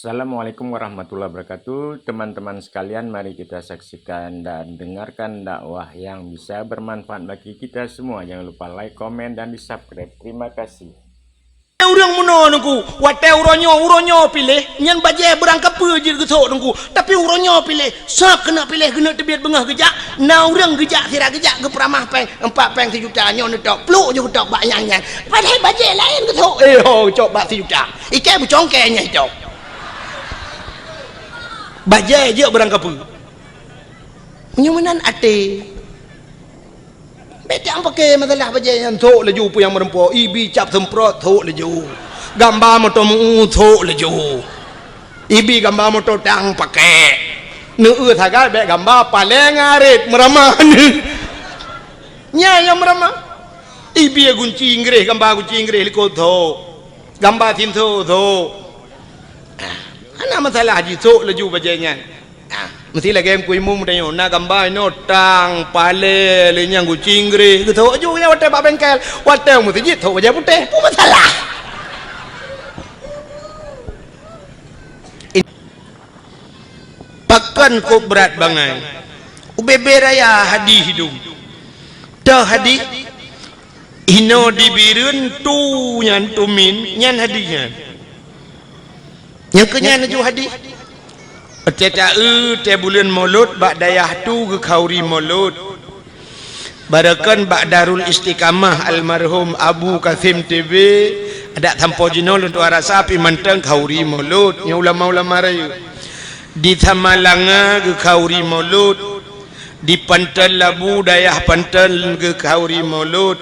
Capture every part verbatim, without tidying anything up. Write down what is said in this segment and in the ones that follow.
Assalamualaikum warahmatullahi wabarakatuh. Teman-teman sekalian, mari kita saksikan dan dengarkan dakwah yang bisa bermanfaat bagi kita semua. Jangan lupa like, komen, dan di-subscribe. Terima kasih. Ureuëng meunoe Teungku, watée uroe nyoe, uroe nyoe piléh, nyan bajée beurangkapeue jeuet geuthok Teungku. Tapi uroe nyoe piléh, soe keuneuk piléh keuneuk teubiet beungoh geujak, na ureuëng geujak sira geujak geupeuramah péng, empat péng sijuta nyoe neutok, pluek jeuet geutok bak nyang nyan. Padahai bajée laén geuthok, eh ho, geucok bak sijuta. Ikai beucongkée nyang icok. Bajée jeuet beurangkapeue. Meunyoe meunan até. Bék teuang paké masalah bajée nyan, thok laju peue nyang meurumpok, ibi cap seumprot, thok laju. Gamba moto meu, thok laju. Ibi gamba moto tang paké. Neueu sagai bék gamba paleng arit meuramah. Nyan nyang meuramah. Ibi gunci Inggréh, gamba gunci Inggréh likot, thok. Gamba sinso, thok. Ah, hana masalah jisok laju bajée nyan. Ah, meusti lagée Teungku Imum tanyoe, na gamba inoe tang, palée, lé nyang gunci Inggréh, geuthok laju nyan watée bak bengkel, watée meuseujid thok bajée putéh, peue masalah? Pakon kok brat bangai? Ubé-bé raya hadih idong. Toh hadih? Inoe di Bireuen tu nyan tumin, nyan hadih nyan. Nyang keu nyan laju hadih. Tée taeu tée buleuen Molot bak dayah tu geukhauri Molot. Barokon bak Darul Istiqamah almarhum Abu Kasim T B, adak sampoe jinoe lôn tuan rasa pih mantong khauri Molot, nyoe ulama-ulama rayeuk. Di Samalanga geukhauri Molot. Di Panton Labu, dayah Panton geukhauri Molot.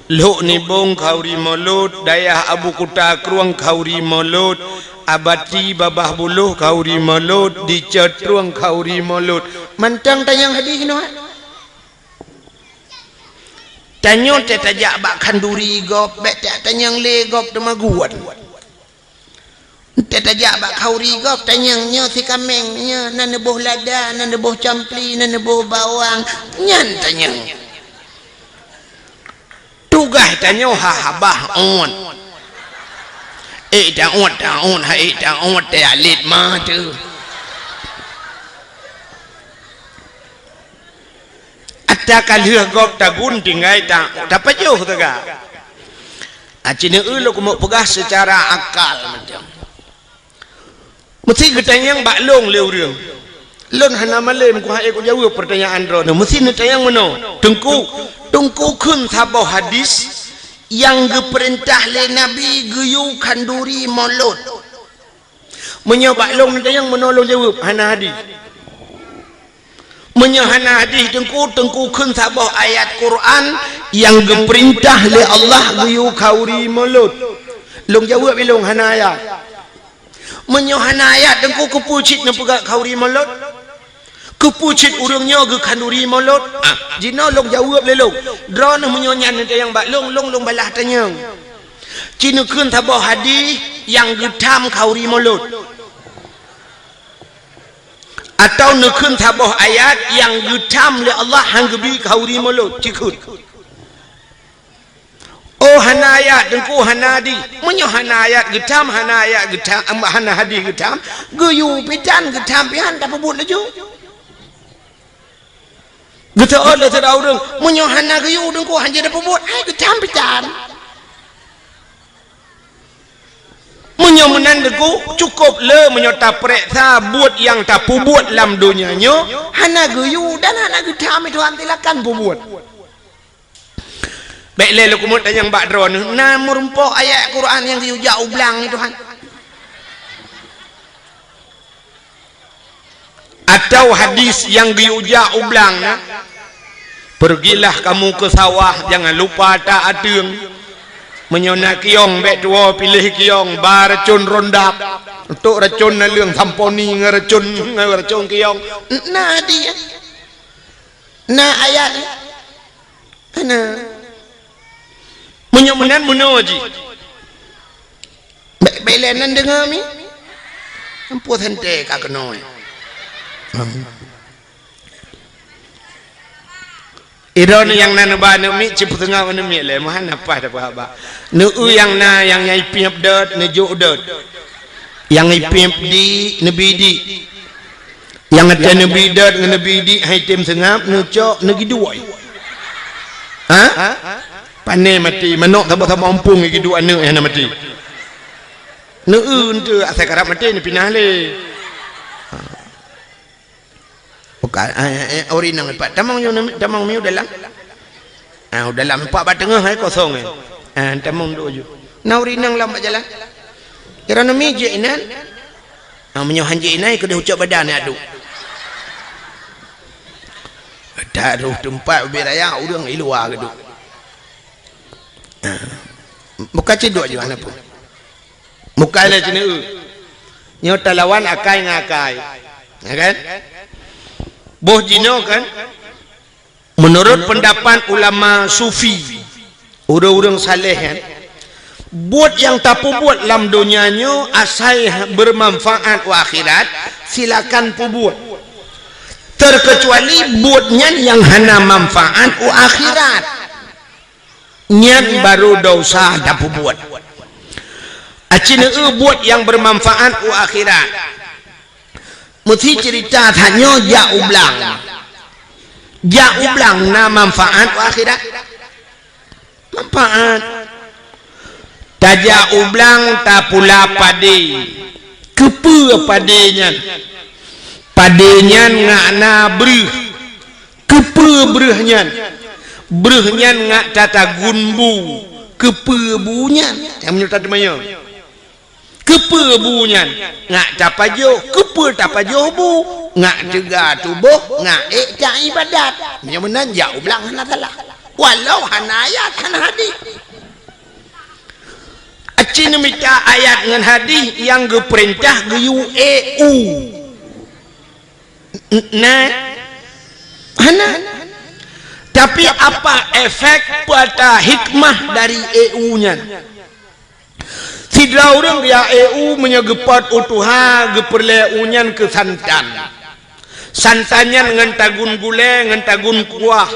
Lhok Nibong khauri Molot, dayah Abu Kuta Krueng khauri Molot. Abati Babah Buloh khauri Molot, di Cotrueng khauri Molot. Mantong tanyong hadih nyoe. Tanyoe tée tajak bak khanduri gob, bék tée tanyong lé gob teuma guon. Tée tajak bak khauri gob tanyong nyoe sikaméng, nyoe na neuboh lada, na neuboh campli, na neuboh bawang, nyan tanyong. Tugaih tanyoe ha habah ôt. Ék ta ôt, ta ôt, ha ék ta ôt, tée alet ma teuh. Ata ka lheueh gob tagun tinggai ta, tapajoh teuga. Aci neueu lôn keumeuk peugah seucara akal mantong. Meusti geutanyong bak lôn lé ureuëng. Lôn hana malém kuhai kujaweueb peurtanyaan droeneuh. Meusti neutanyong meunoe, Teungku, Teungku kheun saboh hadis nyang geupeurintah lé Nabi geuyue khanduri Molot. Meunyoe bak lôn neutanyong meunoe lôn jaweueb, hana hadis. Meunyoe hana hadis Teungku, Teungku kheun saboh ayat Quran nyang geupeurintah lé Allah geuyue khauri Molot. Lôn jaweueb ilôn hana ayat. Meunyoe hana ayat Teungku, keupeue cit neupeugah khauri Molot? Keupeue cit ureuëng nyoe geukhanduri Molot? Ah, jinoe lôn jaweueb lé lôn. Droeneuh meunyoe nyan neutanyong bak lôn, lôn, lôn balah tanyong. Ci neukheun saboh hadis nyang geutham khauri Molot. Atawa neukheun saboh ayat nyang geutham lé Allah han geubi khauri Molot, ci kheun. Oh, hana ayat Teungku, hana hadis. Meunyoe hana ayat geutham, hana ayat geutham, hana hadis geutham, geuyue pih tan geutham pih han tapeubuet laju. Geuteuôt lé sidroe ureuëng, meunyoe hana geuyue Teungku han jeuet tapeubuet, hai geutham pih tan. Meunyoe meunan Teungku, cukôp le meunyoe tapareksa buet nyang tapeubuet lam donya nyoe hana geuyue dan hana geutham, Tuhan silakan peubuet. Bék lé lôn keumeuk tanyong bak droeneuh, na meurumpok ayat Quran nyang geuyue jak u blang nyoe, Tuhan? Atawa hadis nyang geuyue jak u blang na, "Pergilah kamu ke sawah, jangan lupa tak ateueng. Meunyoe na kiyong, bék tuwoe piléh kiyong, ba racon Roundup. Untuk racon naleueng samponi ngon racon, ngon racon kiyong." Na hadis, na ayat. Hana. Meunyoe meunan meunoe jih. Bék, bék lé nan deungoe mi. Ampoh santée ka keunoe. Idroeneuh nyang na neuba aneuk miet, cit peuteungoh aneuk miet lé, meuhan na paih tapeuhaba. Neueu nyang na, nyang nyai piep dot, neujok dot. Nyang ipéb di neubi di. Nyang até neubi dot ngon neubi di hai tem seungab neucok neugiduek. Ha? Pane maté manok saboh-saboh umpung giduek aneuk nyang hana maté. Neu-eu enteuk asai karab maté neupinah lé. Bukan, eh, eh, eh, uri nang empat. Tamong nyoe, tamong miu dalam. Ah, dalam empat bak teungoh hai kosong eh. Ah, tamong dua ju. Na uri nang lam bak jalan. Kira nami je inan. Ah, meunyoe hanjeuet inan, keudeh ucok badan ya adu. Taruh tempat ubé raya urang di luar keudeh. Ah. Bukan cedok ju aneuk pun. Bukan lé cina. Nyoe talawan akai ngon akai. Ya kan? Boh jinoe kan? Menurut pendapat ulama sufi, ureuëng-ureuëng saleh kan, buet nyang tapeubuet lam donya nyoe asai bermanfaat u akhirat, silakan peubuet. Terkecuali buet nyan nyang hana manfaat u akhirat. Nyan baru dosa tapeubuet. Aci neu buet nyang bermanfaat u akhirat. Meusi cerita tanyoe jak u blang. Jak u blang na manfaat u akhirat? Manfaat. Tajak u blang tapula padé. Keupeue padé nyan? Padé nyan ngak na breuh. Keupeue breuh nyan? Breuh nyan ngak tatagun bu. Keupeue bu nyan? Nyang meunyoe tateumanyong. Keupeue bu nyan? Ngak tapajoh. Keupeue tapajoh bu? Ngak teuga tuboh, ngak ék taibadat. Meunyoe meunan jak u blang hana salah. Walau hana ayat, hana hadis. Aci neumita ayat ngon hadis nyang geupeurintah geuyue ék u. N-, na? Hana. Tapi apa efek, peue ata hikmah dari ék u nyan? Sidroe ureuëng geujak ék u meunyoe geupot u tuha, geupeureulée u nyan keu santan. Santan nyan ngon tagun gulée, ngon tagun kuah.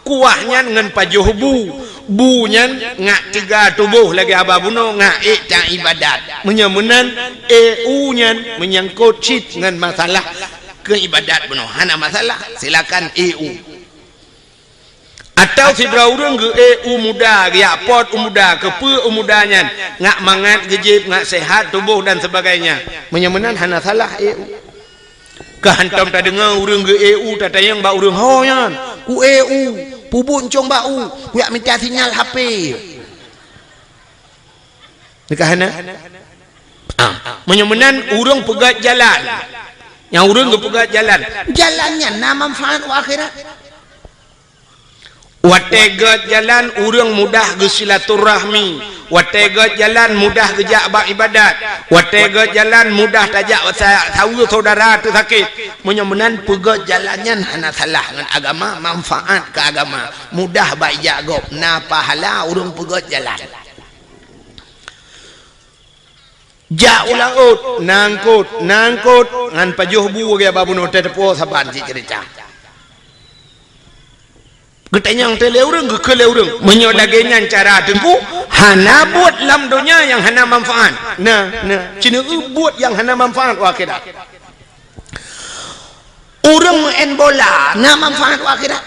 Kuah nyan ngon pajoh bu. Bu nyan ngak teuga tuboh lagée haba bunoe, ngak ék taibadat. Meunyoe meunan, ék u nyan meunyangkot cit ngon masalah keu ibadat bunoe. Hana masalah, silakan ék u. Atawa sidroe ureuëng geuék u muda, geujak pot u muda, keupeue u muda nyan, ngak mangat geujieb, ngak sehat tuboh dan sebagainya. Meunyoe meunan hana salah ék u. Ka hantom tadeungoe ureuëng geuék u, tatanyong bak ureuëng, "Ho nyan, kuék u, peubuet cong bak u, kujak mita sinyal H P." Nyan ka hana? Ah, meunyoe meunan ureuëng peugét jalan. Nyang ureuëng geupeugét jalan. Jalan nyan na manfaat u akhirat. Watée gét jalan ureuëng mudah geusilaturahmi, watée gét jalan mudah geujak bak ibadat, watée gét jalan mudah tajak sa-, saweue syedara teusakét. Meunyoe meunan peugét jalan nyan hana salah ngon agama, manfaat keu agama, mudah bak ijak gob, na pahala ureuëng peugét jalan. Jak u laôt, nangkot, nangkot, ngon pajoh bu lagée haba bunoe teuteupue saban cit ceurita. Geutanyong teuh lé ureuëng, geukheun lé ureuëng, meunyoe lagée nyan cara teungku, hana buet lam donya nyang hana manfaat. Na, na, ci neu buet nyang hana manfaat u akhirat. Ureuëng meu'en bola na manfaat u akhirat?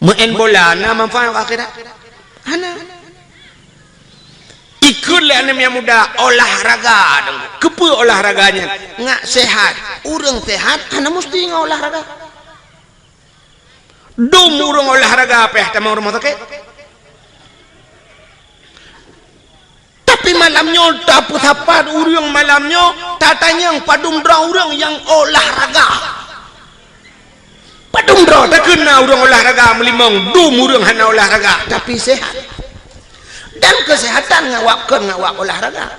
Meu'en bola na manfaat u akhirat? Hana. Ikheun lé aneuk nyang muda olahraga dong. Keupeue olahraga nyan? Ngak sehat. Ureuëng sehat hana musti ngon olahraga. Dum ureuëng olahraga payah tamong rumoh sakét. Tapi malam nyoe tapeusapat ureuëng malam nyoe, tatanyong padum droe ureuëng nyang olahraga. Padum droe takheun na ureuëng olahraga meulimong, dum ureuëng hana olahraga, tapi sehat. Dan kesehatan ngawak kon ngawak olahraga.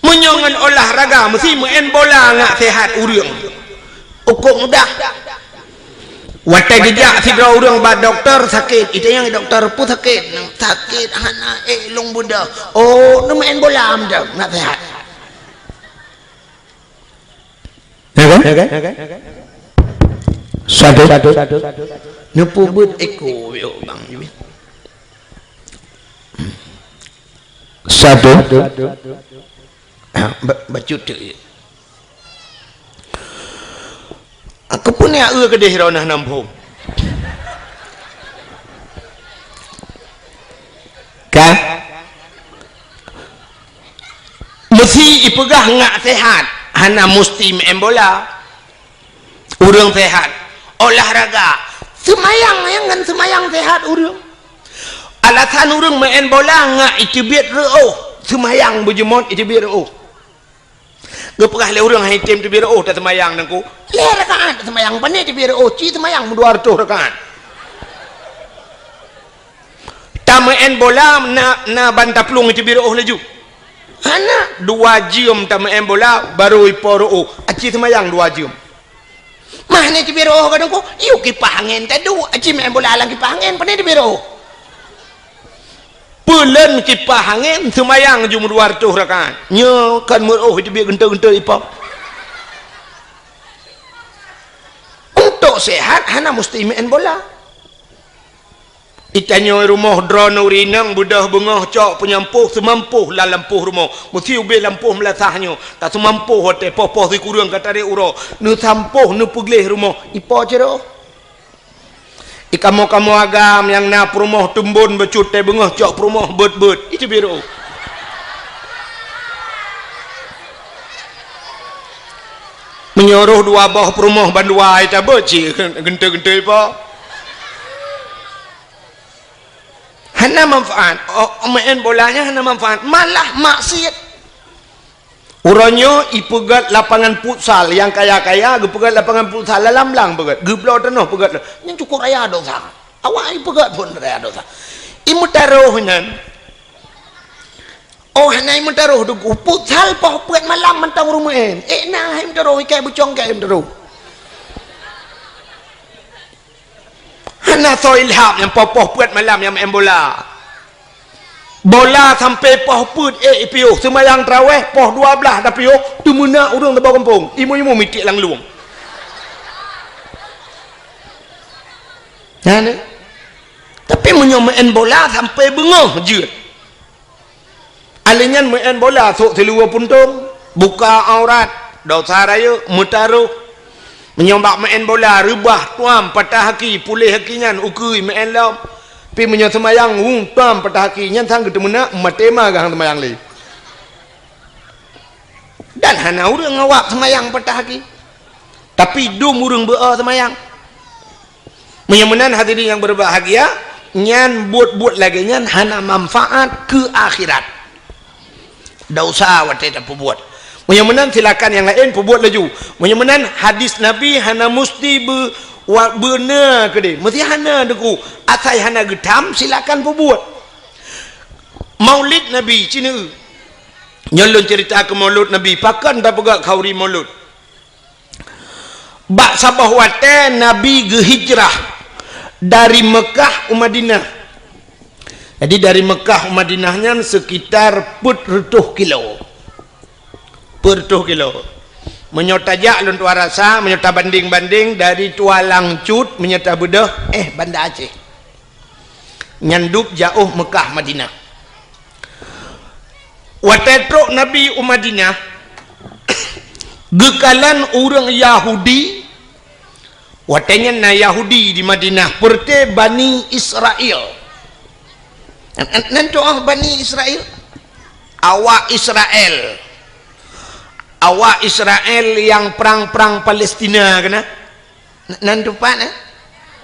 Meunyoe ngon olahraga meusti meu'en bola ngak sehat ureuëng. Ukok mudah. Watée geujak sidroe ureuëng bak dokto sakét, itanyong dokto peue sakét, sakét hana ék lôn beudôh. Oh, neumeu'en bola meudah ngak sehat. Ya kan? Ya kan? Satu. Neupeubuet eko yo bang. Satu. Ba-, bacut tu. Aku pun ya eu keudeh droeneuh nam phom. Ka? Meusi ipeugah ngak sehat, hana musti meu'en bola. Ureuëng sehat, olahraga, seumayang nyang ngon seumayang sehat ureuëng. Alasan ureuëng meu'en bola ngak iteubiet reuôh, seumayang beujeumot iteubiet reuôh. Geupeugah lé ureuëng hai tem teubiet reuôh taseumayang nangku. Lhée rakaat taseumayang, pane teubiet reuôh, ci seumayang meudua reutôh rakaat. Tameu'en bola na, na ban taplueng iteubiet reuôh laju. Hana, dua jeuem tameu'en bola baru ipo reuôh, aci seumayang dua jeuem. Mah ni teubiet reuôh ka dengku, yue kipah angén taduek, aci meu'en bola lam kipah angén, pane teubiet reuôh. Peuleuen kipah angén seumayang ju meudua reutôh rakaat. Nyoe kan meureuôh iteubiet geuntôi-geuntôi ipo. Untuk sehat hana musti meu'en bola. Itanyoe rumoh droeneuh rineng beudôh beungoh cok peunyampôh seumampoh lam lampôh rumoh. Meusi ubé lampôh meulasah nyoe, ka seumampoh watée poh-poh sikureueng ka tarek uroe, neusampôh neupeugleh rumoh, ipo cit reuôh. Ikamoe-kamoe agam nyang na peurumoh teumbon bacut tée beungoh cok peurumoh beuet-beuet, iteubiet reuôh. Meunyoe rôh dua boh peurumoh bandua itabeuet cit geuntôi-geuntôi ipo. Hana manfaat. Oh, meu'en bola nyan hana manfaat, malah maksiet. Uroe nyoe ipeugét lapangan futsal, nyang kaya-kaya geupeugét lapangan futsal lam blang peugét, geubloe tanoh peugét. Nyan cukôp raya dosa. Awak ipeugét phon raya dosa. Imeutarôh nyan. Oh, hana imeutarôh deuh, futsal poh peuet malam mantong ureuëng meu'en. Eh, na hai imeutarôh, ikai bucong kai imeutarôh. Hana soe ilham nyang poh-poh peuet malam nyang meu'en bola. Bola sampai poh peuet ék ipiôh, seumayang taraweh poh dua blaih tapiôh, teumeunak ureuëng saboh gampông, imeum-imeum mitiek lam lueng. Nyan, eh. Tapi meunyoe meu'en bola sampai beungoh jeuet. Alèh nyan meu'en bola sôk siluweue puntông, buka aurat, dosa rayeuk, meutarôh. Meunyoe bak meu'en bola reubah, tuam, patah aki, puléh aki nyan, ukeue meu'en lom. Pi meunyoe seumayang, hu, tuam, patah aki, nyan sang geuteumeunak, maté ma geuh seumayang lé. Dan hana ureuëng awak seumayang patah aki. Tapi dum ureuëng beu-o seumayang. Meunyoe meunan hadirin nyang berbahagia, nyan buet-buet lagée nyan hana manfaat keu akhirat. Dosa watée tapeubuet. Meunyoe meunan silakan nyang laén peubuet laju. Meunyoe meunan hadis Nabi hana musti beu-, wa-, beuna keudeh. Meusti hana deuku. Asai hana geutham silakan peubuet. Maulid Nabi, cineue. Nyoe lôn cerita keu Maulud Nabi, pakon tapeugah khauri Maulud. Bak saboh watée Nabi geuhijrah dari Meukah u Madinah. Jadi dari Meukah u Madinah nyan sekitar peuet reutôh kilo. Peuet reutôh kilo. Meunyoe tajak lôn tuan rasa, meunyoe tabandeng-bandeng dari Tualang Cut, meunyoe tabeudôh, eh, Banda Aceh. Nyan dub jaôh Meukah Madinah. Watée trok Nabi u Madinah, geukalon ureuëng Yahudi, watée nyan na Yahudi di Madinah, peureuté Bani Israel. Nan, nan, nan tu'oh Bani Israel? Awak Israel. Awak Israel nyang prang-prang Palestina keunan? N-, nan teumpat, eh?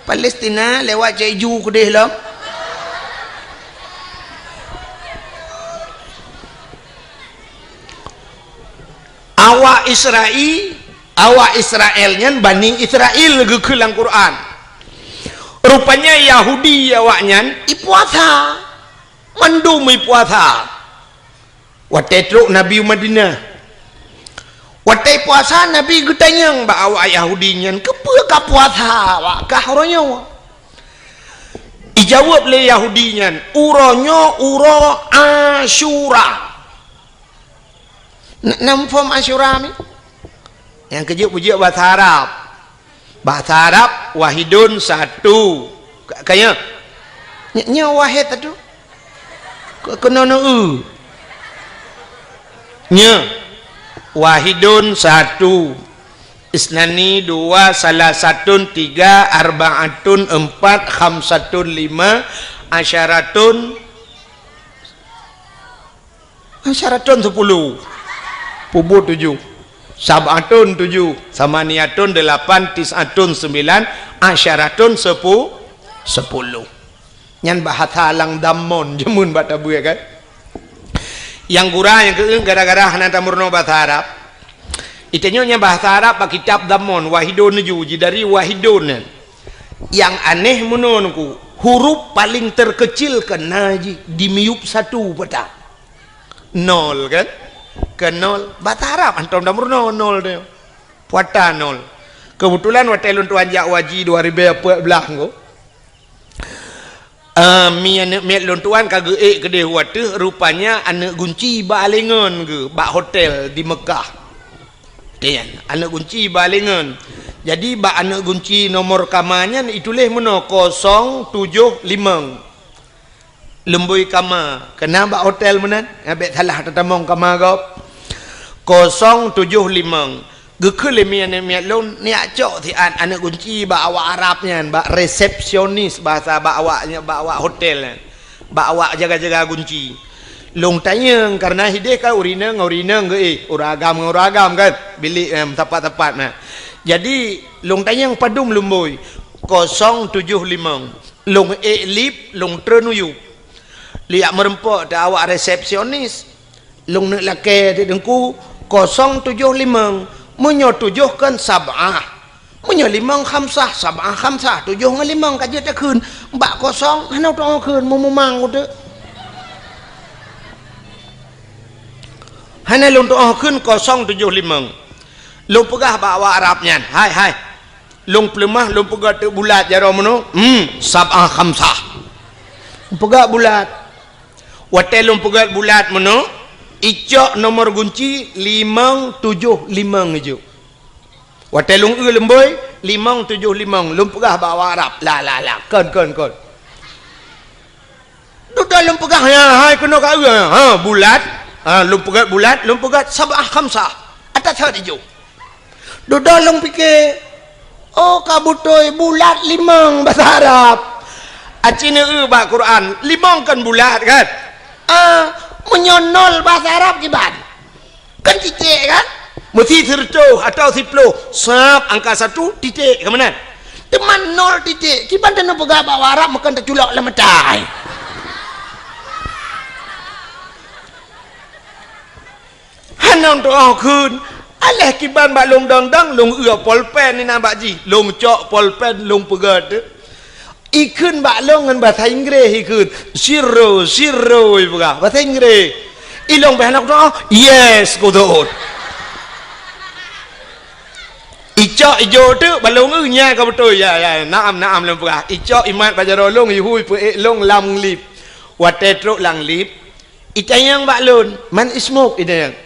Palestina lewat Jeju keudeh lom. Awak Israel, awak Israel nyan Bani Israel geukheun lam Quran. Rupanya Yahudi awak nyan ipuasa. Mandum ipuasa. Watée trok Nabi u Madinah. Watée puasa, Nabi geutanyong bak awak Yahudi nyan, "Keupeue ka puasa awak kah uroe nyoe?" Ijaweueb lé Yahudi nyan, "Uroe nyoe uroe Asyura." N-, na muphom Asyura mi? Nyang keujeuet peujeuet bahasa Arab. Bahasa Arab, wahidun, satu. Ka, ka nyoe? Ny-, nyoe wahid satu. Ke-, keunoe neu-eu. Nyoe, wahidun satu, isnani dua, salasatun tiga, arba'atun empat, khamsatun lima, asyaratun, asyaratun sepuluh, pubu tujuh, sab'atun tujuh, samaniyatun delapan, tis'atun sembilan, asyaratun sepu-, sepuluh. Nyan bahasa lam Dammon jameun bak tabeue kan. Nyang gura nyang keu gara-gara hana tameurunoe bahasa Arab. Itanyoe nyan bahasa Arab bak kitab Dammon, wahidun ju, ji dari wahidun nyan. Nyang aneh meunoe nungku, huruf paling terkecil keu na ji di miyup satu pata. Nol kan? Keu nol. Bahasa Arab hantom tameurunoe nol tu. Pata nol. Kebetulan watèe lôn tuan jak haji dua ribu empat belas nungku. Ah, mi aneuk miet lôn tuan ka geuék keudeh u ateueh, rupanya aneuk gunci bak alengon geuh bak hotel di Mekah. Nyan, aneuk gunci bak alengon. Jadi, bak aneuk gunci nomor kama nyan ituléh meunoe kosong tujoh limong. Leumbôi kama, keu na bak hotel meunan, bèk salah tatamong kama gob. Kosong tujoh limong. Geukheun lé mi aneuk miet lôn, neujak cok siat aneuk gunci bak awak Arab nyan, bak resepsionis bahasa bak awak, bak awak hotel nyan, bak awak jaga-jaga gunci. Lôn tanyong, kareuna hideh ka ureueng inong ngon ureueng inong geuéh, ureueng agam ngon ureueng agam kan, bilék, em, sapat-sapat na. Jadi, lôn tanyong padum leumbôi, kosong tujoh limong. Lôn ék lip, lôn treun u yup. Lôn jak meureumpok teuh awak resepsionis. Lôn neuk lakèe teuk teungku, kosong tujoh limong. Meunyoe tujoh kan sab'ah. Meunyoe limong khamsah, sab'ah khamsah, tujoh ngon limong ka jeuet takheun. Bak kosong hana tu'oh kheun, meumumang uteuk. Hana lôn tu'oh kheun kosong tujoh limong. Lôn peugah bak awak Arab nyan, "Hai, hai. Lôn peuleumah, lôn peugöt teuk bulat jaroe meunoe, hmm, sab'ah khamsah." Peugöt bulat. Watèe lôn peugöt bulat meunoe, icok nomor gunci limong tujoh limong ijok. Watèe lôn eu leumbôi, limong tujoh limong, lôn peugah bak awak Arab. La, la, la, kon, kon, kon. Dudoe lôn peugah, ya, hai keunoe ka eu, ha, bulat. Ha, lôn peugöt bulat, lôn peugöt sab'ah khamsah. Ata that ijok. Dudoe lôn pike, oh, ka beutôi bulat limong bahasa Arab. Aci neueu bak Quran, limong kan bulat kan? Ah, meunyoe nol bahasa Arab kiban? Kan titik kan? Meusi sireutôh atau siploh, sab angka satu, titik, ka meunan. Teuma nol titik, kiban taneuk peugah bak Arab meukan taculok lam mata. Hana tu'oh kheun, alah kiban bak lôn dong-dong, lôn eu polpen inan bak jih, lôn cok polpen, lôn peugöt. Ikheun bak lôn ngon bahasa Inggréh ikheun, "Zero, zero," ipeugah, bahasa Inggréh. Ilôn bèk hana kutu'oh, "Yes," kutu'oh. Icok ijok teuk bak lôn eu, nya ka beutôi. Ya, ya, na'am, na'am lôn peugah. Icok imat bak jaroe lôn, ihui peuék lôn lam lip. Watèe trok lam lip, itanyong bak lôn, "Man ismuk?" itanyong.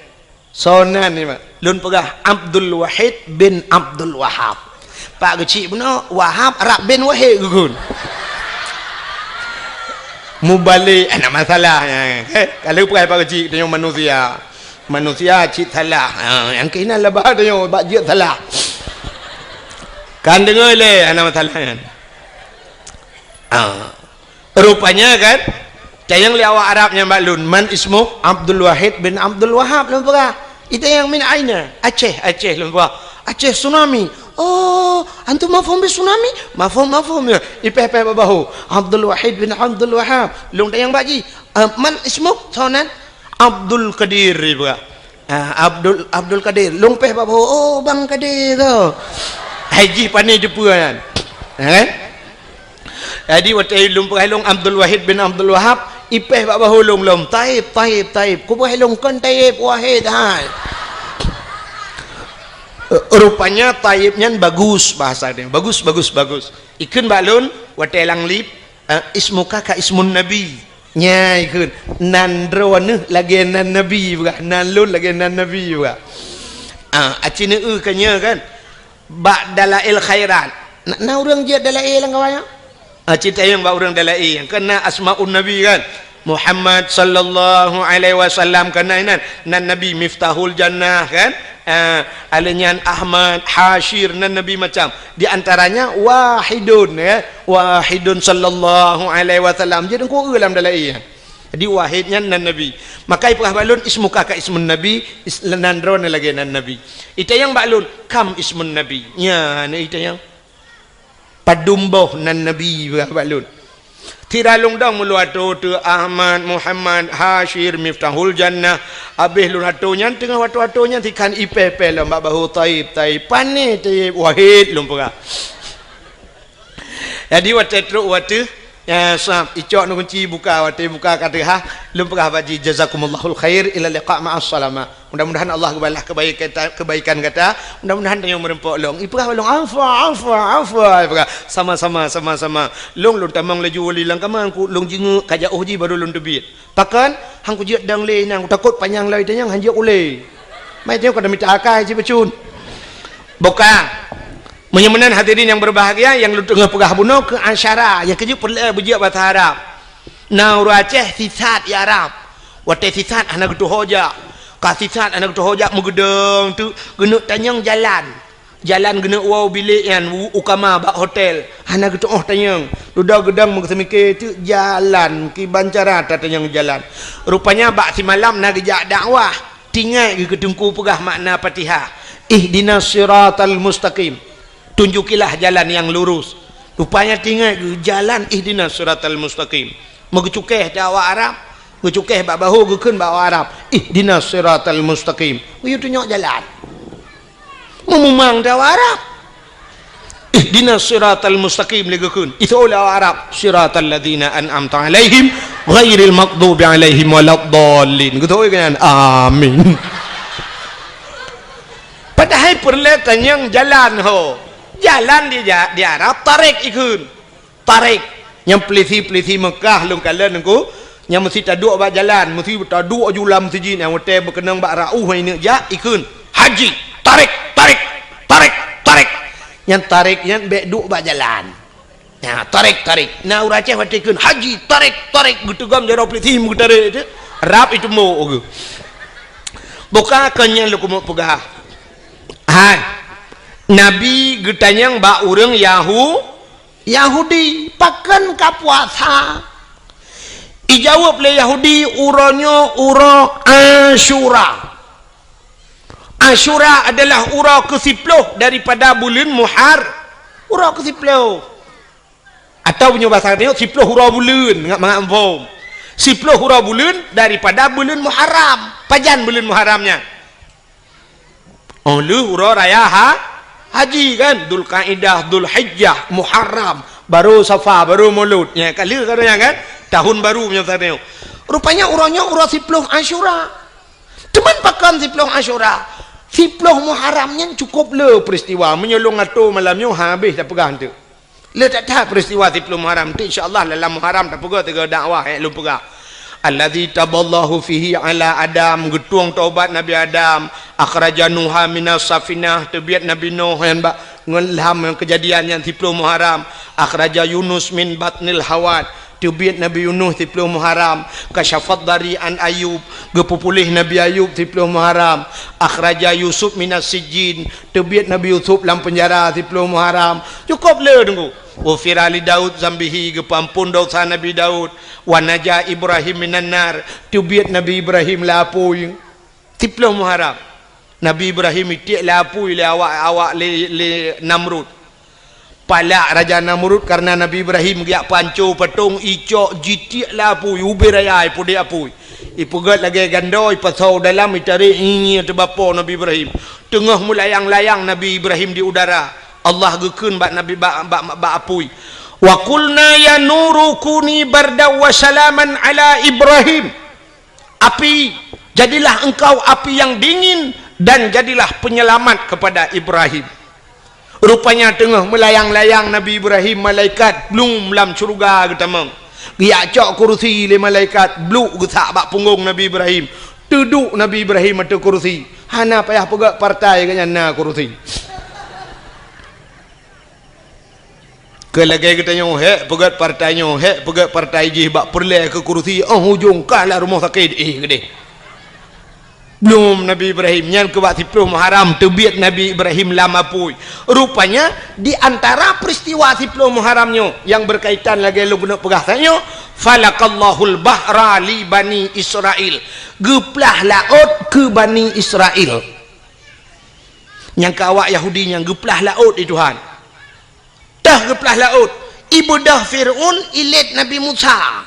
Soe nan nyoe, Mak? Lôn peugah Abdul Wahid bin Abdul Wahab. Pak Geuchik bunoe, Wahab Arab bin Wahid geukheun. Mubalek, hana masalah nyan. Eh, ka lheueh peugah Pak Geuchik, tanyoe manusia. Manusia cit salah. Ha, nyang keunan laba tanyoe bak jeuet salah. Kan deungoe lé, hana masalah nyan. Ha. Rupanya kan, tanyong lé awak Arab nyan bak lôn, "Man ismuk?" "Abdul Wahid bin Abdul Wahab," lôn peugah. Itanyong, "Min aina?" "Aceh, Aceh," lôn peugah. "Aceh tsunami." "Oh, antum mafhum bi tsunami?" "Mafhum, mafhum," ya. Ipéh-péh bak bahô. "Abdul Wahid bin Abdul Wahab." Lôn tanyong bak jih, "Ah, man ismuk?" "Soe nan?" "Abdul Qadir," ipeugah. Ah, Abdul, Abdul Kadir. Lôn péh bak bahô, "Oh, Bang Kadir tu." Hai jih pane jeupeue nyan. Ha, kan? Jadi, watèe lôn peugah lôn Abdul Wahid bin Abdul Wahab, ipéh bak bahô lôn lom, "Taib, Taib, Taib." Kupeugah lôn, "Kon Taib, Wahid hai." Rupanya Taib nyan bagus bahasa dia. Bagus, bagus, bagus. Ikheun bak lôn, watèe lam lip, eh, "Ismuka ka ismun Nabi." Nyan ikheun, "Nan droeneuh lagèe nan Nabi," peugah, "nan lôn lagèe nan Nabi," peugah. Ah, aci neueu ka nyoe kan. Bak Dalail Khairat. Na, na ureueng jeuet Dalail lam kawan nyoe? Aci tanyong bak ureueng Dalail, kan na Asmaun Nabi kan. Muhammad sallallahu alaihi wasallam, kan nan, nan Nabi Miftahul Jannah, kan? Ah, alèh nyan Ahmad, Hasyir, nan Nabi macam. Di antaranya Wahidun, ya. Wahidun sallallahu alaihi wasallam. Jadi, engkau lam dalam iya. Jadi, Wahid nyan nan Nabi. Maka, ipeugah bak lôn, ismuka ka ismun Nabi, is-, nan droeneuh lagèe nan Nabi. Itanyong bak lôn, kam ismun Nabi. Nya, na itanyong. Padum boh nan Nabi, ipeugah bak lôn. Sira lôn dong meulôn atô teuh Ahmad, Muhammad, Hasyir, Miftahul Jannah. Abéh lôn atô nyan, teungoh atô-atô nyan sikhan ipèh-pèh lom bak bahô Taib, Taib. Pané Taib, Wahid lôn peugah. Jadi watèe trôk watèe, ya, sab, icok neukunci buka, watèe buka ka teuhah, lôn peugah bak jih, "Jazakumullahul khair, ila liqa ma'as salamah." Mudah-mudahan Allah geubalah kebaikan, kebaikan gata. Mudah-mudahan tanyoe meureumpok lôn. Ipeugah lôn, "Afwa, afwa, afwa." Ipeugah, "Sama-sama, sama-sama." Lôn, lôn tamong laju wali lam kama, ku lôn jingeuk ka jiôh jih baru lôn teubiet. Pakon? Han kujeuet dong lé nyan, kutakot panyang lom itanyong han jeuet ulèe. Mai tanyoe ka mita akai cit bacut. Buka. Meunyoe meunan hadirin yang berbahagia, nyang lôn teungoh peugah bunoe keu asyara, nyang keujeuet peureulèe beujeuet basa Arab. Na ureueng Aceh sisat i Arab. Watèe sisat hana geutuho jak. Ka sisat hana geutuho jak meugeudong teuk geuneuk tanyong jalan. Jalan geuneuk woe bilék nyan u, u kama bak hotel. Hana geutuho tanyong. Dudoe geudong meugeuseumiké teuk jalan kiban cara tatanyong jalan. Rupanya bak simalam na geujak dakwah. Teuingat geuh keu teungku peugah makna Fatihah. Ihdinas siratal mustaqim. Tunjukilah jalan yang lurus. Rupanya teuingat geuh jalan ihdinas siratal mustaqim. Meugeucukéh di awak Arab, geucukéh bak bahô geukheun bak awak Arab. Ihdinas siratal mustaqim. Geuyue tunyok jalan. Meumumang di awak Arab. Ihdinas siratal mustaqim lé geukheun. Iseuôt lé awak Arab, siratal ladzina an'amta 'alaihim ghairil maghdubi 'alaihim waladdallin. Geutôi keu nyan. Amin. Padahai peureulèe tanyong jalan ho. Jalan di ja-, di Arab tarék ikheun. Tarék. Nyang peulisi-peulisi Meukah lôn kalon nyan ku, nyang meusti taduek bak jalan, meusti taduek ju lam meuseujid nyang watèe beukeunong bak rauh hai neuk jak ikheun, "Haji, tarék, tarék, tarék, tarék." Nyang tarék nyan bèk duek bak jalan. Nya, tarék, tarék. Na ureueng Aceh watèe kheun, "Haji, tarék, tarék," geuteugom jaroe peulisi meugeutarek teuk. Rab itumbok geuh. Buka kon nyan lôn keumeung peugah. Hai. Nabi geutanyong bak ureueng Yahu-, Yahudi, "Pakon ka puasa?" Ijaweueb lé Yahudi, "Uroe nyoe uroe Asyura." Asyura adalah uroe keusiploh daripada buleuen Muhar-, uroe keusiploh. Atawa meunyoe basa tanyoe, siploh uroe buleuen, mangat-mangat muphom. Siploh uroe buleuen daripada buleuen Muharram. Pajan buleuen Muharram nyan? Oh, lheueh uroe raya ha-, haji kan? Dzulqaidah, Dzulhijjah, Muharram, baru Safar, baru Maulud. Nya, ka lheueh ka nyan kan? Tahun baru meunyoe basa tanyoe. Rupanya uroe nyoe uroe siploh Asyura. Teuma pakon siploh Asyura? Siploh Muharram nyan cukôp le peuristiwa. Meunyoe lôn atô malam nyoe, habéh tapeugah teuk. Le that-that peuristiwa siploh Muharram. Teuk insya Allah dalam Muharram tapeugah tiga dakwah, eh, lôn peugah. Allazi taballahu fihi ala Adam, geutueng taubat Nabi Adam. Akhraja Nuha minas safinah, teubiet Nabi Nuh nyan bak ngon lam Kejadian nyan siploh Muharram. Akhraja Yunus min batnil hawat, teubiet Nabi Yunus siploh Muharram. Kasyafad dari an Ayub, geupeupuléh Nabi Ayub siploh Muharram. Akhraja Yusuf minas sijjin, teubiet Nabi Yusuf lam peunjara siploh Muharram. Cukôp le teungku. Ghufira li Daud zambihi, geupeuamphon dosa Nabi Daud. Wa naja Ibrahim minan nar, teubiet Nabi Ibrahim lé apui. Siploh Muharram. Nabi Ibrahim itiek lé apui lé awak, awak lé, lé Namrud. Palak Raja Namrud kareuna Nabi Ibrahim geujak panco patong, icok jitiek lé apui, ubé raya ipudek apui. Ipeugét lagée gandô, ipasoe dalam, itarek, inyie teubapo Nabi Ibrahim. Teungoh meulayang-layang Nabi Ibrahim di udara, Allah geukheun bak Nabi, bak, bak, bak apui, "Wa qulna ya nuru kuni bardan wa salaman ala Ibrahim." Api, jadilah engkau api yang dingin dan jadilah penyelamat kepada Ibrahim. Rupanya teungoh meulayang-layang Nabi Ibrahim, malaikat blum lam syeuruga geutamong. Geujak cok kurusi lé malaikat, bluk geusak bak punggong Nabi Ibrahim. Teuduek Nabi Ibrahim ateueh kurusi. Hana payah peugét partai geuhnyan na kurusi. Keu lagèe geutanyoe, hék peugèt partai nyoe, hék peugèt partai jih bak peureulèe keu kursi, 'oh ujông ka lam rumoh sakét, eh, keudéh. Belum Nabi Ibrahim, nyan keu bak siploh Muharram teubiet Nabi Ibrahim lam apui. Rupanya, di antara peristiwa siploh Muharram nyoe nyang berkaitan lagèe lôn keuneuk peugah tanyoe, "Falakallahul bahra li Bani Israil." Geuplah laôt keu Bani Israil. Nyang keu awak Yahudi nyan geuplah laôt lé Tuhan. Teuh geuplah laôt, ibeudôh Fir'aun ilét Nabi Musa.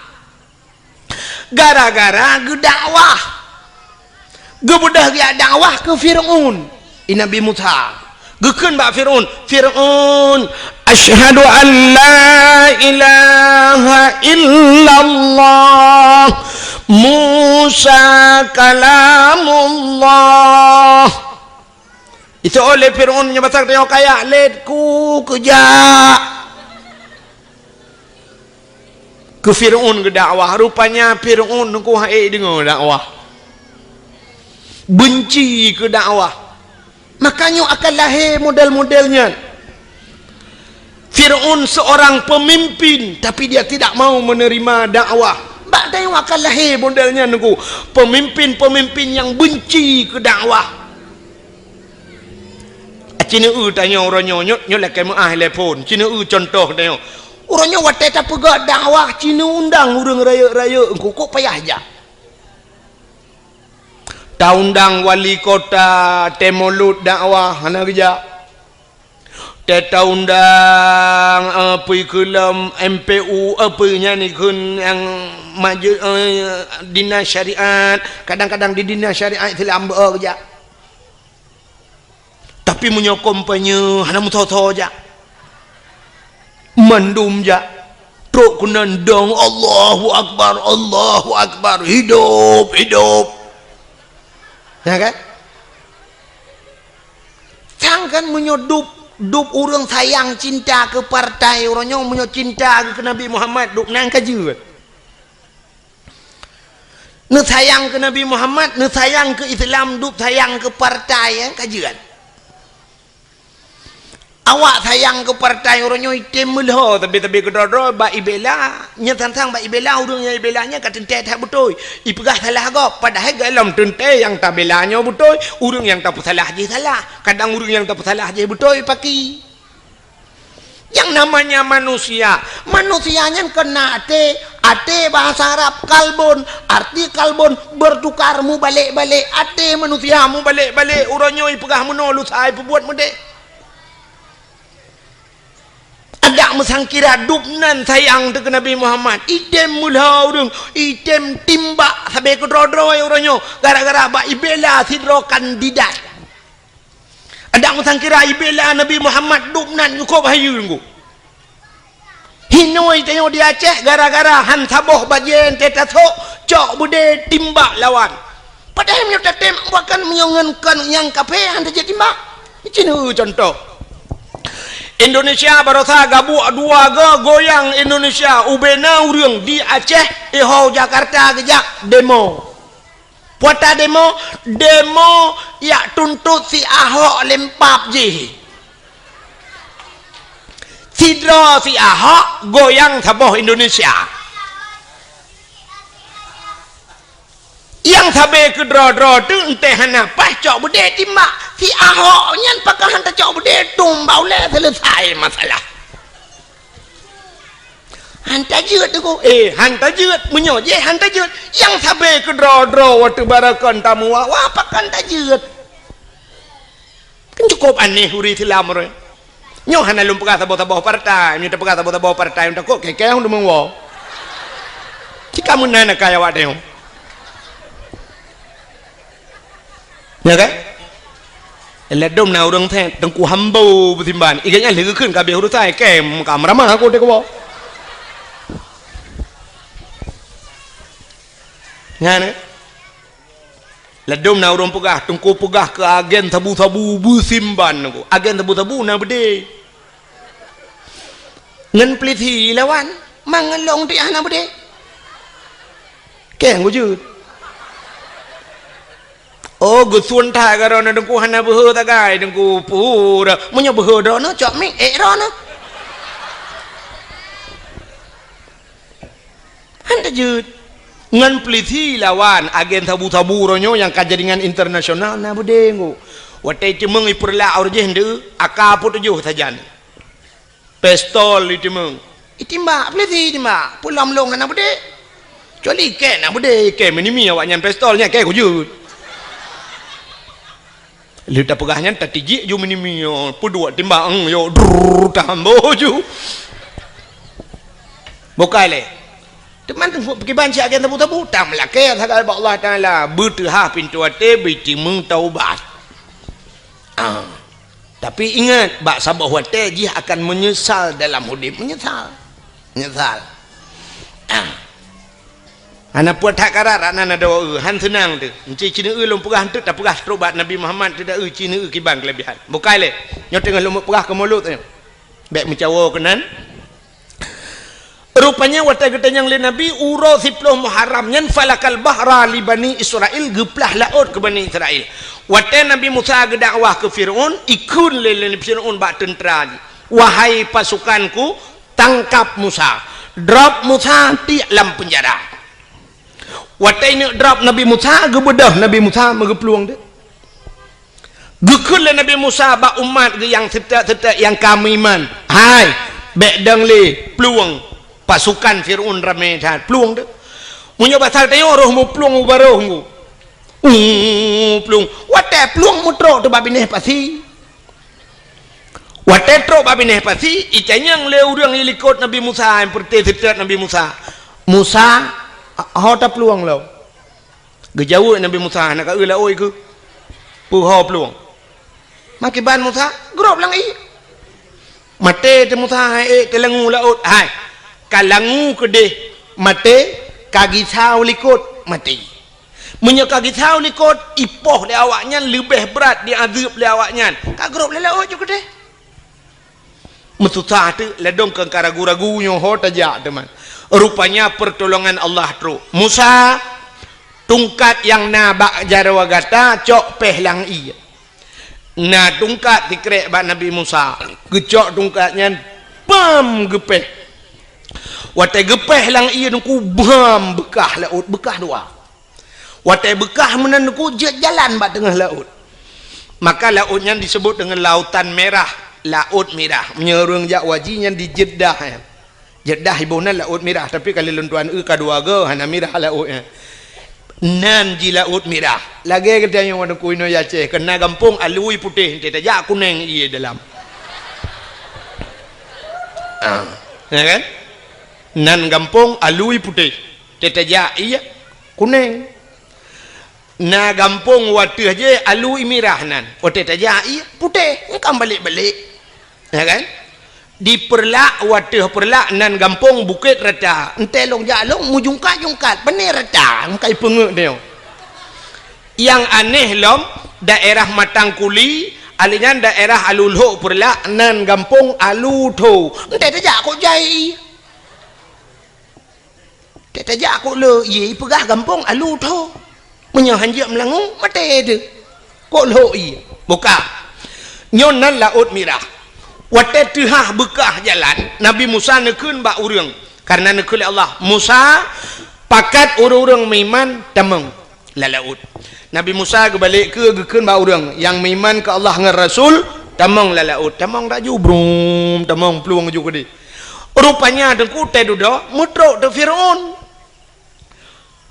Gara-gara geudakwah. Geubeudôh geujak dakwah keu Fir'aun, i Nabi Musa. Geukheun bak Fir'aun, "Fir'aun, asyhadu an la ilaha illallah, Musa kalamullah." Iseuôt lé Fir'aun nyoe basa teuh kaya lét ku keujak. Keu Fir'aun geudakwah, rupanya Fir'aun nungku hai deungoe dakwah. Beunci keu dakwah. Makanya akan lahé model-model nyan. Fir'aun seorang pemimpin, tapi dia tidak mau menerima dakwah. Bak tanyoe akan lahé model nyan nungku. Pemimpin-pemimpin yang benci keu dakwah. Ci neueu tanyoe uroe nyoe, nyoe, nyoe lakèe meu'ah lé phôn. Ci neueu cuntoh tanyoe. Uroe nyoe watèe tapeugah dakwah, ci neuundang ureueng rayeuk-rayeuk, engko kok payah jak. Taundang wali kota, tée mulod dakwah, hana geujak. Tée taundang, eh, peue keu lom M P U, eh, peue nyan ikheun nyang maju, eh, dinas syariat, kadang-kadang di dinas syariat Islam beu geujak. Tapi meunyoe kampanye hana meusoe-soe jak. Mandum jak. Trok keunan dong, "Allahu Akbar, Allahu Akbar, hidup, hidup." Ya kan? Sang kan meunyoe dub, dub ureueng sayang cinta keu partai uroe nyoe, meunyoe cinta keu Nabi Muhammad, dub nan ka jeuet. Neusayang keu Nabi Muhammad, neusayang keu Islam, dub sayang keu partai, eh, ka jeuet. Awak sayang keu partai uroe nyoe item meulhô, tapi-tapi keudroe-droe bak ibela, nyan sang-sang bak ibela, ureueng nyang ibela nyan ka teuntée that beutôi. Ipeugah salah gob, padahai gohlom teuntée nyang tabela nyoe beutôi, ureueng nyang tapeusalah jih salah. Kadang ureueng nyang tapeusalah jih beutôi paki. Yang namanya manusia, manusia nyan kon na até, até bahasa Arab kalbun, arti kalbun bertukar, mubalek-balek, até manusia mubalek-balek, uroe nyoe ipeugah meunoe lusa ipeubuet meudéh. Adak meusangkira dub nan sayang teuh keu Nabi Muhammad, item meulhô ureueng, item timbak sabe keudroe-droe uroe nyoe, gara-gara bak ibela sidroe kandidat. Adak meusangkira ibela Nabi Muhammad dub nan cukôp hayeue ngon. Hinoe tanyoe di Aceh gara-gara han saboh bajée teuh tasok cok beudé timbak lawan. Padahai meunyoe tatem bahkan meunyoe ngon kon nyang kafé han tajeuet timbak. Cina cuntoh. Indonesia barosa gabuek dua go goyang Indonesia ubena ureueng di Aceh iho Jakarta geujak demo. Puata demo, demo yak tuntot si Ahok lempap jih. Sidroe si Ahok goyang saboh Indonesia. Nyang sabe keudroe-droe teuh entée hana paih cok beudé timbak. Si Ahok nyan pakon han tacok beudé tumbak ulée selesai masalah. Han tajeuet teungku. Eh, han tajeuet. Meunyoe jih han tajeuet, nyang sabe keudroe-droe watée barakon tamu wa-wa pakon tajeuet. Kan cukôp aneh ureueng Islam roh. Nyoe hana lôn peugah saboh-saboh partai, nyoe tapeugah saboh-saboh partai, takot keu-keu deungon woe. Cika meunan akai awak tanyoe. Ya kan? Ladom na ureueng thét, Teungku Hambo beusimban. Ikan nyan lheueh geukheun ka habéh urusan, kém ka meuramah aku teuka woe. Nyan, eh? Ladom na ureueng peugah, Teungku peugah keu agen sabu-sabu beusimban Teungku. Agen sabu-sabu na beudé. Ngon peulisi lawan, mangat lôn tiah na beudé. Keng bujur. Oh, geusun that ka droeneuh Teungku hana beuhe sagai Teungku pura. Meunyoe beuhe droeneuh, cok mic ék droeneuh. jeuet. Ngon peulisi lawan agen sabu-sabu uroe nyoe nyang ka jaringan internasional na beudé nyoe. Watée teumeung ipeurlak uroe jih ndeu, aka peutujoh sajan. Pistol iteumeung. Itimbak, peulisi itimbak. Peue lom lôn hana beudé. Kecuali ikée na beudé, ikée meunimi awaknyan pistol nyan, ikée kujeuet. Lheueh tapeugah nyan, tatijik ju meunimi, yo, peuduek timbak, eng, yo, drrrr, tahambo ju. Bukai lé. Teuma teungku peukiban siat agen sabu-sabu, tameulakée sagai bak Allah Taala, beuteuhah pintoe até, beutimeung taubat. Ah. Tapi ingat, bak saboh watée jih akan meunyeusal dalam udeb, meunyeusal. Meunyeusal. Ah. Hana puet that karat, rak nan adoe, han seunang teuh. Enci cineue lôn peugah enteuk tapeugah trok bak Nabi Muhammad teuh da eu cineue kiban keulebihan. Bukai lé. Nyoe teungoh lôn peugah keu mulod nyoe. Bék meucawo keunan. Rupanya watée geutanyong lé Nabi uroe siploh Muharram nyan falakal bahra li Bani Israil, geuplah laôt keu Bani Israil. Watée Nabi Musa geudakwah keu Firaun, ikheun lé, lé Firaun bak teuntra jih, "Wahai pasukanku, tangkap Musa, drop Musa tiek lam peunjara." Watée ineuk drop Nabi Musa, geubeudôh Nabi Musa meugeuplueng teuh. Geukheun lé Nabi Musa bak umat geuh nyang seutôt-seutôt nyang ka meuiman, "Hai, bék dong lé plueng, pasukan Firaun ramé that, plueng teuh." Meunyoe basa tanyoe roh meuplueng u barôh nyoe. Uh, plueng. Watée plueng meutrok teuh bak binéh pasi. Watée trok bak binéh pasi, itanyong lé ureuëng ilikot Nabi Musa nyang peureuté seutôt Nabi Musa, "Musa, ho taplueng lom?" Geujaweueb Nabi Musa, "Hana ka eu laôt keuh? Peue ho plueng?" Makiban Musa, "Grob lam ié." Maté teuh Musa, hai ék teulangu laôt. Hai, ka langu keudeh maté, ka gisa u likot maté. Meunyoe ka gisa u likot, ipoh lé awaknyan leubeh brat diazeueb lé awaknyan. Ka grob lé laôt ju keudeh. Meususah teuk, ladôm keu ka ragu-ragu nyoe ho tajak teuma. Rupanya peurtolongan Allah trok. "Musa, tungkat nyang na bak jaroe gata cok péh lam ié." Na tungkat sikrek bak Nabi Musa. Geucok tungkat nyan, bam, geupéh. Watée geupéh lam ié nungku, bam, beukah laôt, beukah dua. Watée beukah meunan nungku jeuet jalan bak teungoh laôt. Maka laôt nyan disebut deungon Lautan Merah, Laôt Mirah. Meunyoe ureuëng jak haji nyan di Jeddah, eh. Jeddah iboh nan Laôt Mirah, tapi ka lheueh lôn tuan eu ka dua goe hana mirah laôt nyan. Nan ji Laôt Mirah. Lagée geutanyoe nyoe di Aceh, keu na gampông alui putéh, enteuk tajak kunéng ié dalam. Ah, ya kan? Nan gampông alui putéh, enteuk tajak ié kunéng. Na gampông wateueh jih alui mirah nan. Watée tajak ié putéh, nyan ka balek-balek. Ya kan? Di Peureulak, wateueh Peureulak nan gampông Bukét Rata. Enteuk lôn jak lôn meujungkat-jungkat, pane rata, meukai peungeut nyoe. Nyang aneh lom, daerah Matang Kuli, alèh nyan daerah Alu Lhok Peureulak nan gampông Alu Tho. Enteuk tajak kok jai. Tajak kok le ié, ipeugah gampông Alu Tho. Meunyoe hanjeuet meulangue, maté teuh. Kok lhok ié, buka. Nyoe nan Laôt Mirah. Watée teuhah beukah jalan, Nabi Musa neukheun bak ureuëng, kareuna neukheun lé Allah, "Musa, pakat ureuëng-ureuëng meuiman tamong lam laôt." Nabi Musa geubalek keu geukheun bak ureuëng nyang meuiman keu Allah ngon Rasul, "Tamong lam laôt." Tamong laju, brum, tamong plueng ju keudeh. Rupanya teungku teududoe meutrok teuh Firaun.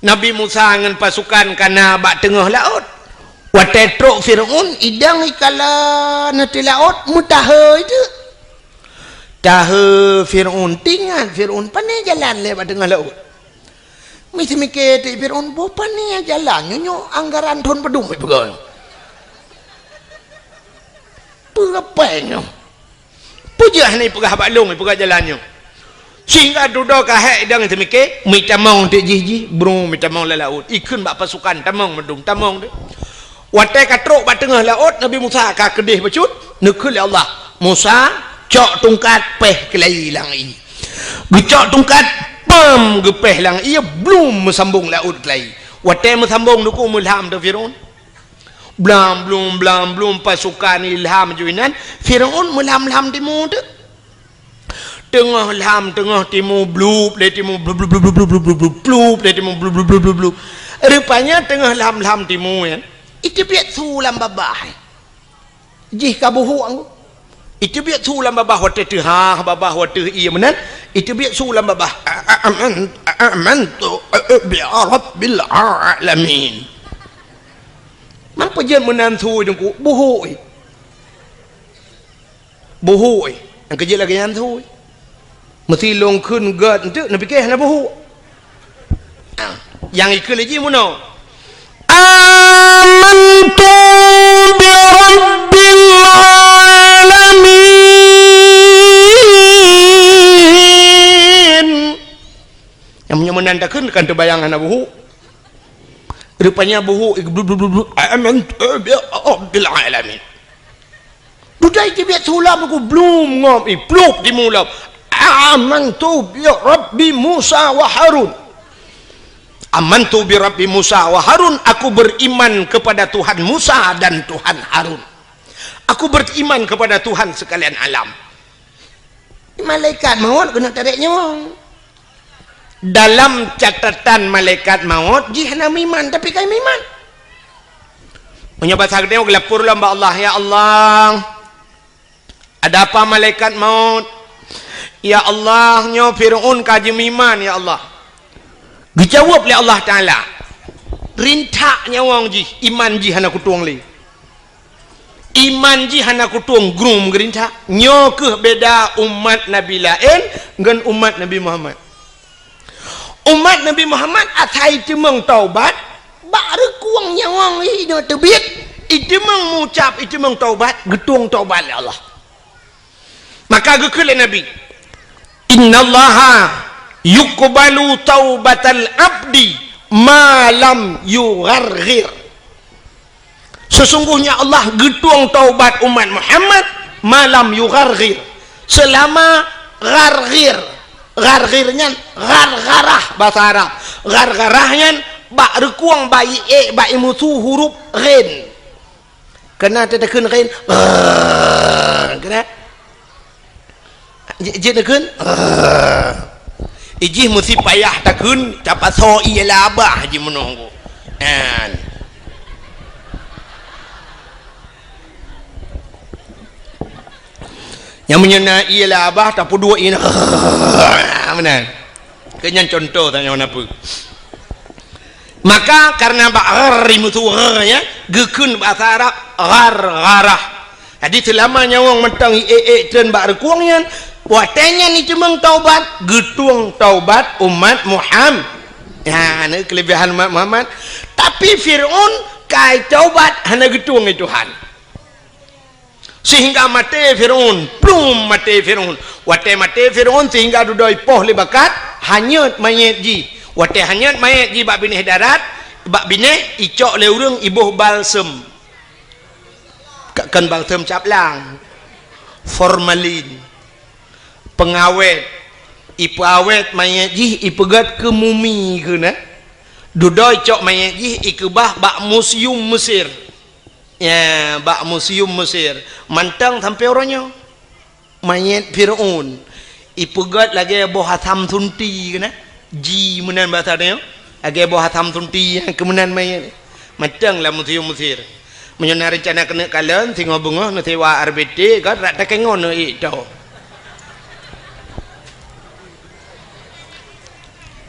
Nabi Musa ngon pasukan ka na bak teungoh laôt. Watée trok Firaun, idong ikala na teuh laôt, meutahe itu. Tahe Firaun, teuingat Firaun, pane jalan lé bak teungoh laôt. Miseumiké teuk Firaun, boh pane jalan nyoe, nyoe anggaran thon padum ipeugah. Peue pèng nyoe? Peue jeuet hana ipeugah bak lôn, ipeugah jalan nyoe? Sehingga dudoe ka hék idong teumiké, meutamong teuk jih-jih, bru meutamong lam laôt. Ikheun bak pasukan, tamong meudum, tamong teuk. Watée ka trok bak teungoh laôt, Nabi Musa ka keudeh bacut, neukheun lé Allah, "Musa, cok tungkat, péh keulayi lam ié." Geucok tungkat, pam, geupéh lam ié, blum, meusambong laôt keulayi. Watée meusambong, neukheun meulham teuh Firaun. Blam blum, blam blum, pasukan ilham ju inan, Firaun meulam-lam timu teuk. Teungoh lham, teungoh timu, blup lé timu, blup, blup, blup, blup, blup, blup, blup, blup lé timu, blup, blup, blup, blup, blup. Rupanya teungoh lham-lham timu nyan, iteubiet su lam babah. Jih ka buhuk anggô. Iteubiet su lam babah watée teuhah, babah watée ié meunan, iteubiet su lam babah. A-, a-, aman-, a-, amantu, a-, a-, bi rabbil alamin. Man peue jeuet meunan su Teungku, buhuk. Buhuk, eh. Nyang keujeuet lagée nyan su. Meusi lôn kheun gét enteuk, neupiké hana buhuk. Ah, nyang ikheun lé jih meunoe. Amantu bi rabbil alamin. Nyang meunyoe meunan takheun kan teubayang hana buhuk. Rupanya buhuk, eh, blu, blu, blu, blu. Amantu bi rabbil alamin. Dudoe iteubiet su lam Teungku, blum ngom, iplup timu lom. Amantu bi rabbi Musa wa Harun. Amantu bi rabbi Musa wa Harun, aku beriman kepada Tuhan Musa dan Tuhan Harun. Aku beriman kepada Tuhan sekalian alam. Malaikat maut keuneuk tarek nyawöng. Dalam catatan malaikat maut, jih hana meuiman, tapi ka meuiman. Meunyoe basa geutanyoe geulapor lom bak Allah, "Ya Allah, ada apa malaikat maut? Ya Allah, nyoe Fir'aun ka jimeuiman, ya Allah." Geujaweueb lé Allah Taala, "Rintak nyawöng jih, iman jih hana kutueng lé." Iman jih hana kutueng, grung geurintak. Nyoe kheueh beda umat nabi laén ngon umat Nabi Muhammad. Umat Nabi Muhammad asai teumeung taubat, bak reukueng nyawöng jih inoe teubiet, iteumeung mucab, iteumeung taubat, geutueng taubat lé Allah. Maka geukheun lé Nabi, "Innallaha yuqbalu taubatal abdi ma lam yugharghir." Sesungguhnya Allah geutueng taubat umat Muhammad ma lam yugharghir. Selama gharghir. Gharghir nyan ghargharah basa Arab. Ghargharah nyan bak reukueng bak ié, bak imusu huruf ghin. Keunan takheun ghin, ghrrr, keunan. Jeuet, jeuet takheun, ghrrr. Ijih meusi payah takheun, tapasoe ié lam babah jih meunoe. Nyan. Nyang meunyoe na ié lam babah, tapeuduek ié, ghrrr, meunan. Keu nyan contoh tanyoe na peue. Maka karena bak ghrrr imusu ghrrr nyan, geukheun basa Arab ghargharah. Jadi seulama nyawöng mantong ié-ék treun bak reukueng nyan, watée nyan iteumeung taubat, geutueng taubat umat Muham-, nyan keulebihan umat Muhammad. Tapi Fir'aun ka taubat hana geutueng lé Tuhan. Sehingga maté Fir'aun, plum maté Fir'aun. Watée maté Fir'aun sehingga dudoe ipoh lé bakat, hanyot manyét jih. Watée hanyot manyét jih bak binéh darat, bak binéh icok lé ureuëng iboh balsem. Ka-, kon balsem caplang. Formalin. Pengawét. Ipeuawét manyét jih, ipeugét keu mumi keunan. Dudoe icok manyét jih ikeubah bak museum Mesir. Ya, bak museum Mesir. Mantong sampoe uroe nyoe. Manyét Fir'aun. Ipeugét lagée boh asam sunti keunan. Ji meunan basa tanyoe. Lagée boh asam sunti nyang keu meunan manyét. Mantong lam museum Mesir. Meunyoe na reuncana keuneuk kalon, singoh beungoh neusewa R B T, ka rot takengon neuék toe.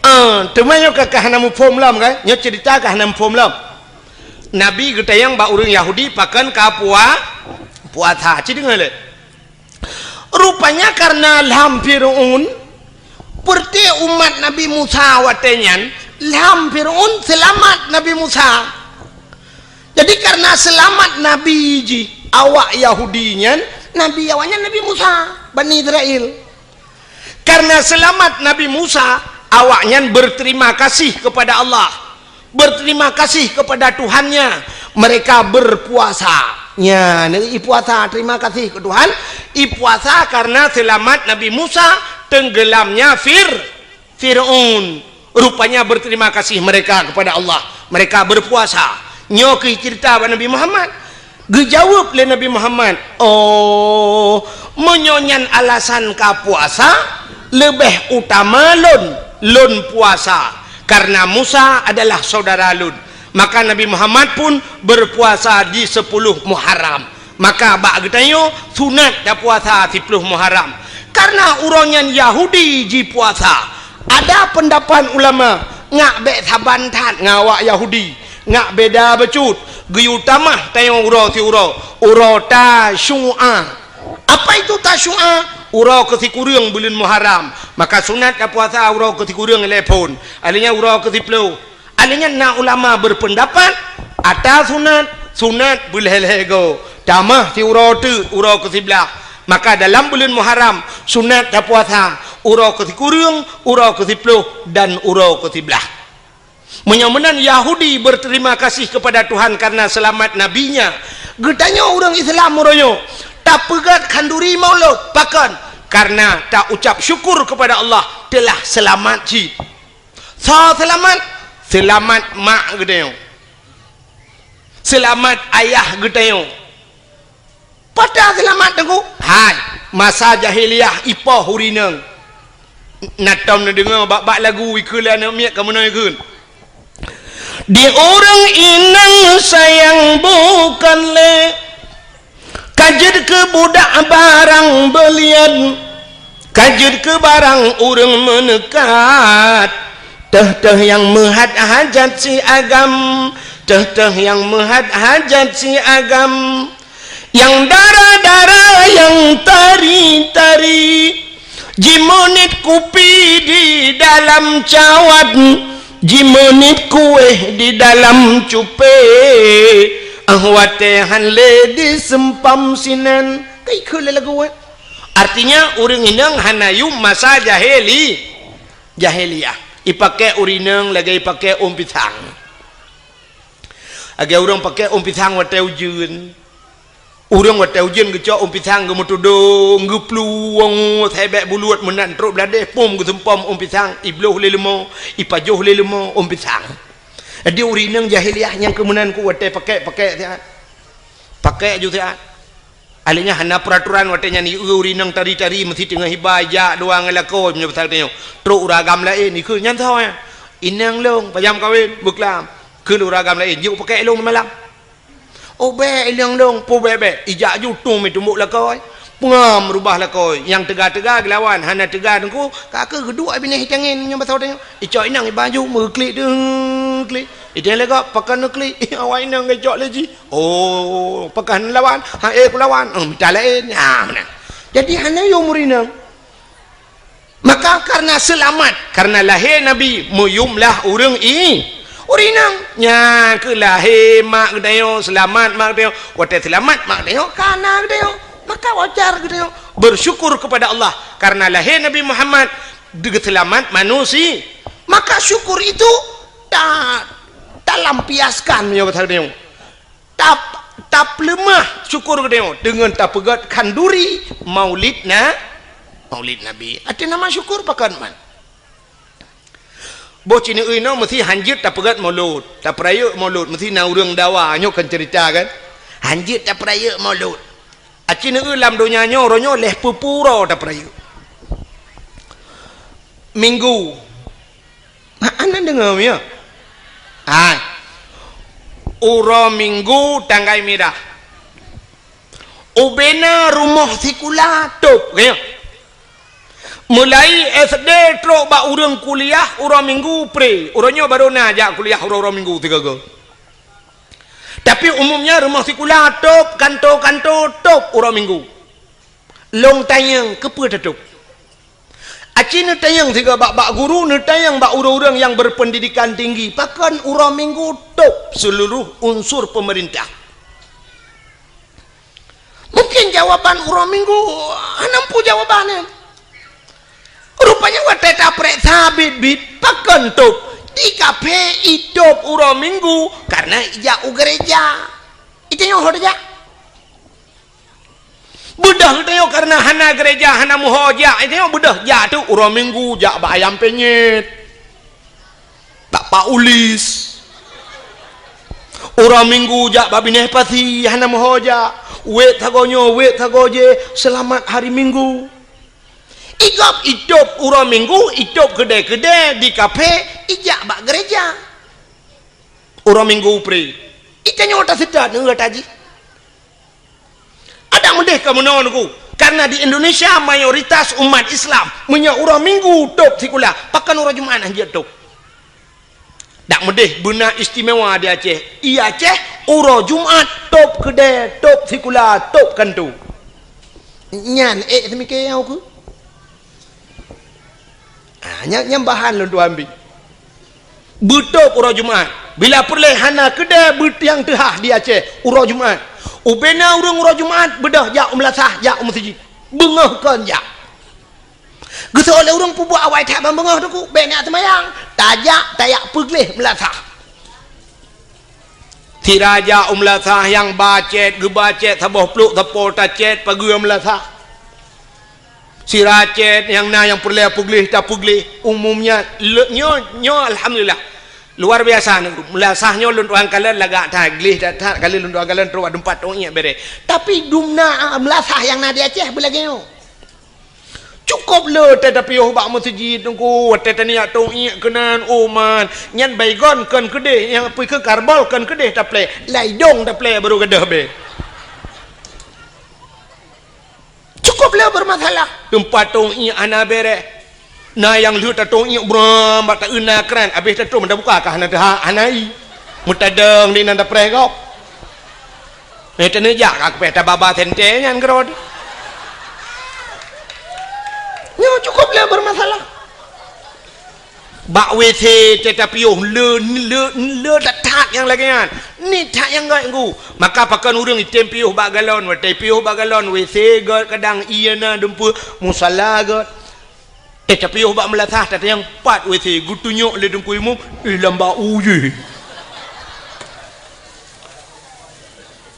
Ah, teuma nyoe ka, ka hana muphom lom kan? Nyoe cerita ka hana muphom lom. Nabi geutanyong bak ureuëng Yahudi pakon ka pua-, puasa. Ci deungoe lé. Rupanya karena lham Fir'aun, peureuté umat Nabi Musa watée nyan, lham Fir'aun seulamat Nabi Musa. Jadi karena seulamat Nabi jih awak Yahudi nyan, Nabi awaknyan Nabi Musa, Bani Israel. Karena seulamat Nabi Musa, awaknyan berterima kasih kepada Allah, berterima kasih kepada Tuhannya. Mereka berpuasa. Nya, ipuasa, terima kasih ke Tuhan. Ipuasa karena seulamat Nabi Musa tenggelamnya Fir-, Fir'aun. Rupanya berterima kasih mereka kepada Allah. Mereka berpuasa. Nyoe keuh cerita bak Nabi Muhammad. Geujaweueb lé Nabi Muhammad, "Oh, meunyoe nyan alasan ka puasa, leubeh utama lôn, lôn puasa, karena Musa adalah saudara lôn." Maka Nabi Muhammad pun berpuasa di sepuluh Muharram. Maka bak geutanyoe sunat tapuasa siploh Muharram. Karena uroe nyan Yahudi jipuasa. Ada pendapat ulama, ngak bék saban that ngon awak Yahudi, ngak beda bacut. Geuyue tamah tanyoe uroe siuroe, uroe Tasyu'a. Apa itu Tasyu'a? Uroe keusikureueng buleuen Muharram. Maka sunat tapuasa uroe keusikureueng lhèe phon. Alèh nyan uroe keusiploh. Alèh nyan na ulama berpendapat, ata sunat, sunat beulhèe-lhèe goe. Tamah siuroe teuk, uroe keusiblaih. Maka dalam buleuen Muharram, sunat tapuasa uroe keusikureueng, uroe keusiploh, dan uroe keusiblaih. Meunyoe meunan Yahudi berterima kasih kepada Tuhan karena selamat nabinya, geutanyoe ureueng Islam uroe nyoe tapeugöt khanduri Maulud, pakon? Karena taucap syukur kepada Allah telah selamat cit. Soe seulamat? Seulamat mak geutanyoe. Seulamat ayah geutanyoe. Pat seulamat, Teungku? Hai, masa jahiliyah ipoh ureueng inong. Na tom neudeungoe bak-bak lagu ikheun lé aneuk miet ka meunoe kheun. Di ureueng inong sayang bukan lé, ka jeuet keu budak barang beulian, ka jeuet keu barang ureueng meuneukat. Teuh-teuh nyang meuhat hajat si agam, teuh-teuh nyang meuhat hajat si agam. Nyang dara-dara, nyang tari-tari, jimeuniet kupi di dalam cawat, jimeuniet kuéh di dalam cupé. Ah, watèe han lé diseumpam sinan. Ka ikheun lé lagu, eh? Artinya, ureueng inong hana yum masa jahili-, jahiliyah. Ipaké ureueng inong lagèe ipaké ôn pisang. Lagèe ureueng paké ôn pisang watèe ujeuen. Ureueng watèe ujeuen geucok ôn pisang geumeutudong, geuplueng, sébèk buluet meunan trok beuladeh, pom geuseumpom ôn pisang, ibloh lé leumo, ipajoh lé leumo ôn pisang. Jadi ureueng inong jahiliyah nyang keu meunan ku watèe paké-paké siat. Paké ju siat. Alèh nyan hana peuraturan watèe nyan, ieu ureueng inong tari-tari meusi teungoh iba, ijak dua ngon lakoe meunyoe pasal tanyoe. Trok ureueng agam laén, ikheun nyan soe nyan? Inong lôn, pajam kawen, beuklam. Kheun ureueng agam laén, jeuet paké lôn malam. Oh, bèk, inong lôn, peue bèk-bèk. Ijak ju tueng meutumbok lakoe. Peungam rubah lakoe. Nyang teuga-teuga geulawan, hana teuga Teungku, ka keuh geuduek binéh itangen nyoe basa tanyoe. Icok inong iba ju meuklik deuh klik. Itanyong lé gob, pakon neuklik? Awak inong geucok lé jih. Oh, pakon lawan? Ha, eh, kulawan. Oh, mita laén. Ha, meunan. Jadi hana yum ureueng inong. Maka karena seulamat, karena lahé Nabi, meuyum lah ureueng i-, ureueng inong. Nyan keuh lahé mak geutanyoe, seulamat mak geutanyoe. Watèe seulamat mak geutanyoe, ka na geutanyoe. Maka wajar geutanyoe bersyukur kepada Allah karena lahé Nabi Muhammad, geuseulamat manusi-, maka syukur itu ta-, talampiaskan, meunyoe basa geutanyoe. Tap-, tapeuleumah syukur geutanyoe deungon tapeugöt khanduri Maulid na-, Maulid Nabi. Arti nama syukur pakon man. Boh ci neueu inoe meusi han jeuet tapeugöt Maulud, tapeurayeuk Maulud, meusi na ureueng dawa, nyoe kan ceurita kan. Han jeuet tapeurayeuk Maulud. Aci neueu lam donya nyoe, uroe nyoe lhèe peuet ploh uroe tapeurayeuk. Minggu. Hana deungoe, ya? Hai. Uroe Minggu tanggai mirah. Ubena rumoh sikula tôb, ya. Mulai S D trok bak ureueng kuliah uroe Minggu pre. Uroe nyoe barô na jak kuliah uroe-uroe Minggu sigoe-goe. Tapi umumnya rumoh sikula tôb, kanto-kanto tôb uroe Minggu. Lôn tanyong, keupeue tatôb? Aci neutanyong sigoe bak, bak guru, neutanyong bak ureueng-ureueng nyang berpendidikan tinggi, pakon uroe Minggu tôb seuluruh unsur peumeurintah? Mungkin jawaban uroe Minggu hana muphom jawaban nyan. Rupanya watèe tapeureksa biet-biet, pakon tôb? Di kaphé itôb uroe Minggu karena ijak u gereja. Itanyoe ho tajak. Beudôh geutanyoe kareuna hana gereja, hana meuho jak, geutanyoe beudôh jak teuk uroe Minggu jak bak Ayam Penyet, bak Pak Ulis. Uroe Minggu jak bak binéh pasi, hana meuho jak. Wék sagoe nyoe, wék sagoe jéh, seulamat hari Minggu. Igob itôb uroe Minggu, itôb keudè-keudè di kaphé, ijak bak gereja. Uroe Minggu pré. Itanyoe taseutôt neu gata jih. Adak meudeh ka meunoe Teungku. Karena di Indonesia mayoritas umat Islam, meunyoe uroe Minggu tôb sikula, pakon uroe Jumat hana jeuet tôb. Dak meudeh beuna istimewa di Aceh. I Aceh, uroe Jumat tôb keudè, tôb sikula, tôb kantô. Nyan ék seumike nyang ukeue. Ah, nyan, nyan bahan lôn tuan bi. Beutôb uroe Jumat. Bila peureulèe hana keudè beutiang teuhah di Aceh uroe Jumat. Ubena ureuëng uroe Jumat beudôh jak u meulasah, jak u meuseujid. Beungoh kon jak. Geuseuôt lé ureuëng peubuet awai that ban beungoh Teungku, bèk neujak seumayang. Tajak, tajak peugleh meulasah. Sira jak u meulasah nyang ba cét, geuba cét saboh plôk sapo tacét pageue meulasah. Sira cét nyang na nyang peureulèe peugleh tapeugleh. Umumnya le-, nyoe, nyoe alhamdulillah. Luar biasa neugru. Meulasah nyoe lôn tuan kalon lagak that, gleh that, that kali lôn tuan kalon trok bak teumpat tong iék bèrèh. Tapi dumna, ah, meulasah nyang na di Aceh beulagèe nyoe. Cukôp le watèe tapiôh bak meuseujid Teungku, watèe taniyak tong iék keunan, oh man, nyan Baygon kon keudeh, nyang peue keu Karbol kon keudeh taplè, lam idông taplè barô gadôh bèe. Cukôp le beureumasalah. Teumpat tong iék hana bèrèh. Na nyang lheueh tatong iék bram bak taeu na kran, abéh tatong tabuka ka hana teuhah, hana ie. Meutadong di nan tapreh gob. Eh, teuneujak ka keupeh tababa sentée nyan keudroe. Nyoe cukôp le beureumasalah. Bak W C teuh tapiôh le, le, le that-that nyang lagèe nyan. Niet that nyang göt Teungku. Maka pakon ureuëng item piôh bak galon, watèe piôh bak galon, W C göt kadang, ie na dumpeue, musala göt. Eh, tapiôh bak meulasah, tatanyong pat W C, geutunyok lé Teungku Imum, eh, lam bak u jih.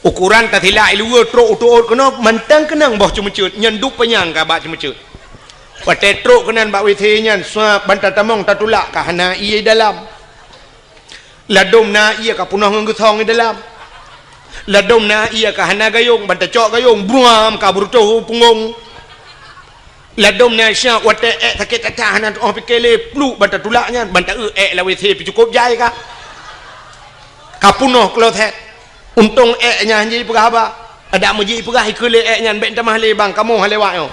Ukoran tasilak i luwa, trok u teuôt keunoe, mantong keunong boh ceumeuceuet, nyan duek panyang ka bak ceumeuceuet. Watèe trok keunan bak W C nyan, suap ban tatamong tatulak ka hana ie dalam. Ladôm na ie ka peunoh ngon geusong i dalam. Ladôm na ie ka hana gayông, ban tacok gayông, bruam ka beureutoh u punggông. Ladôm na syah watèe ék sakét that-that hana teuôh pike lé, pluek ban tatulak nyan, ban taeu ék lam W C pih cukôp jai ka. Ka peunoh kloset. Untông ék nyan jih peugah haba. Adak meujih peugah ikheun lé ék nyan, bèk tamah lé bang, kamoe han lewat nyoe.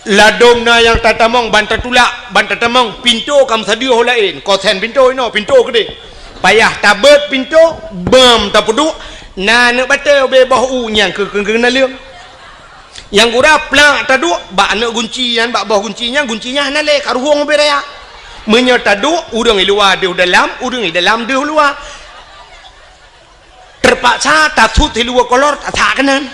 Ladôm na nyang tatamong ban tatulak, ban tatamong, pintoe ka meusadeue ho laén, kosen pintoe inoe, pintoe keudeh. Payah tabeuet pintoe, beuem tapeuduek, na aneuk batèe ubé boh u nyang keu, keu, keu naleueng. Nyang gura plak taduek bak aneuk gunci nyan, bak boh gunci nyan, gunci nyan hana lé, ka ruhueng ubé raya. Meunyoe taduek, ureuëng i luwa deuh dalam, ureuëng i dalam deuh luwa. Teupaksa tasut siluweue kolor tasak keunan.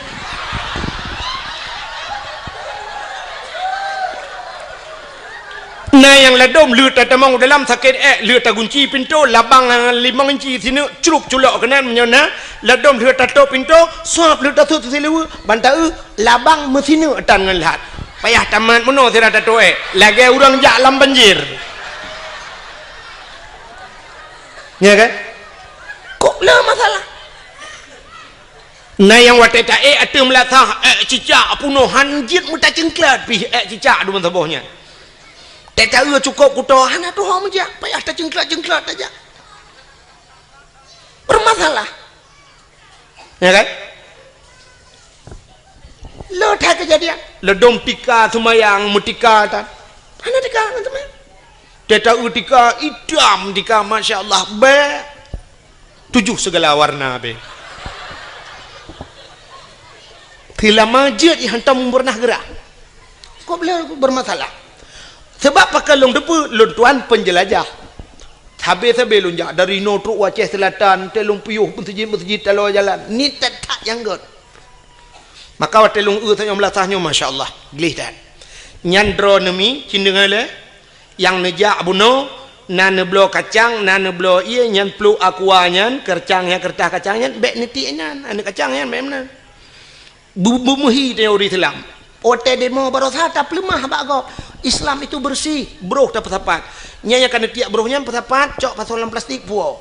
Na nyang ladôm lheueh tatamong u dalam sakét ék, lheueh tagunci pintoe, labang limong inci sineuk crup culok keunan meunyoe na, ladôm lheueh tatôp pintoe, suap lheueh tasut siluweue, ban taeu labang meusineuk tan ngon lhat. Payah tamat meunoe sira tatôp ék, lagèe ureuëng jak lam banjir. Nya kan? Kok le masalah? Na nyang watèe taék ateueh meulasah, ék cicak peunoh han jeuet meutaceuengklat pih ék cicak dum saboh nyan. Teuka cukôp kuto hana tuho meujak, payah taceuengklat-ceuengklat tajak. Bermasalah. Ya kan? Le that keujadian. Ladôm tika seumayang meutika tan. Hana tika ngon seumayang. Teuka tika itam tika, masya Allah, bèk. Tujoh segala warna be. Teulama jeuet i hantom beurnah geurah. Kok beliau bermasalah? Sebab pakon lôn teupeue, lôn tuan penjelajah. Sabe-sabe lôn jak dari noe trok u Aceh Selatan, teuh lôn piôh meuseujid-meuseujid taloe jalan. Ni that-that nyang göt. Maka watèe lôn eu tanyoe meulasah nyoe, masya Allah, gleh that. Nyan droeneuh mi, cit deungoe lé. Nyang neujak bunoe, na neubloe kacang, na neubloe ié, nyan pluek aqua nyan, keureutah nyan, keureutah kacang nyan, bèk neutiek nyan, aneuk kacang nyan bèk meunan. Bu-, beumeuhi tanyoe ureuëng Islam. Watèe demo baroesa tapeuleumah bak gob. Islam itu bersih, broh tapeusapat. Nyan nyang ka neutiek broh nyan peusapat, cok pasoe lam plastik, puwoe.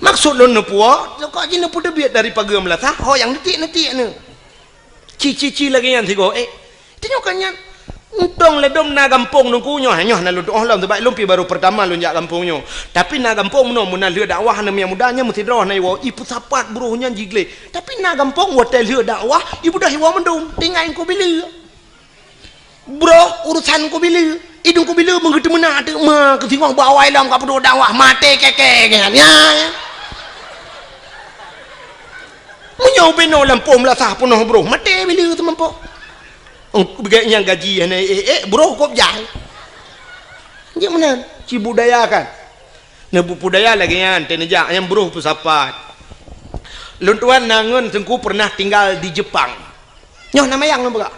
Maksud lôn neupuwoe, kok jih neupeuteubiet dari pageue meulasah, ho nyang neutiek-neutiek neu. Ci-ci-ci lagèe nyan sigoe, eh. Tanyoe kan nyan. Untông ladôm na gampông Teungku nyoe, nyoe na lôn tu'oh lom, sabab lôn pi barô peurtama lôn jak gampông nyoe. Tapi na gampông meunoe, meunan lheueh dakwah aneuk muda nyan meusidroe na iwoe, ipeusapat broh nyan jigleh. Tapi na gampông watèe lheueh dakwah, ibeudôh iwoe mandum, tinggai Teungku Bileu. Broh urusan Teungku Bileu, idong Teungku Bileu meugeuteumeunak teuk ma keu singoh bak awai lom ka peuduek dakwah, maté kèe-kèe nyan. Ya, ya. Meunyoe ubé noe lampôh meulasah peunoh broh, maté Bileu teumampôh. Ong, beugai nyang gaji hana ék-ék, broh kop jai. Jeuet meunan, cibudayakan. Neubudaya lagèe nyan, teuneujak nyang broh peusapat. Lôn tuan na ngon Teungku pernah tinggal di Jepang. Nyoe na mayang lôn peugah.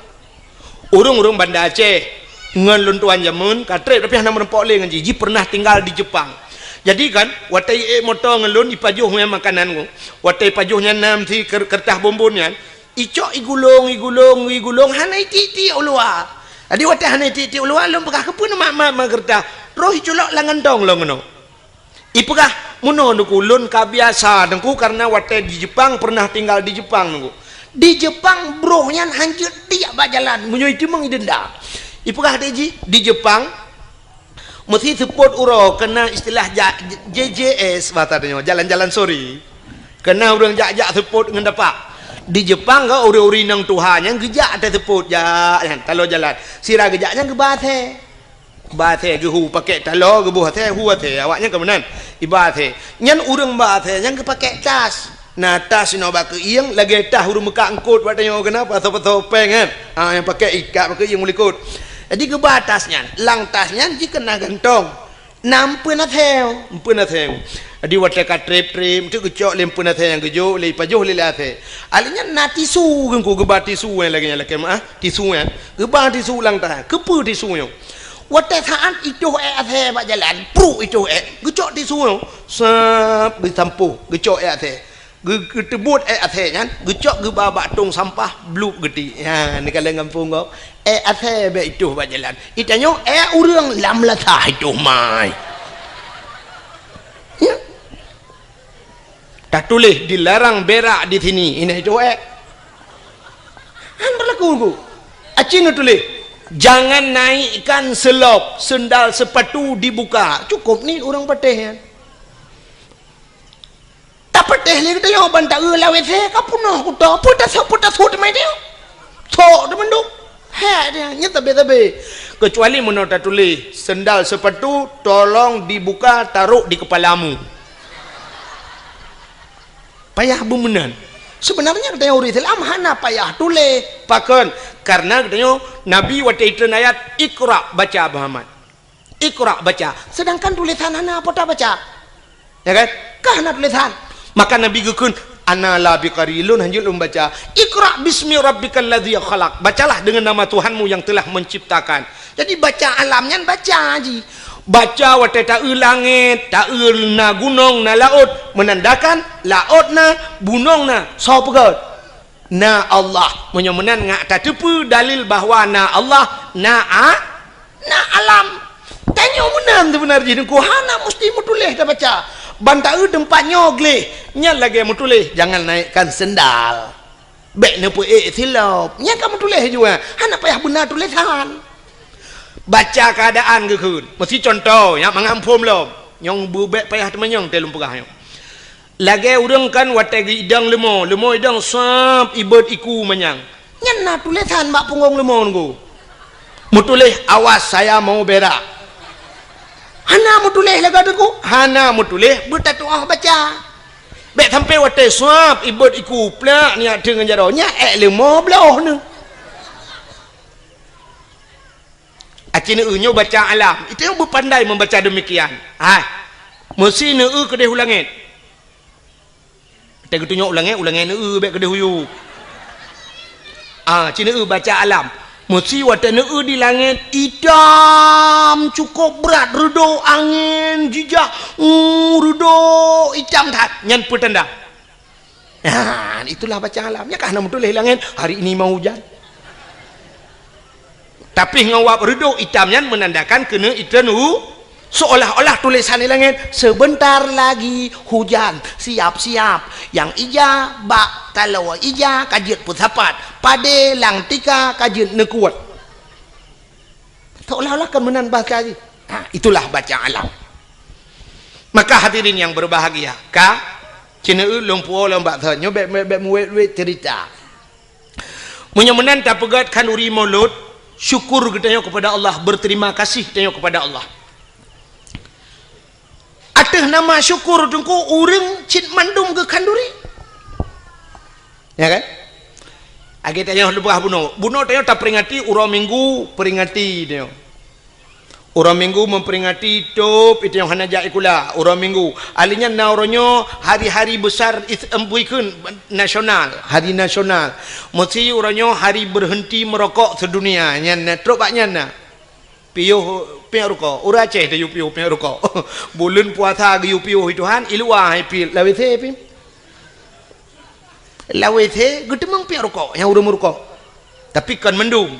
Ureueng-ureueng Banda Aceh ngon lôn tuan jameun ka trép, tapi hana meurumpok lé ngon jih. Jih pernah tinggal di Jepang. Jadi kan, watèe iék moto ngon lôn, ipajoh ngon makanan ngon. Watèe ipajoh nyan na meusi ker-, keureutas bonbon nyan, icok igulong, igulong, igulong, hana itiek-tiek u luwa. Jadi watèe hana itiek-tiek u luwa, lôn peugah, "Keupeue neumat-mat ma keureutas?" Roh iculok lam gantong lôn keunoe. Ipeugah, "Meunoe Teungku, lôn ka biasa Teungku, karena watèe di Jepang, pernah tinggal di Jepang Teungku. Di Jepang broh nyan hanjeuet tiek bak jalan, meunyoe iteumeung idenda." Ipeugah lé jih, di Jepang, meusi seupôt uroe keunan istilah ja-, J J S bahasa tanyoe, jalan-jalan sore. Keunan ureueng jak-jak seupôt ngon dapak. Di Jepang ka ureueng-ureueng inong tuha nyan geujak ateueh seupôt, jak nyan, taloe jalan. Sira geujak nyan geuba asèe. Ba asèe geuhu pakèk taloe, geuboh asèe, hu asèe, awaknyan ka meunan. Iba asèe. Nyan ureueng ba asèe nyan geupakèk tas. Na tas inoe bak keuieng, lagèe tas ureueng meukat eungkôt bak tanyoe keunan, pasoe-pasoe péng kan. Ha, nyang pakèk ikat bak keuieng u likôt. Jadi geuba tas nyan. Lam tas nyan jih keunan gantong. Na empeuen asèe, empeuen asèe. Jadi watèe ka trép-trép, teuk geucok lé empeuen asèe nyang geujok lé, ipajoh lé, lé asèe. Ahli nyan na tisu, Teungku geuba tisu nyang lagèe nyan lakèe meu'ah, tisu nyan. Geuba tisu lam tas. Keupeue tisu nyoe? Watèe saát itoh ék asèe bak jalan, pruk itoh ék, geucok tisu nyoe, sab, geusampôh, geucok ék asèe. Geu-, geuteubuet ék asèe nyan, geucok geuba bak tông sampah, blup geutiek. Ya, neukalon gampông gob. Ék asèe bèk itoh bak jalan. Itanyoe ék ureueng lam lasah itoh mai. Ya. Tatuléh dilarang berak di sini, inan itoh ék. Han berlaku, Teungku. Aci neutuléh, "Jangan naikkan selop, sendal sepatu dibuka." Cukôp nit ureueng patéh nyan. Tapatéh lé geutanyoe ban taeu lam W C ka peunoh kuto, peue tasôk, peue tasôk teuma nyoe. Sok teumandum. Hèk dia, nyan tabé-tabé. Kecuali meunoe tatuléh, "Sendal sepatu tolong dibuka, taruh di kepalamu." Payah beumeunan. Seubeunarnya geutanyoe ureueng Islam hana payah tuléh. Pakon? Karena geutanyoe Nabi watèe itreun ayat, "Iqra," baca, Muhammad. "Iqra," baca. Sedangkan tulésan hana, peue tabaca? Ya kan? Ka hana tulésan. Maka Nabi geukheun, "Ana la biqari, lôn hanjeuet lôn baca." "Iqra bismi rabbikal ladzi khalaq." Bacalah dengan nama Tuhanmu yang telah menciptakan. Jadi baca alam nyan baca jih. Baca watèe taeu langèt, taeu na gunong, na laôt, menandakan laôt na, gunong na, soe peugöt? Na Allah. Meunyoe meunan ngat tateupeue dalil bahwa na Allah, na a-, na alam. Tanyoe meunan seubeuna jih Teungku, hana musti meutuléh tabaca. Ban taeu teumpat nyoe gleh, nyan lagèe meutuléh, "Jangan naikkan sendal." Bèk neupeuék silop. Nyan ka meutuléh jua. Hana payah beuna tulésan. Baca keuadaan geukheun. Meusi cuntoh, nyak mangat muphom lom. Nyang beubèk payah teumanyong teuh lôn peugah nyoe. Lagèe ureueng kan watèe geuidong leumo, leumo idong sab ibot iku manyang. Nyan na tulésan bak punggong leumo Teungku. Meutuléh, "Awas, saya mau berak." Hana meutuléh lagèe Teungku, hana meutuléh beutatu'oh baca. Bèk sampai watèe sab ibot iku plak nyak teuk ngon jaroe, nyak ék leumo bloh neuh. Aci neueu nyoe baca alam, itu nyang beupandai membaca demikian. Hai, meusi neueu keudeh u langèt. Watèe geutunyok u langèt, u langèt neueu bèk keudeh u yup. Ah, ci neueu baca alam. Meusi watèe neueu di langèt, itam cukôp brat, reudôk angén jijak, uh, reudôk itam that. Nyan peutanda. Nah, itulah baca alam. Nyan ka hana meutuléh langèt, "Hari ini mau hujan." Tapi ngon wab reudôk itam nyan meunandakan keuneuk itreun u, seolah-olah tulésan di langét, "Sebentar lagi hujan, siap-siap. Nyang ija bak taloe ija ka jeuet peusapat, padé lam tika ka jeuet neukuet." Seolah-olah kan meunan bahasa jih. Ha, itulah bacaan alam. Maka hadirin yang berbahagia, ka, ci neueu lôn puwoe lôn bak thon, nyoe bèk, bèk, bèk muwét-wét cerita. Meunyoe meunan tapeugét khanduri Maulud, syukur geutanyoe kepada Allah, berterima kasih tanyoe kepada Allah. Ateueh nama syukur teungku ureueng cit mandum geukhanduri. Ya kan? Lagèe tanyoe leubeh bunoe. Bunoe tanyoe taperingati uroe Minggu, peringati tanyoe. Uroe Minggu memperingati tôb, itu nyang hana jak sikula, uroe Minggu. Ahli nyan na uroe nyoe hari-hari besar is-, em, buikheun nasional, hari nasional. Meusi uroe nyoe hari berhenti merokok sedunia. Nyan na, trok bak nyan na. Piôh piep rukok. Ureueng Aceh tayue piôh piep rukok. Buleuen puasa geuyue piôh Tuhan, i luwa hai piep. Lam W C piep. Lam W C geuteumeung piep rukok, nyang ureueng meurukok. Tapi kon mandum.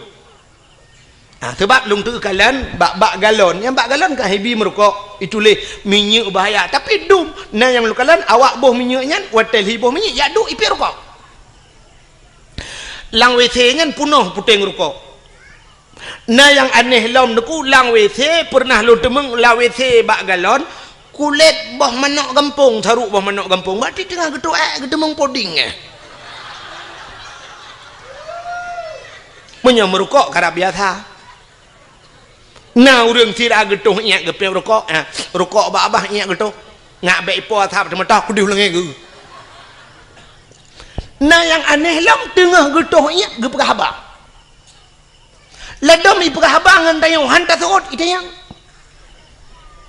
Ha, seubab lôn teukalon bak, bak galon. Nyang bak galon kan hibi meurukok, ituléh minyeuk bahaya. Tapi dum, na nyang lôn kalon awak boh minyeuk nyan, watèe lhi boh minyeuk, jak duek i piep rukok. Lam W C nyan punoh puténg rukok. Na nyang aneh lom teungku, lam W C pernah lôn teumeung lam W C bak galon, kulét boh manok gampông, saruk boh manok gampông. Berarti teungoh geutuek, geuteumeung puding, eh. Meunyoe meurukok karab biasa. Na ureueng sira geutoh iék geupiep rukok, eh, rukok bak babah iék geutoh. Ngak bèk ipo asap teumeutah kudeuh leungèe geuh. Na nyang aneh lom teungoh geutoh iék geupeugah haba. Ladôm ipeugah haba ngon tanyoe han taseuôt itanyong.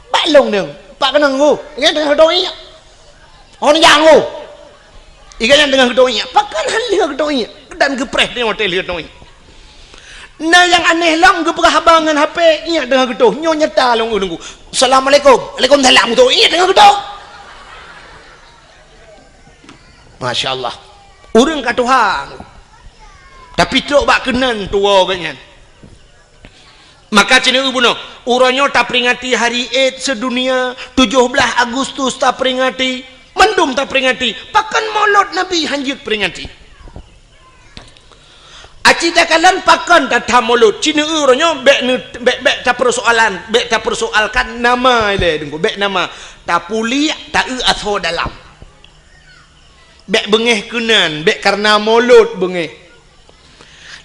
Bak lôn nyoe, pat keunong ngô, nyan teungoh geutoh iék. Hon nyang ngô. Iga nyan teungoh geutoh iék. Pakon han lheueh geutoh iék. Dan geupreh teungoh watèe lheueh geutoh iék. Na nyang aneh lom geupeugah haba ngon H P, iék teungoh geutoh. Nyoe nyata lôn ureueng ku. Assalamualaikum. Waalaikumsalam. Geutoh iék teungoh geutoh. Masya Allah. Ureueng ka tuha. Tapi trok bak keunan tuwoe geuh nyan. Maka ci neueu bunoe, uroe nyoe taperingati hari Id sedunia, tujoh blaih Agustus taperingati, mandum taperingati. Pakon Maulud Nabi han jeuet peringati? Aci takalon pakon tatham Maulud, ci neueu uroe nyoe bèk neu-, bèk, bèk tapeursoalan, bèk tapeursoalkan nama ilèe teungku, bèk nama. Tapuliek, taeu asoe dalam. Bèk beungèh keunan, bèk kareuna Maulud beungèh.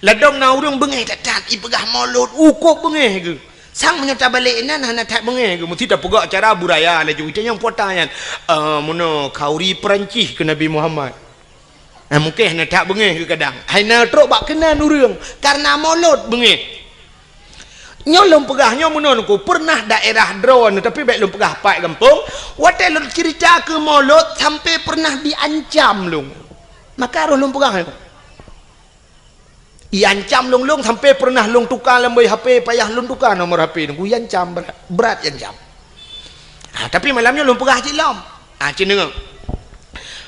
Ladôm na ureueng beungèh that-that, ipeugah Maulud, ukôb beungèh geuh. Sang meunyoe tabalek inan hana that beungèh geuh, meusti tapeugah cara budaya laju. Itanyong po ata nyan, "Eh, meunoe khanduri Peurancih keu Nabi Muhammad." Nah, mungken hana that beungèh geuh kadang. Hai na trok bak keunan ureueng, kareuna Maulud beungèh. Nyoe lôn peugah nyoe meunoe teungku, pernah daerah droeneuh, tapi bèk lôn peugah pat gampông, watèe lôn cerita keu Maulud sampai pernah diancam lôn. Maka roh lôn peugah nyoe. Iancam lôn, lôn sampai pernah lôn tuka lam boh H P, payah lôn tuka nomor H P teungku, iancam brat, brat iancam. Ha, tapi malam nyoe lôn peugah cit lom. Ha, ci neueu.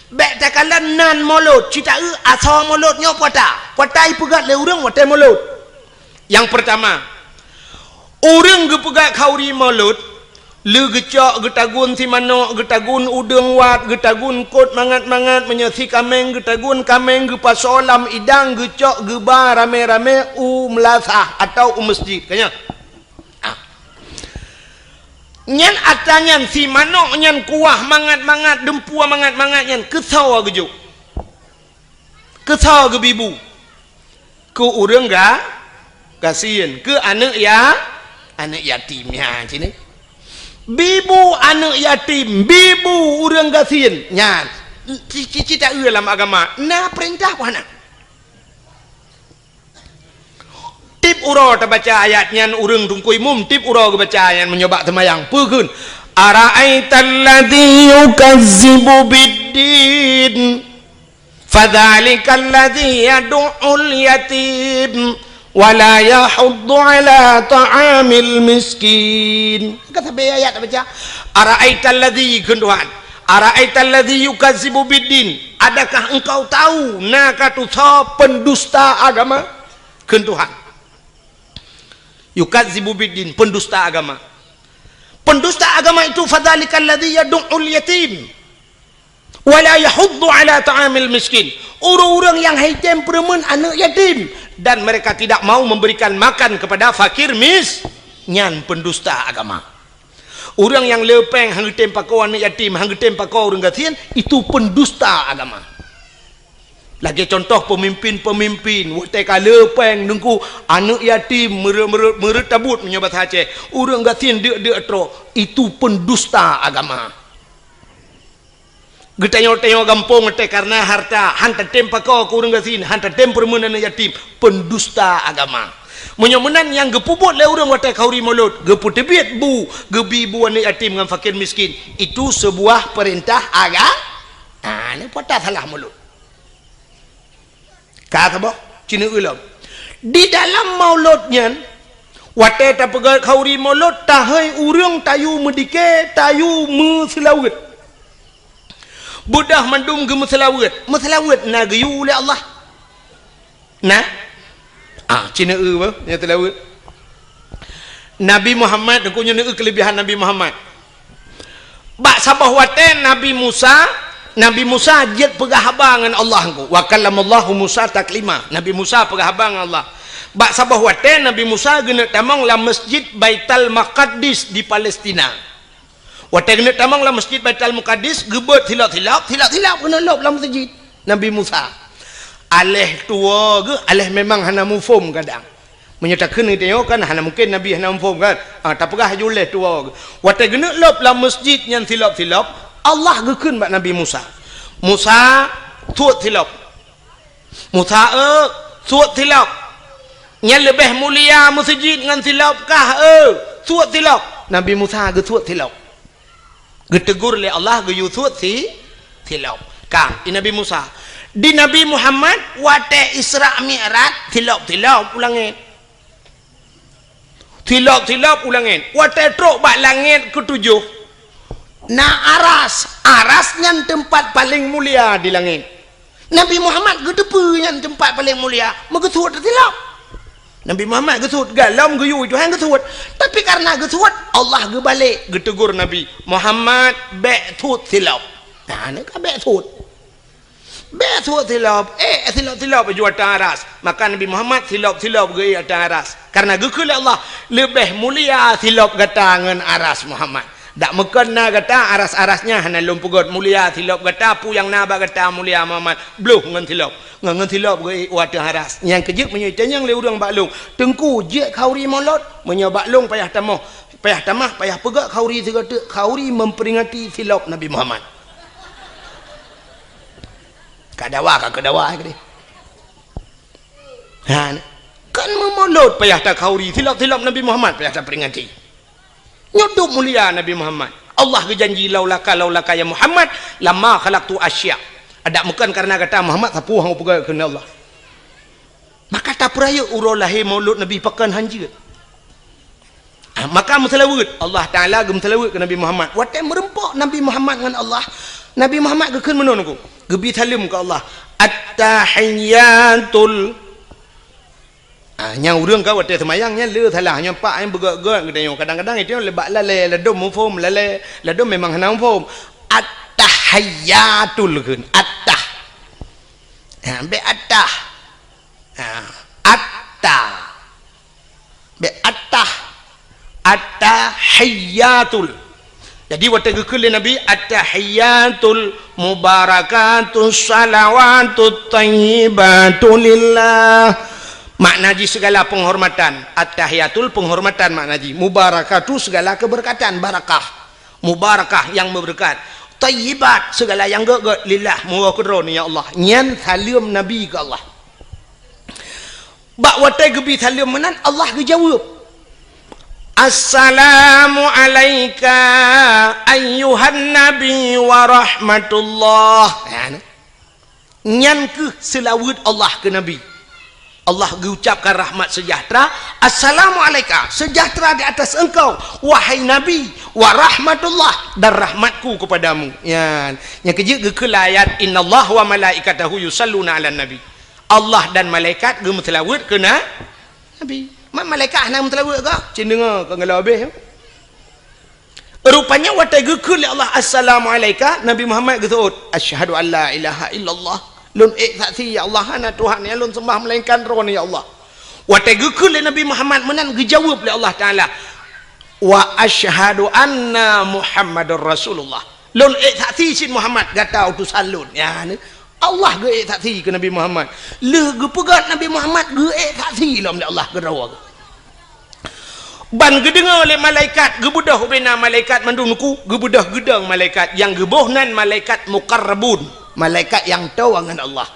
Bèk takalon nan Maulud, ci taeu asoe Maulud nyoe po ata. Po ata ipeugah lé ureueng watèe Maulud. Nyang peurtama, ureueng geupeugah khanduri Maulud, lé geucok geutagun si manok, geutagun udeueng wat, geutagun kot mangat-mangat, meunyoe si kaméng geutagun kaméng, geupasoe lam idang, geucok geuba ramé-ramé u meulasah atawa u meuseujid. Ka nyan. Ah. Nyan atra nyan si manok nyan kuah mangat-mangat, dumpue mangat-mangat nyan keusoe geujok. Keusoe geubibu. Keu ureueng ga-, gasien, keu aneuk ya-, aneuk yatim nyan cit. Bibu aneuk yatim, bibu ureueng gasien. Nyan, ci-, ci-, ci taeu lam agama, na peurintah peu hana? Tiep uroe tabaca ayat nyan ureueng teungku imum, tiep uroe geubaca ayat nyan meunyoe bak seumayang. Peue kheun? Ara'aital ladzi yukazzibu biddin. Fadzalikal ladzi yadu'ul yatim wa la yahuddu ala ta'amil miskin. Ka sabe ayat baca, "Ara'aital ladzi," kheun Tuhan, "ara'aital ladzi yukazzibu biddin." Adakah engkau tahu na ka tusoe pendusta agama? Kheun Tuhan. Yukadzibu biddin, pendusta agama. Pendusta agama itu, fadzalikal ladzi yadu'ul yatim wa la yahuddu ala ta'amil miskin. Ureuëng-ureuëng nyang han tem peureumeun aneuëk yatim dan mereka tidak mau memberikan makan kepada fakir mis-, nyan pendusta agama. Ureuëng nyang le péng han geutem pakoe aneuëk yatim, han geutem pakoe ureuëng gasien, itu pendusta agama. Lagée contoh pemimpin-pemimpin, watée ka le péng teungku, aneuëk yatim meureu-, meureu-, meureutabot meunyoe basa Aceh, ureuëng gasien deuk-deuk trok, itu pendusta agama. Geutanyoe-tanyoe gampông watée kareuna harta, han tatem pakoe keu ureuëng gasien, han tatem peureumeun aneuëk yatim, pendusta agama. Meunyoe meunan nyang geupeubuet lé ureuëng watée khauri mulod, geupeuteubiet bu, geubi bu aneuëk yatim ngon fakir miskin, itu sebuah perintah aga-, ah, ni patah salah mulod. Ka saboh, cineuk lom. Di dalam mulod nyan, watée tapeugah khauri mulod, tahôi ureuëng tayue meudike, tayue meuseulaweuet. Beudôh mandum geumeuseulaweuet. Meuseulaweuet na geuyue lé Allah. Na? Ah, cineuk bah, nyang seulaweuet. Nabi Muhammad, teungku nyoe neueu keulebihan Nabi Muhammad. Bak saboh watée Nabi Musa, Nabi Musa jeuet peugah haba ngon Allah teungku. Wa kallamallahu Musa taklima. Nabi Musa peugah haba ngon Allah. Bak saboh watée Nabi Musa geuneuk tamong lam Masjid Baitul Maqdis di Palestina. Watée geuneuk tamong lam Masjid Baitul Maqdis, geubeuet silop-silop, silop-silop geuneuk lop lam masjid Nabi Musa. Aléh tuwoe geuh, aléh memang hana muphom kadang. Meunyoe takheun geutanyoe kan hana mungken Nabi hana muphom kan? Ah, tapeugah laju lé tuwoe geuh. Watée geuneuk lop lam masjid nyan silop-silop, Allah geukheun bak Nabi Musa, "Musa, suet silop." "Musa, eu, suet silop. Nyan leubeh mulia meuseujid ngon silop kah, eu? Suet silop." Nabi Musa geusuet silop. Geutegur lé Allah geuyue suet si, silop. Ka, di Nabi Musa. Di Nabi Muhammad, watée Isra Mi'raj, silop-silop u langét. Silop-silop u langét. Watée trok bak langét keutujoh, na aras. Aras nyan teumpat paleng mulia di langét. Nabi Muhammad geuteupeue nyan teumpat paleng mulia, meugeusuet silop. Nabi Muhammad geusuet, galom geuyue Tuhan geusuet. Tapi kareuna geusuet, Allah geubalek geutegur Nabi, "Muhammad, bék suet silop." Nah, neuka bék suet. Bék suet silop, eh, silop-silop ju ateueh aras. Maka Nabi Muhammad silop-silop geuék ateueh aras. Kareuna geukheun lé Allah, "Leubeh mulia silop gata ngon aras Muhammad. Dak meukon na gata aras-aras nyan hana lôn peugét mulia silop gata, peue nyang na bak gata mulia Muhammad, bloh ngon silop." Ngon, ngon silop geuék u ateueh aras. Nyang keujeuet meunyoe itanyong lé ureuëng bak lôn, "Teungku, jeuet khauri mulod?" Meunyoe bak lôn payah tamah, payah tamah, payah peugét khauri sigoe teuk, khauri memperingati silop Nabi Muhammad. Ka dawa, ka keudawa keudeh. Ha, kan meumulod payah takhauri, silop-silop Nabi Muhammad payah taperingati. Nyoe dum mulia Nabi Muhammad. Allah geujanji, "Laulaka, laulaka ya Muhammad, lama khalaqtu asya." Adak meukon kareuna gata Muhammad, sapeue hana peugah keunan Allah. Maka tapeurayeuk uroe lahé mulod Nabi pakon han jeuet. Ah, maka meuseulaweuet, Allah Taala geumeuseulaweuet keu Nabi Muhammad. Watée meureumpok Nabi Muhammad ngon Allah, Nabi Muhammad geukheun meunoe nunggu, geubi saleuem keu Allah, "At-tahiyyatul." Ah, nyang ureuëng ka watée seumayang nyan le salah, nyang pak nyang beugét-gét geutanyoe. Kadang-kadang itu le bak lalée, ladom muphom lalée, ladom memang hana muphom. "At-tahiyyatul" kheun, "at-tah." Ha, bék "at-tah". Ha, "at-tah". Bék "at-tah". "At-tahiyyatul". Jadi watée geukheun lé Nabi, "At-tahiyyatul mubarakatus salawatut thayyibatu lillah." Makna jih segala penghormatan. At-tahiyyatul penghormatan makna jih. Mubarakatu segala keberkatan, barakah. Mubarakah yang berkat. Thayyibat segala yang gét-gét, lillah, meuwoe keudroe nyan ya Allah. Nyan saleuem Nabi keu Allah. Bak watée geubi saleuem meunan, Allah geujaweueb, "Assalamu alaika ayyuhan nabi wa rahmatullah." Nyan, nyan kheueh seulaweuet Allah keu Nabi. Allah geucapkan rahmat sejahtera, "Assalamu alaika, sejahtera di atas engkau, wahai Nabi, wa rahmatullah, dan rahmatku kepadamu." Nyan, nyang keujeuet geukheun ayat, "Innallaha wa malaikatahu yusalluna 'alan nabi." Allah dan malaikat geumeuseulaweuet keu na-, Nabi. Malaikat hana meuseulaweuet kah? Cit deungoe ka geula habéh. Rupanya watée geukheun lé Allah, "Assalamu'alaika," Nabi Muhammad geuseuôt, "Asyhadu an la ilaha illallah." Lôn ék saksi, ya Allah, hana Tuhan nyang lôn seumbah melainkan Droeneuh, ya Allah. Watée geukheun lé Nabi Muhammad meunan, geujaweueb lé Allah Taala, "Wa asyhadu anna Muhammadar Rasulullah." Lôn ék saksi cit Muhammad gata utosan lôn. Ya, ni. Allah geuék saksi keu Nabi Muhammad. Lheueh geupeugét Nabi Muhammad geuék saksi lom lé Allah keudroe. Ban geudeungoe lé malaikat, geubeudôh ubena malaikat mandum nuku, geubeudôh geudong malaikat, nyang geuboh nan malaikat muqarrabun, malaikat nyang toe ngon Allah.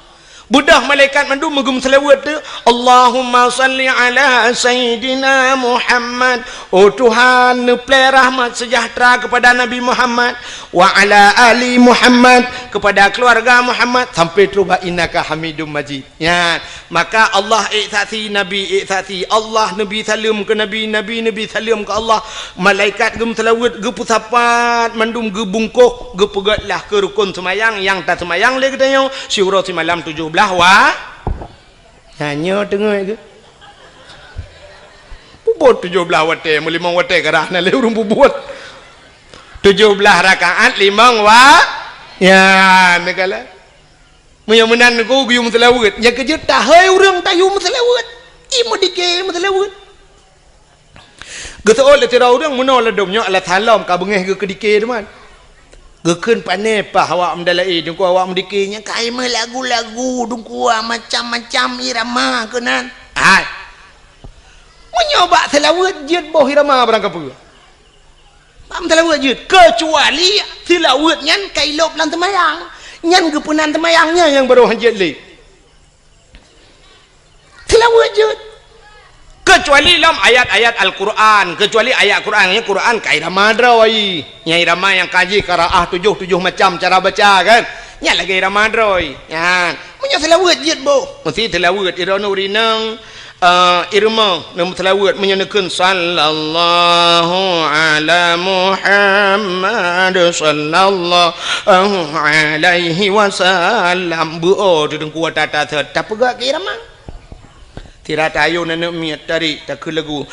Beudôh malaikat mandum meugeumeuseulaweuet tu, "Allahumma salli ala Sayyidina Muhammad." Oh Tuhan, neuplée rahmat sejahtera kepada Nabi Muhammad, "wa ala ali Muhammad," kepada keluarga Muhammad, sampai trok bak "innaka Hamidum Majid." Nyan, maka Allah ék saksi, Nabi ék saksi, Allah neubi saleuem keu Nabi, Nabi neubi saleuem keu Allah. Malaikat geumeuseulaweuet, geupeusapat, mandum geubungkôh, geupeugét lah keu rukon seumayang nyang taseumayang lé geutanyoe, siuroe simalam tujoh blaih wa-, nyan nyoe teungoh geuh. Peubuet tujoh blaih watée, meulimong watée karah na lé ureuëng peubuet. Tujoh blaih rakaat limong wa-, ya, neugala. Meunyoe meunan Teungku geuyue meuseulaweuet, nyang keujeuet tahôi ureuëng tayue meuseulaweuet. I meudike meuseulaweuet. Geuseuôt lé sidroe ureuëng meunoe ladôm nyoe alah salom ka beungéh geuh keudike teuma. Geukheun pané paih awak meudalaé, Teungku, awak meudike nyan ka i meulagu-lagu, Teungku, macam-macam irama keunan. Hai. Meunyoe bak seulaweuet jeuet boh irama barang kapeue. Bak meuseulaweuet jeuet, keucuali seulaweuet nyan ka ilôb lam teumayang. Nyan geupeunan teumayang nyan nyang barô hanjeuet lé. Seulaweuet jeuet. Keucuali lom ayat-ayat Al-Quran, keucuali ayat Quran, nyan Quran ka irama droe. Nyan irama nyang ka jih qiraah tujoh, tujoh macam cara baca kan. Nyan lagée irama droe. Nyan. Meunyoe seulaweuet jeuet boh, meusti seulaweuet iroe nuri nang, eh, irama nang seulaweuet meunyoe neukheun sallallahu ala Muhammad sallallahu alaihi wasallam. Beuo tu Teungku tata set tapeugah keu irama. Sira tayue aneuk miet tarék takheun lagu.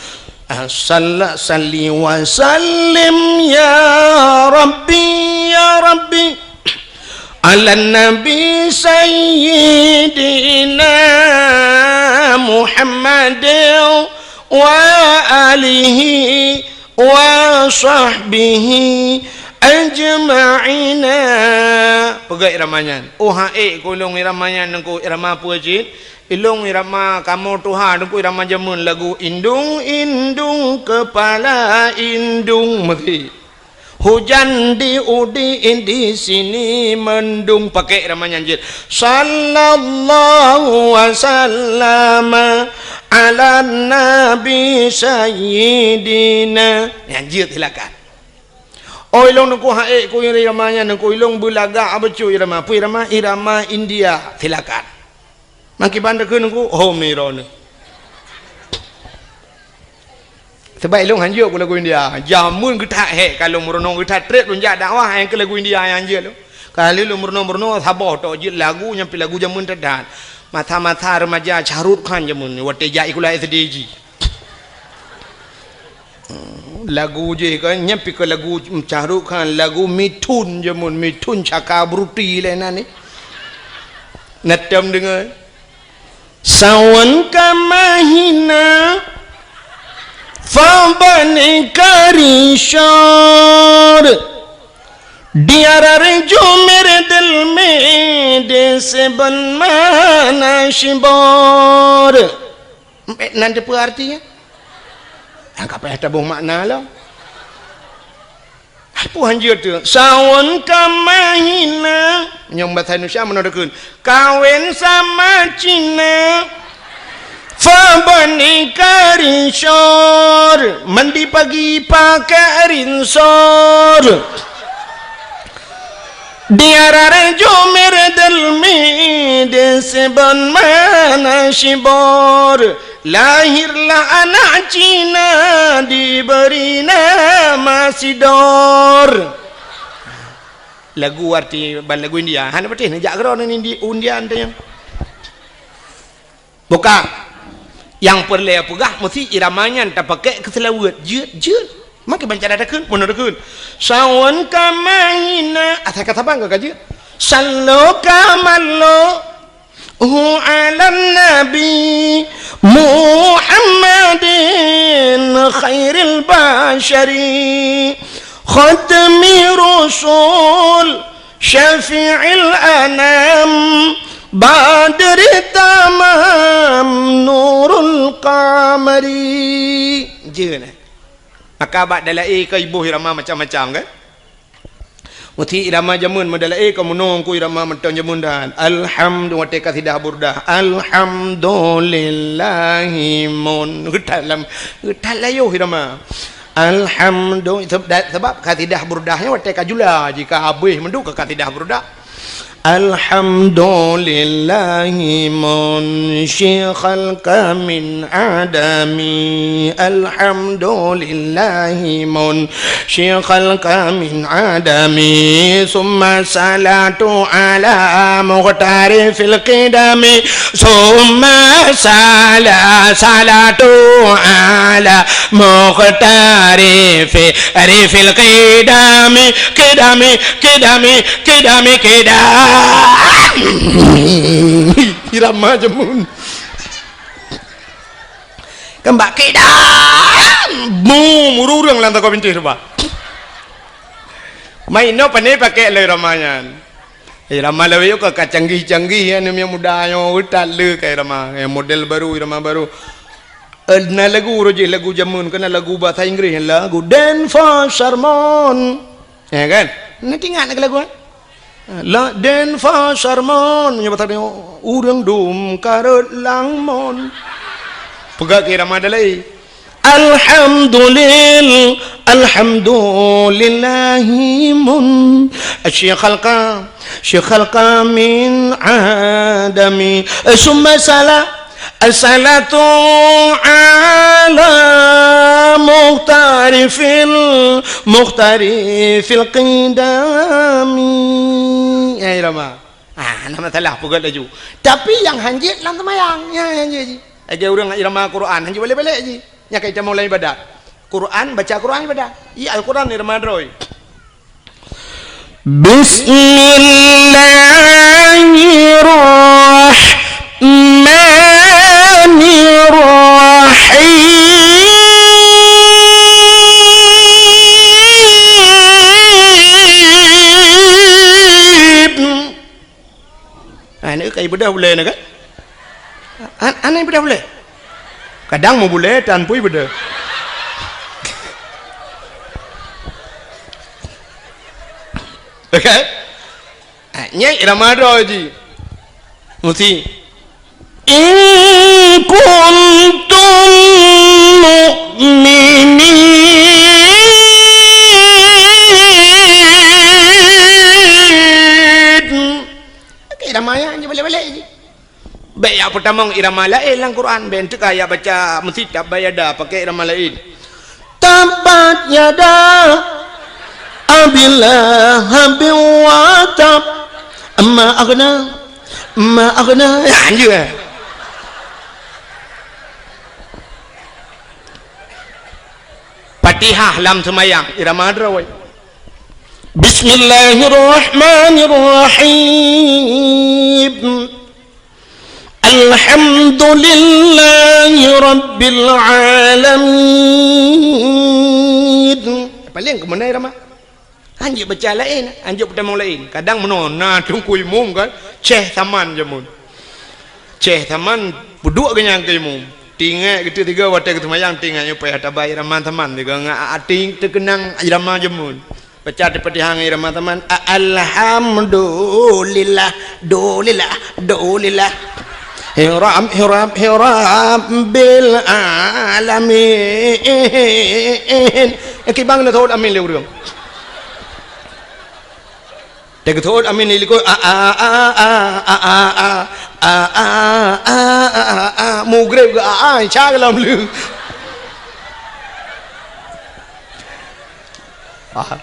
Salla salli wa sallim ya Rabbi, ya Rabbi. Ala Nabi Sayyidina Muhammad wa alihi wa sahbihi ajma'ina. Peugah irama nyan. Oh, hai, ku lôn irama nyan Teungku, irama peue cit? Ilôn irama kamoe tuha Teungku, irama jameun lagu indung-indung kepala indung meuti. Hujan di udi di sini mendung, pakai irama nyan jeuet. Sallallahu wasallam ala nabi sayyidina. Nyan jeuet silakan. Oh, ilôn Teungku hai ku irama nyan Teungku, ilôn beulagak bacut irama. Peue irama? Irama India. Silakan. Makiban takheun Teungku, hom ni droeneuh. Sebab ilôn hanjeuet ku lagu India. Jameun geuthat hék ka lôn meurunoe, geuthat treb lôn jak dakwah nyang keu lagu India nyang hanjeuet lôn. Ka lheueh lôn meurunoe-meurunoe saboh tok jeuet lagu nyang pih lagu jameun that-that. Masa-masa remaja Shah Rukh Khan jameun watée jak sikula S D jih. Lagu jih kan, nyan pih ka lagu Shah Rukh Khan, lagu Mithun jameun, Mithun Chakraborty lé nan ni. Neutém deungoe. Sawan ka mahina, fa bani karishor. Diarar jumer dil me de seben mana shibor. Nan teupeue artinya? Nyang ka payah taboh makna lom. Peue hanjeuet tu? Sawan ka mahina. Nyang bahasa Indonesia meunoe takheun. Kawin sama Cina. Fa bani karishor. Mandi pagi pakai rinsor. Diarar jumer dil me de seben mana shibor. Lahirlah anak Cina diberi nama Sidor. Lagu arti ban lagu India. Hana patéh neujak keudroe ngon Indi-, India teuh nyan. Buka. Nyang peureulée peugah meusti irama nyan tapakée keu seulaweuet. Jeuet, jeuet. Makai banca dah takheun, meunan takheun. Sawan ka mahina, asai ka saban ka jeuet. Sallu ka mallu hu 'alan nabi Muhammadin khairil basyari khatmi rusul syafi'il anam badri tamam nurul qamari. Jeuet, eh? Maka bak dalai ka iboh irama macam-macam, kan? Meusti irama jameun meudalai ka meunong ku irama mantong jameun dan. Alhamdu-, watée kasidah burdah. Alhamdulillahi mun. Geutat lam, geutat layoh irama. Alhamdu-, seb-, da-, sebab kasidah burdah nyan watée ka jula jih ka habéh meuduk ka kasidah burdah. Alhamdulillahi munsyi khalqa min adami. Alhamdulillahi munsyi khalqa min adami. Summa salatu ala mukhtari fil qidami. Summa sala-, salatu ala mukhtari fi rifil qidami. Qidami, qidami, qidami, qidami. Irama jameun. Keumbak qidam. Mu, mururung lam takau bintéh rupa. Main no pane pakai lé irama nyan. Irama lawét ka, ka canggih-canggih, ya, ni muda nyoe utat le ka irama. Ya, model baru, irama baru. Eh, na lagu roh jih, lagu jameun, kena lagu bahasa Inggris, lagu Dan for Sermon. Ya kan? Na ingat na lagu, eh? La Dan for Sermon, nyoe bahasa dia, ureueng dum karot langmon. Peugah ke irama dalai. Alhamdulil-, alhamdulillahi mun-, syi khalqa, syi khalqa min adami. Summa sala-, salatu ala mukhtari fil, mukhtari fil qidami. Ya, irama. Ah, hana masalah, peugah laju. Tapi nyang hanjeuet lam seumayang, ya, hanjeuet jih. Lagée ureueng irama Quran, hanjeuet balek-balek jih. Nyan ka itamong lam ibadat. Quran, baca Quran ibadat. Iya, Al-Quran irama droe. Bismillahirrahmanirrahim. Ha, ni kai beudôh bulée ni kan? An-, aneh beudôh bulée. Kadang meu bulée tan pui beudôh. Okey. Ha, nyan irama droe jih. Meusti. In kuntum mu'minin. Okey, irama nyan jih balek-balek jih. Bék jak peutamong irama laén lam Quran, bék teuka jak baca meusti tab yada pakai irama laén. Tabbat yada Abi Lahabin wa tab. Ma aghna, ma aghna. Ya, anjeuet. Fatihah lam seumayang, irama droe. Bismillahirrahmanirrahim. Alhamdulillahi rabbil alamin. Paléng keumeunai irama. Hanjeuet baca laén, hanjeuet peutamong laén. Kadang meunoe na teungku imum kan, Syekh Saman jameun. Syekh Saman peuduek geuh nyan keu imum. Teuingat geuteuk tiga watée geuseumayang teuingat nyoe payah tabai irama Saman tiga ngat até teukeunang irama jameun. Baca Al-Fatihah ngon irama Saman. A-, alhamdulillah, dulillah, dulillah. Hiram, hiram, hiram bil alamin. Eh, kibang na thot amin lé ureueng. Teugeutôt amin di likot, a, a, a, Mugreb geu a, a, Isya geu lom lheueh. Ah.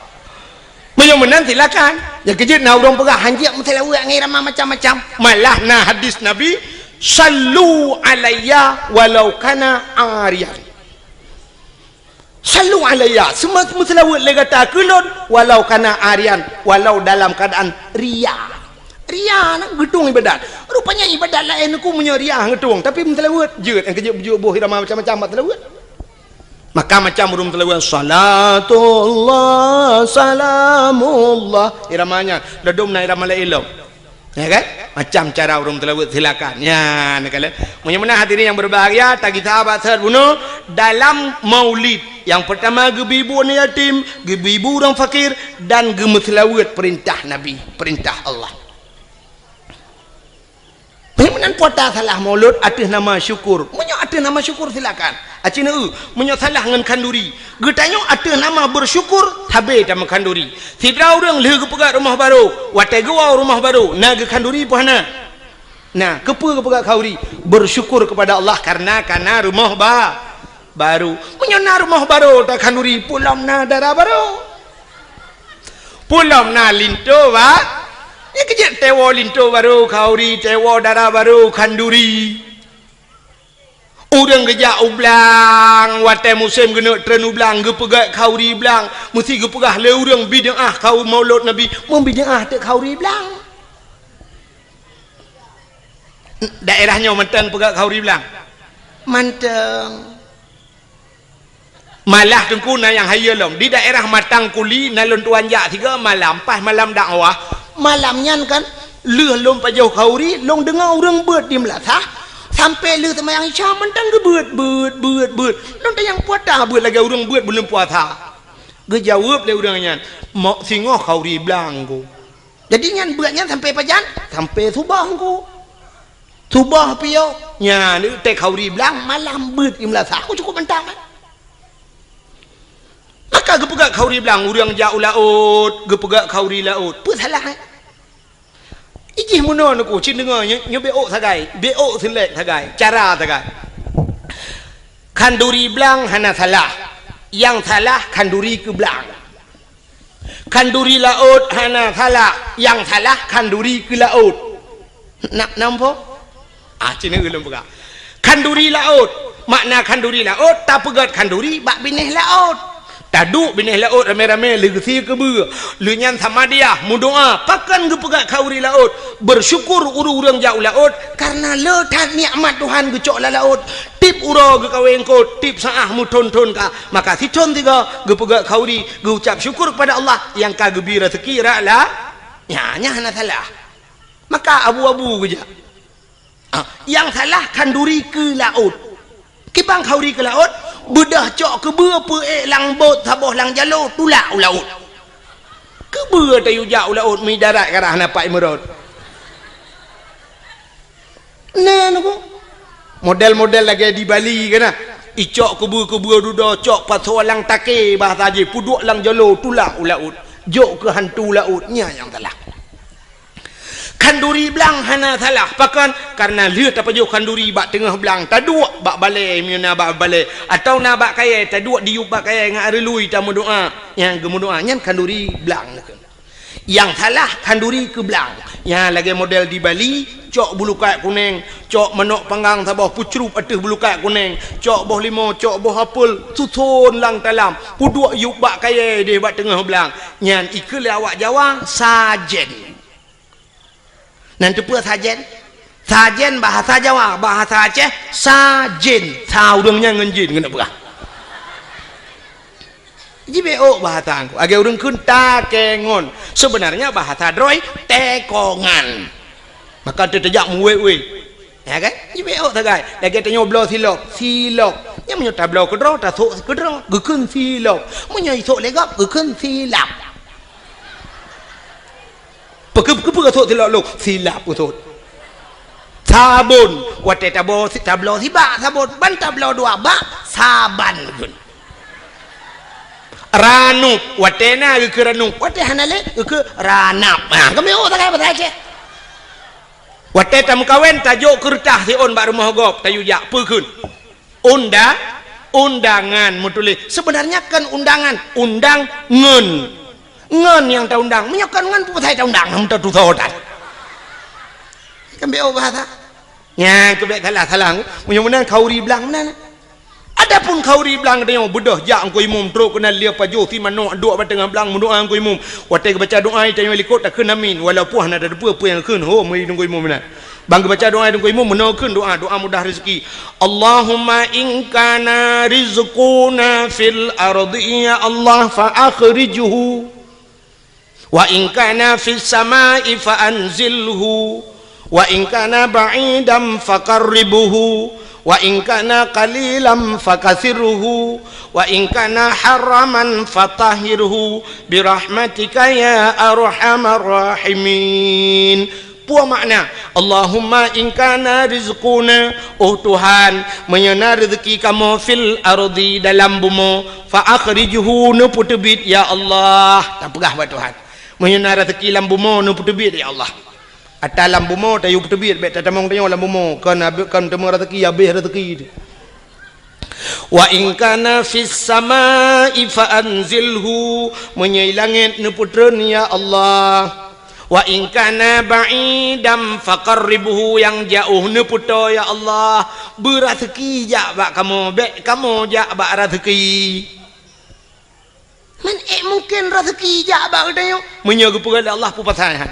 Meunyoe meunan silakan. Nyang keujeuet na ureueng peugah hanjeuet meuseulaweuet ngon irama macam-macam. Malah na hadis Nabi, "Sallu alayya walau kana ariyan." "Sallu alayya," seuma-, meuseulaweuet lé gata keu lôn, "walau kana ariyan," walau dalam keuadaan ria. Ria na geutueng ibadat. Rupanya ibadat laén ku meunyoe ria geutueng, tapi meuseulaweuet jeuet, nyang keujeuet beujeuet boh irama macam-macam bak seulaweuet. Maka macam ureuëng meuseulaweuet, "Salatullah, salamullah." Irama nyan, ladom na irama laén lom. Ya kan? Macam cara ureuëng meuseulaweuet, silakan. Ya, nak kalian. Meunyoe meunan hadirin yang berbahagia, tagih sahabat seuhat bunoe dalam maulid. Yang pertama, geubi bu aneuk yatim, geubi bu ureuëng fakir, dan geumeuseulaweuet perintah Nabi, perintah Allah. Meunan puasa salah maulud ateueh nama syukur. Meunyoe ateueh nama syukur, silakan. Aci neu, meunyoe salah ngon khanduri. Geutanyoe ateueh nama bersyukur, sabe tameukhanduri. Sidroe ureuëng lheueh geupeugah rumoh barô, watée geuwoe rumoh barô, na geukhanduri peue hana? Na, keupeue geupeugah khanduri? Bersyukur kepada Allah karena kana rumoh ba-, barô. Meunyoe na rumoh barô takhanduri, peue lom na dara barô. Peue lom na linto ba-, nyang keujeuet teuwoe linto barô khanduri, teuwoe dara barô khanduri. Ureuëng geujak u blang, watée musém geuneuk treun u blang, geupeugah khanduri blang, meusti geupeugah lé ureuëng bid'ah khanduri maulud Nabi, meubid'ah teuk khanduri blang. Daerah nyoe mantong peugah khanduri blang? Mantong. Malah teungku na nyang hayeue lom. Di daerah Matang Kuli na lôn tuan jak sigoe malam, pas malam dakwah. Malam nyan kan, lheueh lôn pajoh khanduri, lôn deungoe ureuëng beuet di meulasah, sampai lheueh seumayang Isya mantong geubeuet, beuet, beuet, beuet. Lôn tanyong peue ata beuet lagée ureuëng beuet buleuen puasa. Geujaweueb lé ureuëng nyan, "Mok singoh khanduri blang ku." Jadi nyan beuet nyan sampai pajan? Sampai suboh ku. Suboh piôh. Nyan, teuh khanduri blang malam beuet di meulasah. Aku cukup mantong, kan? Maka geupeugah khanduri blang, ureuëng jak u laôt, geupeugah khanduri laôt. Peue salah, eh? Ijih meunoe neuku, cit deungoe, nyoe, nyoe bék ôk sagai, bék ôk seulek sagai, cara sagai. Khanduri blang hana salah. Nyang salah khanduri keu blang. Khanduri laôt hana salah, nyang salah khanduri keu laôt. Nak nampo? Ah, cina ulôn peugah. Khanduri laôt, makna khanduri laôt, tapeugét khanduri bak binéh laôt. Taduek binéh laôt ramé-ramé lheueh geusie keubeue. Lheueh nyan samadiah meudoá, pakon geupeugét khanduri laôt. Bersyukur ureuëng-ureuëng jak u laôt, kareuna le that nikmat Tuhan geucok lam laôt. Tieb uroe geukawé eungkôt, tieb saát meuthon-thon ka. Maka sithon sigoe geupeugét khanduri, geuucab syukur kepada Allah nyang ka geubri raseuki rot la-, nyan, nyan hana salah. Maka abu-abu geujak. Ah, nyang salah khanduri keu laôt. Kiban khanduri keu laôt, beudôh cok keubeue peuék lam bot saboh lam jaloe tulak u laôt. Keubeue tayue jak u laôt, mi darat ka rhah na pat imeurot. Na neuku. Model-model lagée di Bali kan na. Icok keubeue-keubeue dudoe, cok pasoe lam takée bahasa jih, peuduek lam jaloe tulak u laôt. Jok keu hantu laôt, nyan nyang salah. Khanduri blang hana salah. Pakon? Kareuna lheueh tapajoh khanduri bak teungoh blang, taduek bak balée, meunyoe na bak balée, atawa na bak kayée, taduek diyueb bak kayée ngon areului tameudoá. Nyang geumeudoá nyan khanduri blang. Nyang salah khanduri keu blang. Nyang lagée model di Bali, cok bulukat kuneng, cok manok panggang saboh peucrueb ateueh bulukat kuneng, cok boh limo, cok boh apel, suson lam talam, peuduek yueb bak kayée deh bak teungoh blang. Nyan ikheun lé awak Jawa, sajen. Nan teupeue sajen? Sajen bahasa Jawa, bahasa Aceh, sajen. Sa ureuëng nyan ngon jin keuneuk peugah. Jibeuôk bahasa Teungku. Lagée ureuëng kheun takengon. Sebenarnya bahasa droe tekongan. Maka teuh tajak meuwéh-wéh. Ya kan? Jibeuôk sagai. Lagée tanyoe bloe silop, silop. Nyang meunyoe tabloe keudroe, tasok keudroe, geukheun silop. Meunyoe isok lé gob, geukheun silap. Peukeupeue, peukeupeue sot silop lôn? Silap sot. Sabon, watée tabloe si-, tabloe sibak sabon, ban tabloe dua bak, saban gun. Ranup, watée na geukeu ranup, watée hana lé geukeu ranap. Ha, kami oh sagai bahasa Aceh. Watée tameukawen, tajok keureutah siôn bak rumoh gob, tayue jak, peue kheun? Unda-, undangan meutuléh. Sebenarnya kon undangan, undang ngon. Ngon nyang taundang. Meunyoe kon ngon, peue pasai taundang? Hana meututoe that. Kan bék bahasa. Nyan keuh bèk salah-salah. Meunyoe meunan khauri blang meunan. Adapun khauri blang tanyoe beudôh jak Teungku Imum trok keunan lheueh pajoh si manok duek bak teungoh blang meudoa Teungku Imum. Watèe geubaca doa tanyoe likot takheun amin walaupun hana tateupeue peue nyang kheun ho meuri Teungku Imum meunan. Ban geubaca doa Teungku Imum meunoe kheun doa, doa mudah rezeki. Allahumma in kana rizquna fil ardi ya Allah fa akhrijhu. Wa in kana fis sama'i fa anzilhu, wa in kana ba'idan fa qarribhu, wa in kana qalilan fa kathirhu, wa in kana haraman fa tahhirhu bi rahmatika ya arhamar rahimin. Peue makna, Allahumma in kana rizquna, oh Tuhan, meunyoe na reuzeuki kamoe fil ardi dalam bumoe, fa akhrijhu neupeuteubiet ya Allah. Tapeugah bak Tuhan. Meunyoe na reuzeuki lam bumoe neupeuteubiet ya Allah. Ata lam bumoe tayue peuteubiet bèk tatamong tanyoe lam bumoe, kon abéh kon teuma reuzeuki abéh reuzeuki. Wa in kana fis sama'i fa anzilhu, meunyoe i langét neupeutreun ya Allah. Wa in kana ba'idan fa qarribhu, nyang jaoh neupeutoe ya Allah. Beureuzeuki jak bak kamoe, bèk kamoe jak bak reuzeuki. Man ék mungken reuzeuki jak bak geutanyoe? Meunyoe geupeugah lé Allah peue pasai han.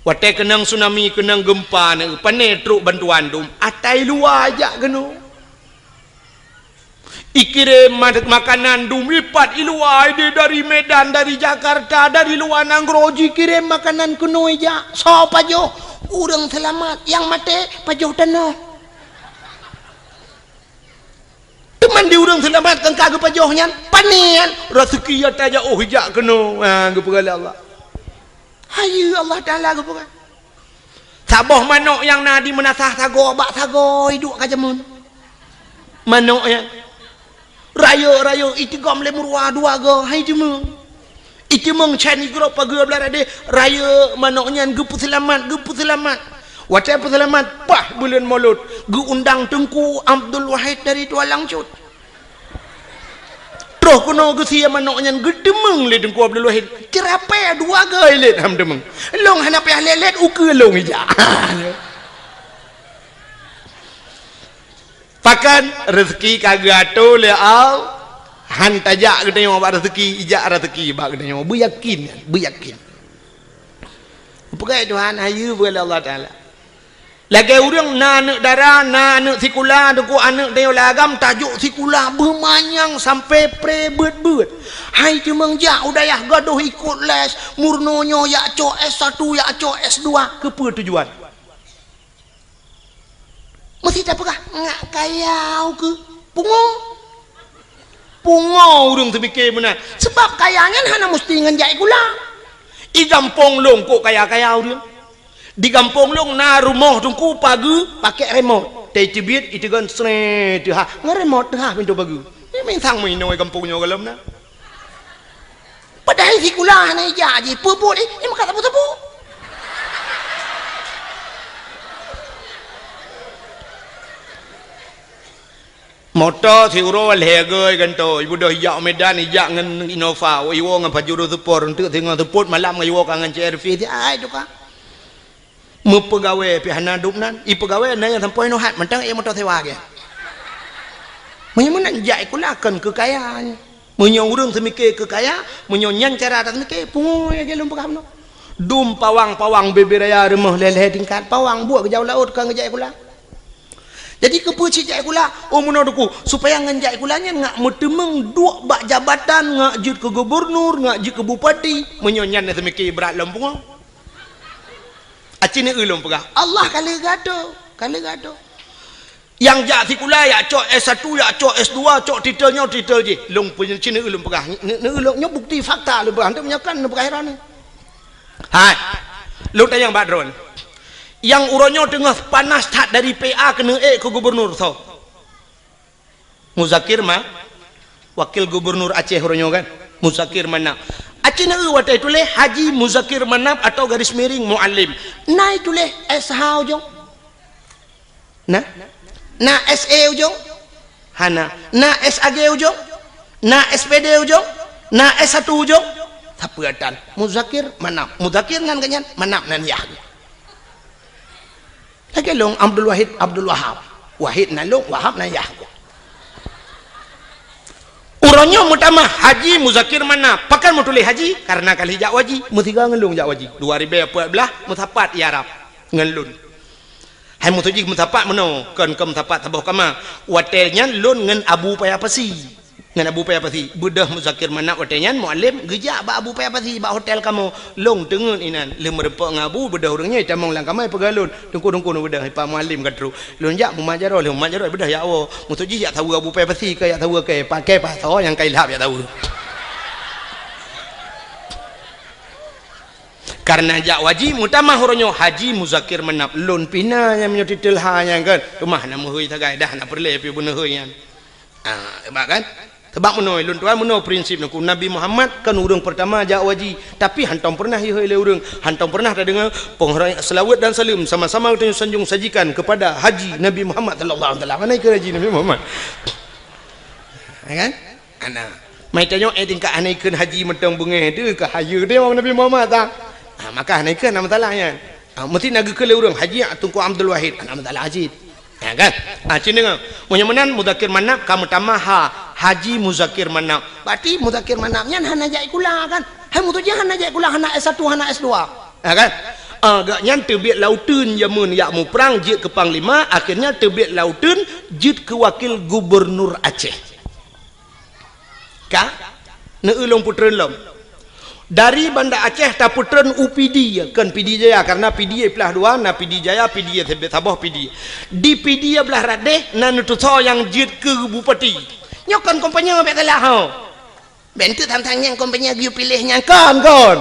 Watèe keunong tsunami, keunong geumpa na, pané trok bantuan dum, ata i luwa jak keunoe. Ikirém ma-, makanan dum ipat i luwa, idéh dari Medan, dari Jakarta, dari luwa nanggroe jikirém makanan keunoe jak. Soe pajoh? Ureueng seulamat, nyang maté pajoh tanoh. Teuma di ureueng seulamat nyang ka geupajoh nyan, pané nyan, reuzeuki ata jaoh ijak keunoe, ha, geupeugah lé Allah. Hayeue Allah Taala geupeugah. Saboh manok nyang na di meunasah sagoe bak sagoe iduek ka jameun. Manok nyan. Rayeuk-rayeuk itigom lé meuruwa dua goe, hai jameun. Itimong chan igrop pageue blah radeh, rayeuk manok nyan geupeuseulamat, geupeuseulamat. Watèe peuseulamat, paih buleuen Molot, geuundang Teungku Abdul Wahid dari Tualang Cut. Troh keunoe geusie manok nyan geutimong lé Teungku Abdul Wahid. Ceurapée dua goe ilét han timong. Lôn hana payah lét-lét, ukeue lôn ijak. Pakon reuzeuki ka geuatoe lé Allah, han tajak geutanyoe bak reuzeuki, ijak reuzeuki bak geutanyoe. Beuyakin, beuyakin. Peugah Tuhan, hayeue peugah lé Allah Taala. Lagèe ureueng na aneuk dara, na aneuk sikula, teungku aneuk tanyoe lam agam tajok sikula beumanyang sampoe pré beuet-beuet. Hai timong jak u dayah gadôh ikot les, meurunoe nyoe jak cok S satu, jak cok S dua, keupeue tujuan? Meusti tapeugah, ngak kaya ukeue. Pungo. Pungo ureueng teupike meunan. Sabab kaya nyan hana musti ngon jak sikula. I gampông lôn kok kaya-kaya ureueng. Di gampông lôn na rumoh teungku pageue pakèk remote. Teubiet iteugon sré teuhah. Ngon remote teuhah pintoe pageue. Nyan minsang meuinoe gampông nyoe gohlom na. Padahai sikula hana ijak jih, peue buet jih, eh, maka sapeue-sapeue. Moto siuroe lhèe goe gantoe, ibeudôh ijak u Medan, ijak ngon Innova, iwoe ngon Pajero Sport, eunteuk singoh seupôt malam ngon iwoe ka ngon C R V, ai tukang. Meupeugawée pih hana dum nan, ipeugawée na nyang sampoe nyoe hat mantong ék moto sewa geuh. Meunyoe meunan jak sikula kon keu kaya nyan. Meunyoe ureueng seumike keu kaya, meunyoe nyan cara taseumike, pungo lagèe lôn peugah bunoe. Dum pawang-pawang bubé raya rumoh lhèe-lhèe tingkat, pawang buet geujak u laôt kon geujak sikula. Jadi keupeue cit jak sikula? Oh meunoe teungku, supaya ngon jak sikula nyan ngak meuteumèe duek bak jabatan, ngak jeuet keu gubernur, ngak jeuet keu bupati. Meunyoe nyan na seumike brat lom pungo. Aci neueu lôn peugah, Allah ka lheueh geuatoe, ka lheueh geuatoe. Nyang jak sikula, jak cok S satu, jak cok S dua, cok titel nyoe, titel jih. Lôn peunyeucina lôn peugah. Neu-, neu-, lôn nyoe bukti fakta lôn peugah. Hana meunyoe kon lôn peugah droeneuh. Hai. Lôn tanyong bak droeneuh. Nyang uroe nyoe teungoh panas that dari P A keuneuk ék keu gubernur soe? Muzakir Ma-, Wakil Gubernur Aceh uroe nyoe kan? Muzakir Manaf. Aci neueu watèe tuléh Haji Muzakir Manaf atau garis miring Muallim. Na ituléh S H ujong? Na? Na S E ujong? Hana. Na S A G ujong? Na S P D ujong? Na S satu ujong? Sapeue tan? Muzakir Manaf. Muzakir nan geuh nyan, Manaf nan yah. Lagèe lôn Abdul Wahid, Abdul Wahab. Wahid nan lôn, Wahab nan yah. Uroe nyoe meutamah Haji Muzakir Manaf. Pakon meutuléh Haji? Karena ka lheueh jak haji. Meusigoe ngon lôn jak haji. Dua ribèe peuet blah meusapat i Arab ngon lôn. Hai meutuju meusapat meunoe, kon, kon meusapat saboh kama. Watèe nyan lôn ngon Abu Paya Pasi. Ngon Abu Paya Pasi. Beudôh Muzakir Manaf watèe nyan, Mualem geujak bak Abu Paya Pasi bak hotel kamoe. Lôn teungeut inan. Lheueh meurumpok ngon Abu, beudôh ureueng nyoe jitamong lam kama, jipeugah lôn, "Teungku, Teungku, neubeudôh, Pak Mualem ka trôk." Lôn jak mumat jaroe, lheueh mumat jaroe beudôh jak woe. Meutuju jak saweue Abu Paya Pasi, ka jak saweue kèe, pakèe pasoe nyang ka ilhab jak saweue. Karena jak haji, meutamah uroe nyoe Haji Muzakir Manaf. Lôn pih na nyang meunyoe titel ha nyan kan. Teuma hana meuhôi sagai, dah hana peureulèe pih beuneuhôi nyan. Ah, hebat kan? Sabab meunoe, lôn tuan, meunoe prinsip Teungku. Nabi Muhammad kan ureueng peurtama jak haji, tapi hantom peureunah ihôi lé ureueng, hantom peureunah tadeungoe peunghoreueng, seulaweuet dan saleuem sama-sama geutanyoe sanjung sajikan kepada Haji Nabi Muhammad sallallahu alaihi wasallam. Hana ikheun Haji Nabi Muhammad. Ya kan? Hana. Mai tanyoe, eh, tingkat hana ikheun haji mantong beungèh teuh, ka hayeue teuh Nabi Muhammad ta. Ah, maka hana ikheun, hana masalah nyan. Ah, meusti na geukheun lé ureueng, "Haji Teungku Abdul Wahid," hana masalah cit. Ya kan? Ah, cit deungoe. Meunyoe meunan Muzakir Manaf ka meutamah ha, Haji Muzakir Manaf. Berarti Muzakir Manaf nyan hana jak sikula kan? Hai meutuju hana jak sikula, hana S satu, hana S dua. Ya kan? Ah, gobnyan teubiet lam uteuen jameun jak muprang jeuet keu panglima, akhirnya teubiet lam uteuen jeuet keu wakil gubernur Aceh. Ka? Neu-eu lôn peutreun lom. Dari Banda Aceh tapeutreun u Pidie, kon Pidie Jaya, karena Pidie plah dua, na Pidie Jaya, Pidie saboh Pidie. Di Pidie blah rot deh na neutusoe nyang jeuet keu bupati. Nyoe kon kompanye bèk salah ho. Bèk enteuk tantang nyang kompanye geuyue piléh nyan kon, kon.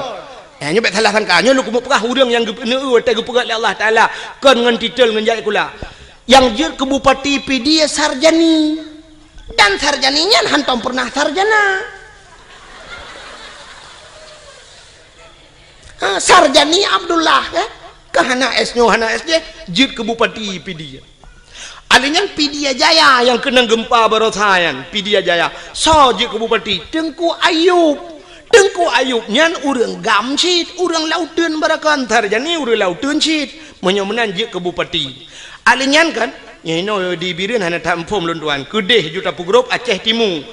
Eh, nyoe bèk salah sangka. Nyoe lôn keumeung peugah ureueng nyang geupeuneu watèe geupeugah lé Allah Taala kon ngon titel ngon jak sikula. Nyang jeuet keu bupati Pidie Sarjani. Dan Sarjani nyan hantom peureunah sarjana. Ha, Sarjani Abdullah, eh? Ka hana S nyoe, hana S jih, jeuet keu bupati Pidie. Alèh nyan Pidie Jaya nyang keunong geumpa barosa nyan, Pidie Jaya. Soe jeuet keu bupati? Teungku Ayub. Teungku Ayub nyan ureueng GAM cit, ureueng lam uteuen baroekon, Sarjani ureueng lam uteuen cit. Meunyoe meunan jeuet keu bupati. Alèh nyan kan, nyoe inoe di Bireuen hana that muphom lôn tuan. Keudeh ju tapeugrôp Aceh Timu.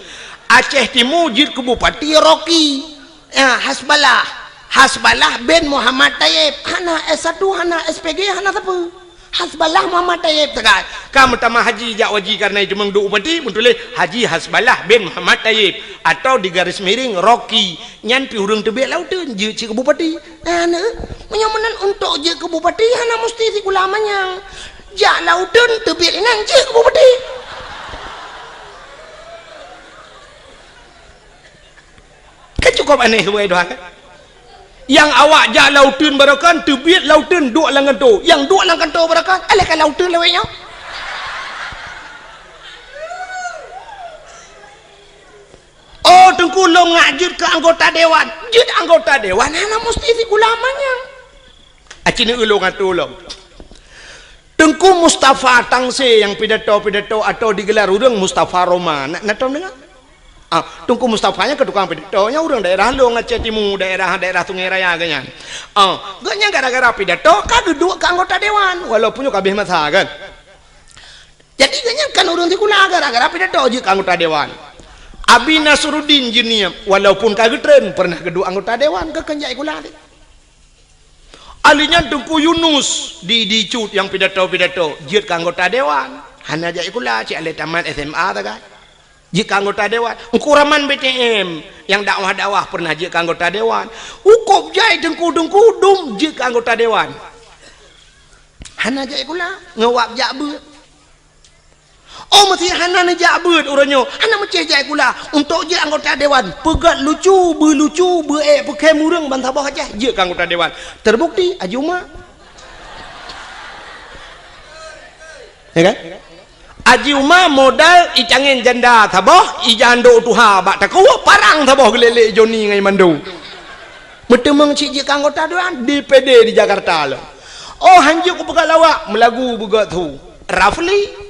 Aceh Timu jeuet keu bupati Rocky. Ya, Hasballah. Hasballah bin Muhammad Tayyib. Hana S satu, hana S P G, hana sapeue. Hasballah Muhammad Tayyib sagai. Ka meutamah haji jak haji karena itu meuduek bupati, meutuléh Haji Hasballah bin Muhammad Tayyib atau di garis miring Rocky. Nyan pih ureueng teubiet lam uteuen jeuet cit keu bupati. Nah, nah, meunyoe meunan untuk jeuet keu bupati hana musti sikula manyang. Jak lam uteuen teubiet inan jeuet keu bupati. Kan cukup aneh keu bukai dua kan? Nyang awak jak lam uteuen baroekon, teubiet lam uteuen duek lam kanto. Nyang duek lam kanto baroekon, alah ka lam uteuen lawét nyoe. Oh, Teungku lôn ngak jeuet keu anggota dewan. Jeuet anggota dewan hana musti sikula manyang. Aci neu ulôn atô lom. Teungku Mustafa Tangse nyang pidato-pidato atau digelar ureueng Mustafa Roma. Na, na tom deungoe? Ah, Teungku Mustafa nyan keu tukang pidato, nyan ureueng daerah lôn, Aceh Timu, daerah, daerah Sungai Raya geuh nyan. Ah, geuh nyan gara-gara pidato ka geuduek keu anggota dewan, walaupun nyoe ka habéh masa kan. Jadi geuh nyan kan ureueng sikula gara-gara pidato jeuet keu anggota dewan. Abi Nasruddin Jeunieb, walaupun ka geutreun, pernah geuduek anggota dewan, keu kheun jak sikula teuh. Ahli nyan Teungku Yunus di, di Cut nyang pidato-pidato, jeuet keu anggota dewan. Hana jak sikula, cit alah tamat S M A sagai. Jeuet keu anggota dewan. Teungku Rahman B T M nyang dakwah-dakwah pernah jeuet keu anggota dewan. Ukôb jai teungku-teungku dum jeuet keu anggota dewan. Hana jak sikula, ngon wab jak beuet. Oh, meusé hana neujak beuet uroe nyoe, hana meucéh jak sikula. Untuk jeuet anggota dewan, peugöt lucu, beulucu, beuék peukhém ureueng bansaboh Aceh, jeuet keu anggota dewan. Terbukti, Haji Uma. Ya kan? Haji Uma modal icangén janda saboh, ijandok tuha bak takue, parang saboh geulélek Joni ngon Mando. Meuteumeung cit jeuet keu anggota dewan, D P D di Jakarta lom. Oh, hanjeuet kupeugah lawak, meulagu beugöt su. Rafli.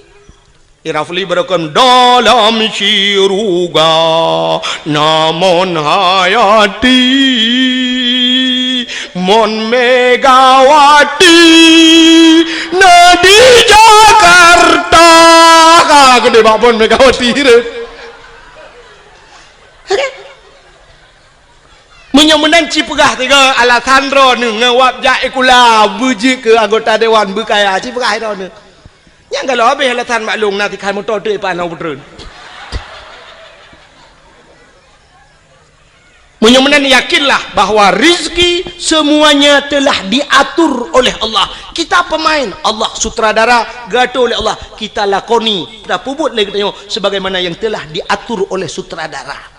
Rafli beureukom dalam syuruga, namun hai até Mon Megawati na di Jakarta. Ka geude bak Mon Megawati re. Meunyoe meunan ci peugah tiga alasan droeneuh ngon wab jak sikula, beujeuet keu anggota dewan beukaya, ci peugah droeneuh. Nyang galo habéh alasan maklum na tikhan moto teuk ipan na peutreun. Meunyoe meunan yakinlah bahwa rizki semuanya telah diatur oleh Allah. Kita pemain, Allah sutradara, geuatur oleh Allah. Kita lakoni, tapeubuet lé geutanyoe sebagaimana yang telah diatur oleh sutradara.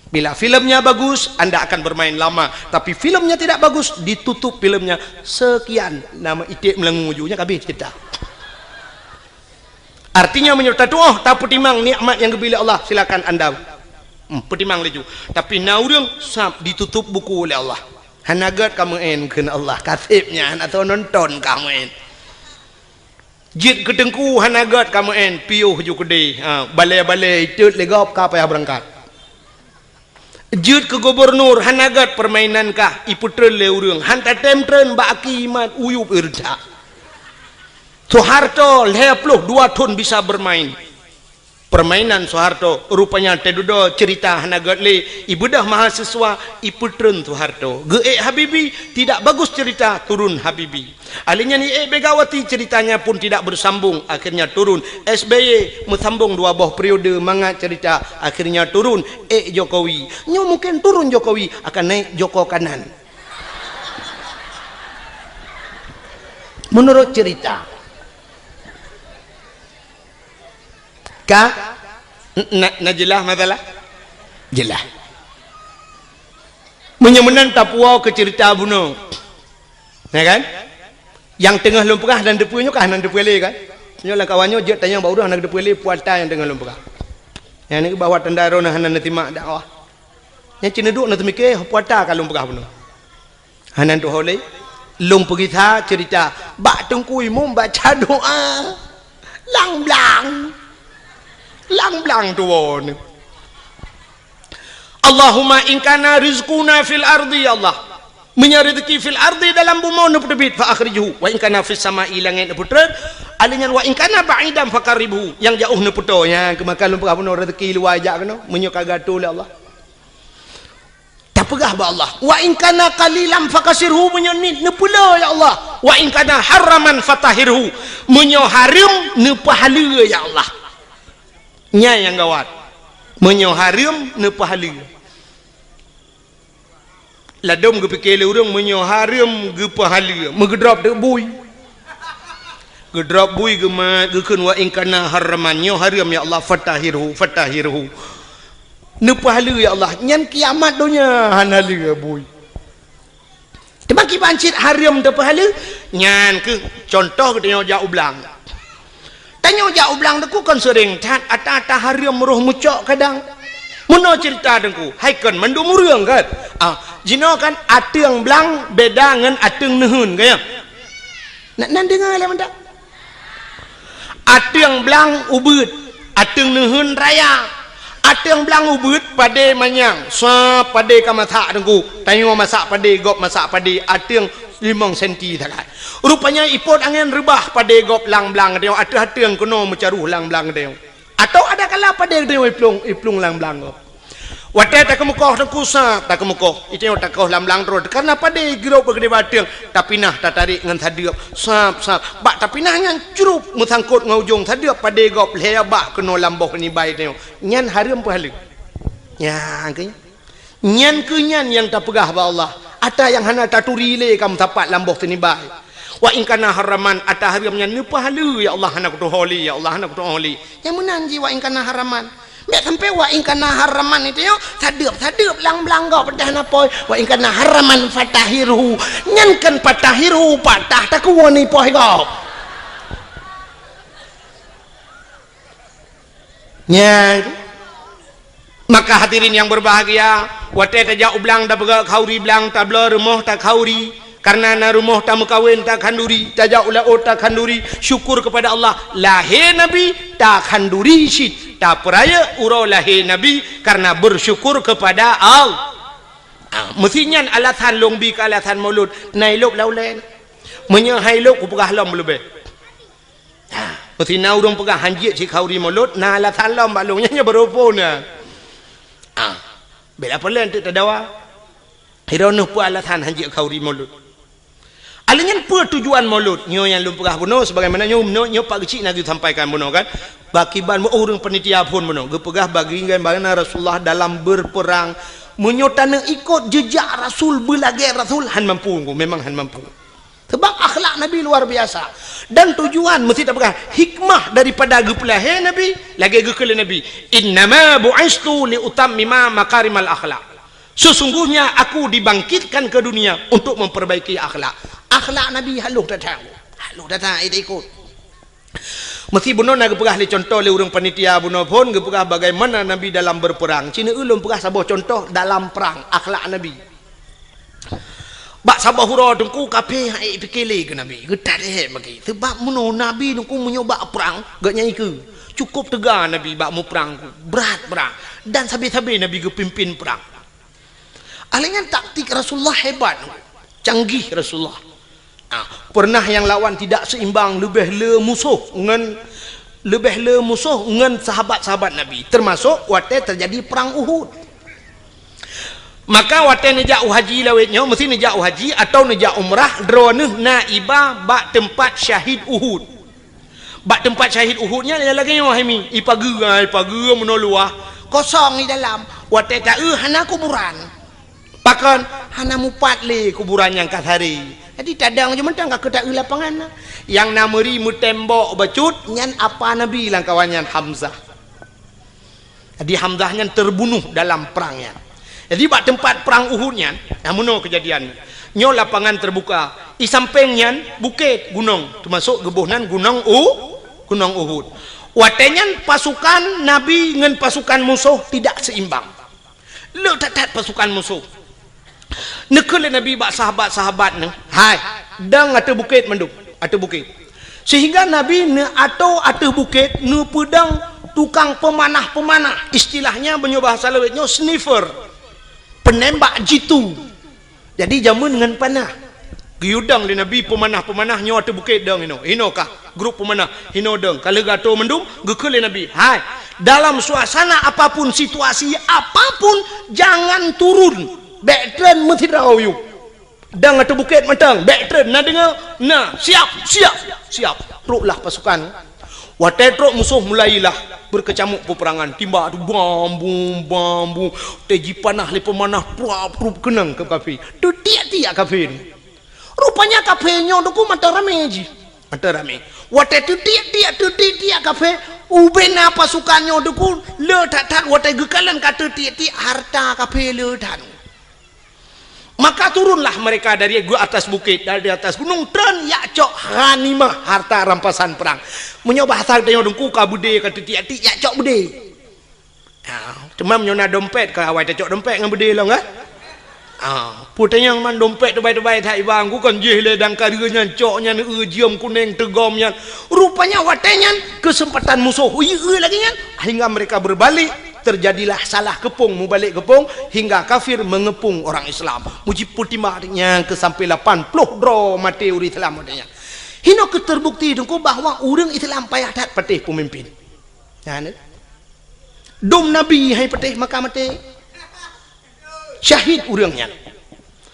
Bila filmnya bagus, anda akan bermain lama. Tapi filmnya tidak bagus, ditutup filmnya. Sekian, nama iték meulangô ju, nyan ka habéh cerita. Artinya, meunyoe tatuoh, tapeutimang nikmat nyang geubri lé Allah, silakan anda, hmm, peutimang laju. Tapi na ureuëng sab ditutup buku oleh Allah. Hana gét ka meu'en kheun Allah, ka seb nyan, hana soe nonton ka meu'en. Jeuet keu teungku hana gét ka meu'en, piôh ju keudeh. Ha, balée-balée itot lé gob ka payah beurangkat. Jeuet keu gubunur hana gét, peurmainan kah ipeutreun lé ureuëng, han tatém treun bak aki imat uyueb ireuntak. Soeharto lhée ploh dua thon bisa beurmain. Peurmainan Soeharto, rupanya teududoe ceurita hana gét lé, ibeudôh mahasiswa, ipeutreun Soeharto. Geuék Habibie, tidak bagus cerita, turun Habibie. Ahli nyan iék Megawati, ceritanya pun tidak bersambung, akhirnya turun. S B Y meusambong dua boh periode mangat cerita, akhirnya turun, ék Jokowi. Nyoe mungkin turun Jokowi, akan naik Joko Kanan. Menurut cerita. Ka? N-, na, na jeulaih masalah? Jeulaih. Meunyoe meunan tapuwoe keu ceurita bunoe. Ya kan? Nyang teungoh lôn peugah hana teupeue nyoe kah, hana teupeue lé kan? Nyoe lam kawan nyoe jeuet tanyong bak ureuëng hana teupeue lé puata nyang teungoh lôn peugah. Nyang nyoe bahwa tanda droeneuh hana neusimak dakwah. Nyang cit neuduek neuteumike puata ka lôn peugah bunoe. Hana tuho lé. Lôn peugisa ceurita bak Teungku Imum baca doa. Lang blang. Lang blang tuwoe nyoe. Allahumma in kana rizquna fil ardi, ya Allah. Meunyoe rezeki fil ardi dalam bumoe neupeuteubiet, fa akhrijhu. Wa in kana fis sama'i, langét neupeutreun. Alèh nyan wa in kana ba'idan fa qarribhu. Nyang jaoh neupeutoe. Nyan keumakan lôn peugah bunoe rezeki luwa jak keunoe. Meunyoe ka geuatur lé Allah. Tapeugah bak Allah, "Wa in kana qalilan fakasirhu," meunyoe niet neupeule, ya Allah. "Wa in kana haraman fatahhirhu," meunyoe hareuem neupeuhaleue, ya Allah. Nyan nyang gawat. Meunyoe hareuem neupeuhaleue. Ladôm geupike lé ureuëng meunyoe hareuem geupeuhaleue, meugeudrop teuk bui. Geudrop bui geumat, geukheun, "Wa in kana haraman," nyoe hareuem, ya Allah, "fatahhirhu, fatahhirhu." Neupeuhaleue, ya Allah, nyan kiamat donya hana lé bui. Teuma kiban cit hareuem teupeuhaleue, nyan keuh contoh geutanyoe jak u blang. Tanyoe jak u blang Teungku kon seuring that, ata-ata hareuem roh meucok kadang. Meunoe ceurita Teungku, hai kon mandum ureuëng kan? Ah, jinoe kan ateueng blang beda ngon ateueng neuheun, kan ya? Nak nan deungoe lé mantap. Ateueng blang ubeuet, ateueng neuheun raya. Ateueng blang ubeuet padé manyang, sa padé ka masak Teungku. Tanyoe masak padé, gob masak padé, ateueng limong senti sagai. Rupanya ipot angén reubah padé gob lam blang tanyoe, ateueh ateueng keunoe meucaroh lam blang tanyoe. Atau ada kala padé tanyoe iplueng, iplueng lam blang gob. Watée takeumeukoh Teungku sab, takeumeukoh, itanyoe takoh lam blang droe, kareuna padé girok bak keudéh bateueng, tapinah tatarék ngon sadeueb, sab, sab. Bak tapinah nyan crup meusangkot ngon ujong sadeueb padé gob lhée bak keunoe lam boh nibai tanyoe. Nyan hareuem peuhaleue. Nyan keuh nyan. Nyan keuh nyan nyang tapeugah bak Allah, ata nyang hana taturi lé ka meusapat lam boh teunibai. Wa in kana haraman, ata hareuem nyan neupeuhaleue, ya Allah, hana kutuho lé, ya Allah, hana kutuho lé. Nyang meunan jih wa in kana haraman. Bék sampai wa in kana haraman itu yo, sadeueb-sadeueb lam blang gob peudah na poi. Wa in kana haraman fatahhirhu. Nyan kan fatahhirhu, patah takuwoe ni poi gob. Nyan. Maka hadirin yang berbahagia, watée tajak u blang tapeugah khanduri blang, tabloe rumoh takhanduri, karena na rumoh tameukawen takhanduri, tajak u laôt takhanduri, syukur kepada Allah, lahé Nabi takhanduri cit, tapeurayeuk uroe lahé Nabi karena bersyukur kepada Allah. Ah, meusi nyan alasan lôn bi keu alasan mulod, na ilôb lam ulèe. Meunyoe han ilôb, kupeugah lom leubeh. Ah, meusi na ureueng peugah han jeuet sikhauri mulod, na alasan lom bak lôn, nyan nyoe baroe phon na. Ah, bela peue lé teuk tadawa. Droeneuh peue alasan han jeuet khauri mulod? Alah nyan peue tujuan mulod? Nyoe nyang lôn peugah bunoe, sebagaimana nyoe, nyoe, nyoe Pak Geuchik na geusampaikan bunoe kan. Pakiban meu ureueng panitia phon bunoe geupeugah, bagaimana Rasulullah dalam berperang. Meunyoe taneuk ikot jejak Rasul, beulagèe Rasul, han mampu, memang han mampu. Sebab akhlak Nabi luar biasa. Dan tujuan meusi tapeugah hikmah daripada geupeulahé Nabi, lagèe geukheun lé Nabi, "Innama bu'istu li utammima makarimal akhlak." Sesungguhnya aku dibangkitkan ke dunia untuk memperbaiki akhlak. Akhlak Nabi halôh that-that. Halôh that-that, eh, ikot. Meusi bunoe na geupeugah lé contoh lé ureueng panitia bunoe phon, geupeugah bagaimana Nabi dalam berperang. Cina ulôn peugah saboh contoh dalam perang, akhlak Nabi. Bak saboh uroe teungku, kafé han ék pike lé keu Nabi. Geutat ék bagi. Sebab meunoe Nabi teungku meunyoe bak prang, gobnyan ikeue. Cukup teuga Nabi bak muprang, brat-brat. Dan sabe-sabe Nabi geupimpin prang. Alah nyan taktik Rasulullah hebat. Canggih Rasulullah. Ah, pernah nyang lawan tidak seimbang, leubeh le musoh ngon, leubeh le musoh ngon sahabat-sahabat Nabi, termasuk watèe terjadi perang Uhud. Maka watèe neujak u haji lawét nyoe, meusi neujak u haji atawa neujak umrah, droeneuh na iba bak teumpat syahid Uhud. Bak teumpat syahid Uhud nyan lagèe nyoe hai mi, ipageue, ipageue meunoe luwah, kosong di dalam. Watèe taeu hana kuburan. Pakon? Hana mupat lé kuburan nyang ka saré. Jadi tadong jih mantong ka keu taeu lapangan na. Nyang na meuri meutembok bacut nyan apa Nabi lam kawan nyan Hamzah. Jadi Hamzah nyan terbunuh dalam perang nyan. Jadi bak teumpat perang Uhud nyan, nah meunoe keujadian. Nyoe lapangan terbuka. I sampéng nyan bukét, gunong, teumasok geuboh nan gunong U, gunong Uhud. Watèe nyan pasukan Nabi ngon pasukan musoh tidak seimbang. Le that-that pasukan musoh. Neukheun lé Nabi bak sahabat-sahabat neuh, "Hai, dong ateueh bukét mandum, ateueh bukét." Sehingga Nabi neuatô ateueh bukét neupeudong tukang peumanah-peumanah, istilahnya meunyoe bahasa lawét nyoe sniper, penembak jitu. Jadi jameun ngon panah. Geuyue dong lé Nabi peumanah-peumanah nyoe ateueh bukét dong inoe. Inoe kah grup peumanah, inoe dong. Ka lheueh geuatô mandum, geukheun lé Nabi, "Hai, dalam suasana apapun, situasi apapun, jangan turun. Bèk treun meusidroe yue. Dong ateueh bukét mantong, bèk treun. Na deungoe? Na. Siap, siap, siap." Troklah pasukan. Watèe trok musoh mulailah beukeucamuk peupeurangan. Timbak tu bam bum, bam bum. Watèe jipanah lé peumanah, pruap, pruap keunong keu kafé. Teutiek-tiek kafé nyoe. Rupanya kafé nyoe teungku mantong ramé jih. Mantong ramé. Watèe teutiek-tiek, teutiek-tiek kafé, ubena pasukan nyoe teungku, le that-that watèe geukalon ka teutiek-tiek hareuta kafé le that. Maka turunlah mereka dari atas bukét, dari atas gunong, treun jak cok ghanimah, harta rampasan perang. Meunyoe bahasa geutanyoe teungku ka beudé ka teutiek-tiek, jak cok beudé. Ha, teuma meunyoe na dompet, ka awai tacok dompet ngon beudé lom, kan? Ha, peue tanyong man dompet teubai-teubai that iba, ku kon jih lé dan kareue nyan, cok nyan, eu, jeuem kuneng teugom nyan. Rupanya watèe nyan keuseumpatan musoh, ui, eu lagèe nyan, hingga mereka berbalik, terjadilah salah keupông, mubalek keupông, hingga kafir mengepung orang Islam. Mujipeutimang nyan keu sampai lapan ploh droe maté ureueng Islam watèe nyan. Hinoe keuh terbukti teungku bahwa ureueng Islam payah that patéh peumimpin. Nyan, dum Nabi hai patéh maka maté. Syahid ureueng nyan.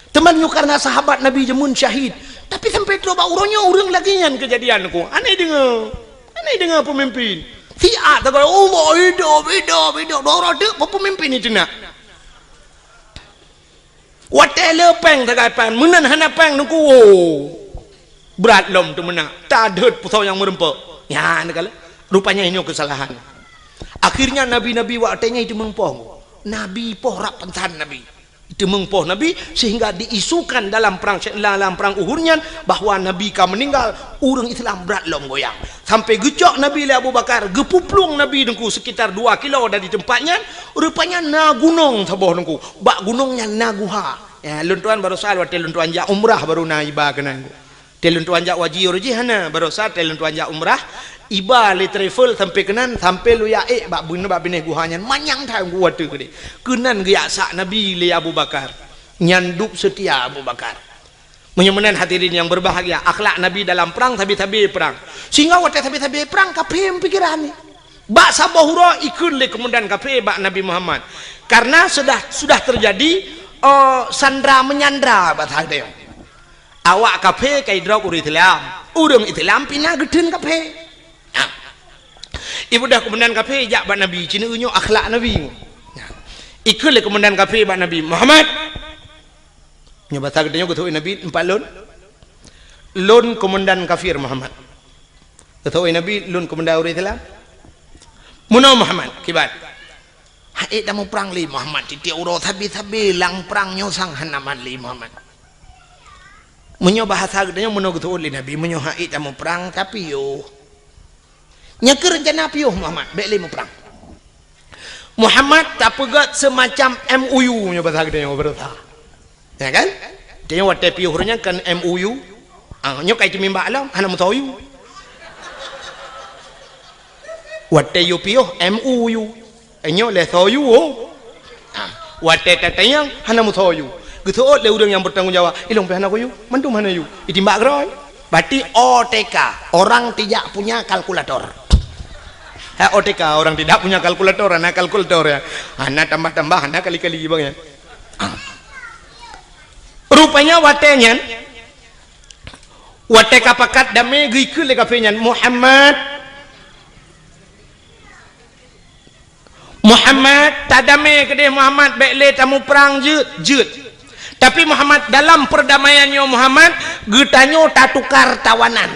Teuma nyoe karena sahabat Nabi jameun syahid. Tapi sampai trok bak uroe nyoe ureueng lagèe nyan keujadian ku. Aneh deungoe. Aneh deungoe peumimpin. Siat takalon, "Allah, hidup, hidup, hidup." Dua uroe teuk peumimpin itu nak. Watèe le péng sagai pan, meunan hana péng teungku, oh, brat lom teumeunak, tadhôt pusoe nyang meureumpok. Nyan kala, rupanya nyoe keusalahan. Akhirnya nabi-nabi watèe nyan jiteumeung poh. Nabi poh rab pansan nabi. Jiteumeung poh nabi sehingga diisukan dalam perang, dalam perang Uhud nyan bahwa nabi ka meuninggal, ureueng Islam brat lom goyang. Sampai geucok nabi lé Abu Bakar, geupuplueng nabi teungku sekitar dua kilo dari tempat nyan, rupanya na gunong saboh teungku. Bak gunong nyan na guha. Ya, lôn tuan barosa watèe lôn tuan jak umrah baru na iba keunan. Watèe lôn tuan jak haji uroe jih hana, barosa watèe lôn tuan jak umrah, iba lé travel sampai keunan, sampai lôn jak ék bak bun-, bak binéh guha nyan, manyang that watèe keudéh. Keunan geujak sak nabi lé Abu Bakar. Nyan dub seutia Abu Bakar. Meunyoe meunan hadirin nyang berbahagia, akhlak Nabi dalam prang sabe-sabe prang. Sehingga watée sabe-sabe prang, kafé meupikiran ni. Bak saboh uroe ikheun lé keumandan kafé bak Nabi Muhammad. Karena sudah, sudah terjadi, eh, sandra menyandra bak saat nyoe. Awak kafé ka idrop ureuëng Islam, ureuëng Islam pih na geutheun kafé. Nah. Ibeudôh keumandan kafé jak bak Nabi, ci neu nyoe akhlak Nabi. Nah. Ikheun lé keumandan kafé bak Nabi, "Muhammad." Nyoe basa geutanyoe geutôk Nabi, "Nyoe pat lôn?" "Lôn keumandan kafir, Muhammad." Geutôk Nabi, "Lôn keumandan ureuëng Islam." "Meunoe Muhammad, kiban?" "Hana ék tamuprang lé Muhammad, tieb-tieb uroe sabe-sabe lam prang nyoe sang hana mat lé Muhammad." Meunyoe bahasa geutanyoe meunoe geutôk lé Nabi, "Meunyoe hana ék tamuprang, tapiôh." "Nyoe keuh reuncana piôh Muhammad, bék lé muprang." Muhammad tapeugét seumacam M O U nyoe basa geutanyoe beureusa. Ya kan? Tanyoe watée piôh ureuëng nyan kan M O U. Ah, nyoe kai teumimbak lom, hana meusoe U. Watée yue piôh M O U. Nyoe lé soe U. Ah, watée tatanyong hana meusoe U. Geuseuôt lé ureuëng nyang bertanggung jawab, "Ilong pih hana soe U, mandum hana U." Itimbak keudroe. Berarti O T K, orang tidak punya kalkulator. Ha, O T K, orang tidak punya kalkulator, hana kalkulator ya. Hana tambah-tambah, hana kali-kali bang ya. Ah. Rupanya watée nyan, watée ka pakat damé geukheun lé kafé nyan, "Muhammad, Muhammad, tadamé keudeh Muhammad, bék lé tamuprang jeuet, jeuet. Tapi Muhammad, dalam perdamaian nyoe Muhammad, geutanyoe tatukar tawanan.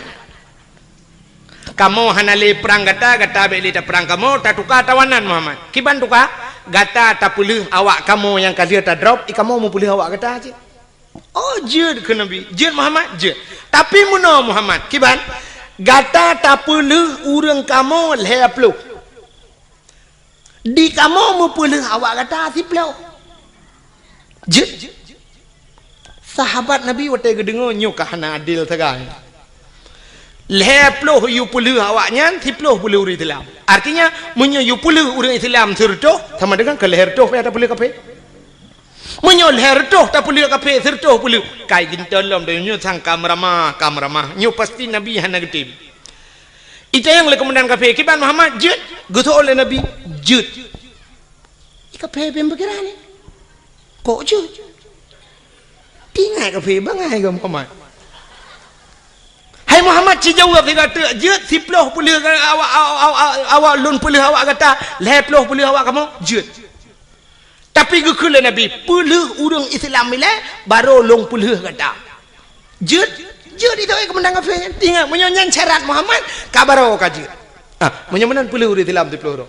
Kamoe hana lé prang gata, gata bék lé taprang kamoe, tatukar tawanan Muhammad." "Kiban tukar?" "Gata tapeulheueh awak kamoe nyang ka lheueh tadrop, i kamoe meupeulheueh awak gata cit." "Oh, jeuet," kheun Nabi. "Jeuet Muhammad?" "Jeuet." "Tapi meunoe Muhammad, kiban?" "Gata tapeulheueh ureuëng kamoe lhée ploh. Di kamoe meupeulheueh awak gata siploh." "Jeuet." Sahabat Nabi watée geudeungoe nyoe ka hana adil sagai. Lhée ploh yue peulheueh awak nyan, siploh peulheueh ureuëng Islam. Artinya, meunyoe yue peulheueh ureuëng Islam sireutôh, sama dengan keu lhée reutôh pih tapeulheueh kafé. Meunyoe lhée reutôh tapeulheueh kafé, sireutôh peulheueh, kai geuntôn lom donya nyoe sang ka meuramah, ka meuramah. Nyoe pasti Nabi hana geutem. Itanyong lé keumandan kafé, "Kiban Muhammad, jeuet?" Geuseuôt lé Nabi, "Jeuet." I kafé bèk pikiran ni. "Kok jeuet?" Tingat kafé bangai keu Muhammad. "Hai Muhammad, ci jaweueb sigoe teuk, jeuet siploh peulheueh awak, awak, awak, awak lôn peulheueh awak gata, lhée ploh peulheueh awak kamoe, jeuet." Tapi geukheun lé Nabi, "Peulheueh ureuëng Islam ilée, barô lôn peulheueh gata." "Jeuet?" "Jeuet," itu keumandan kafé nyan. Ingat, meunyoe nyan syarat Muhammad, ka barô ka jeuet. Ah, meunyoe meunan peulheueh ureuëng Islam siploh droe.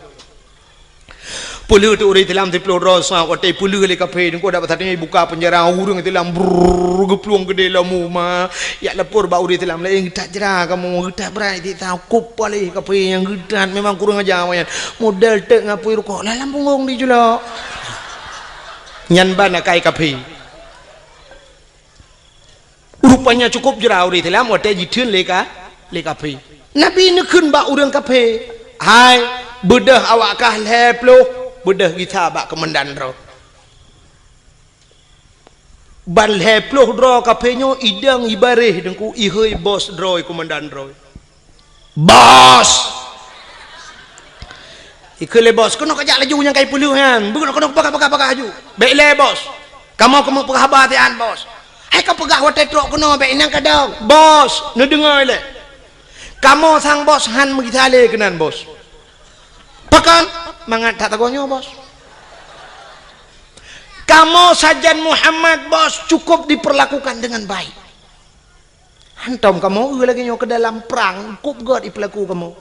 Peulheueh teuk ureuëng Islam siploh droe, sa watée peulheueh lé kafé, nyan keuh dak basa tanyoe buka penjara, ureuëng Islam brrrr geuplueng keudeh lom uma. Jak lapor bak ureuëng Islam laén, "Geutat jra kamoe, geutat brat siksa, kop paléh kafé nyang geutat, memang kurang aja awaknyan. Model teuk ngon apui rukok, lam punggong dijulok." Nyan ban akai kafé. Rupanya cukup jra ureuëng Islam watée jitheun lé ka, lé kafé. Nabi neukheun bak ureuëng kafé, "Hai, beudôh awak kah lhée ploh, beudôh gisa bak keumandan droe." Ban lhée ploh droe kafé nyoe idong ibaréh deungku, ihôi bos droe, keumandan droe. "Bos!" Ikheun lé bos, "Keunoe kajak laju nyang kai peulheueh nyan. Beukeunong keunoe peugah-peugah-peugah laju. Bék lé bos. Kamoe keumeung peugah haba siat bos." "Hai kapeugah watée trok keunoe bék inan kadang." "Bos, neudeungoe lé. Kamoe sang bos han meugisa lé keunan bos." "Pakon?" "Mangat that sagoe nyoe bos. Kamoe sajan Muhammad bos cukup diperlakukan dengan baik. Hantom kamoe eu lagée nyoe keu dalam prang, kop gét ipeulaku kamoe.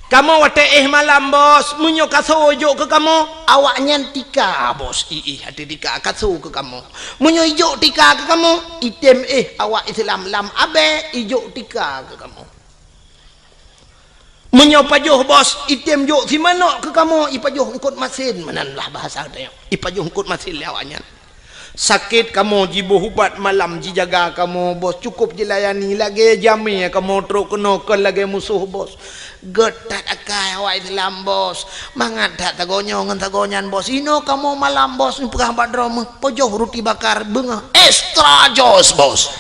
Kamoe watée éh malam bos, meunyoe kaso jok keu kamoe, awaknyan tika bos, iéh até tika kaso keu kamoe. Meunyoe ijok tika keu kamoe, item éh awak Islam lam abée ijok tika keu kamoe. Meunyoe pajoh bos item jok simanok keu kamoe, ipajoh eungkot masen, meunan lah bahasa geutanyoe. Ipajoh eungkot masen lé awaknyan. Sakét kamoe jiboh ubat malam jijaga kamoe, Bos. Cukôp jilayani, lagèe jamé kamoe trôk keunoe, kon lagèe musoh, Bos. Gèt that akai awak Islam, Bos. Mangat that sagoe nyoe ngon sagoe nyan, Bos. Inoe kamoe malam, Bos, neupeugah bak droe meuh, peujoh ruti bakar, beungoh extra jos, Bos.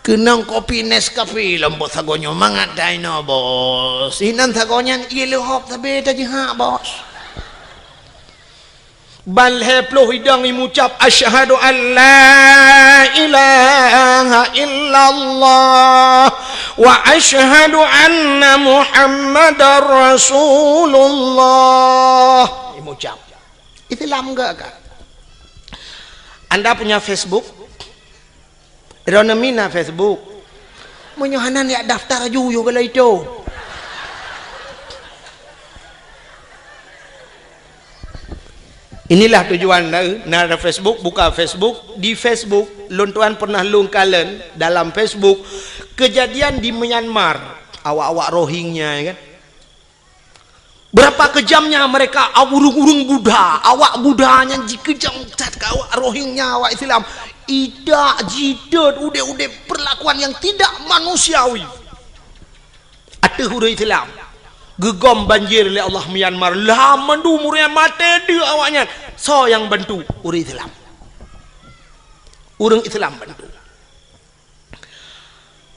Keunong kopi Nescafe lom, Bos, sagoe nyoe, mangat that inoe, Bos. Inan sagoe nyan ié leuhop sabé tajihak, Bos. Ban lhèe ploh idong imucap, "Asyhadu an la ilaha illallah wa asyhadu anna Muhammadar Rasulullah." Imucap. Islam gak, gak. Anda punya Facebook? Droeneuh mina Facebook. Meunyoe hana, neujak daftar aju yôh galai itu. Inilah tujuan na, na ada Facebook, buka Facebook. Di Facebook, lôn tuan pernah lôn kalon dalam Facebook, kejadian di Myanmar, awak-awak Rohingya, ya kan? Berapa kejamnya mereka, ureueng-ureueng Buddha, awak Buddha nyan jikeujam that keu awak Rohingya, awak Islam. Idak, jitot, udép-udép perlakuan yang tidak manusiawi ateueh ureueng Islam. Geugom banjir lé Allah Myanmar, lam mandum ureueng maté deuk awak nyan. Soe nyang bantu? Ureueng Islam. Ureueng Islam bantu.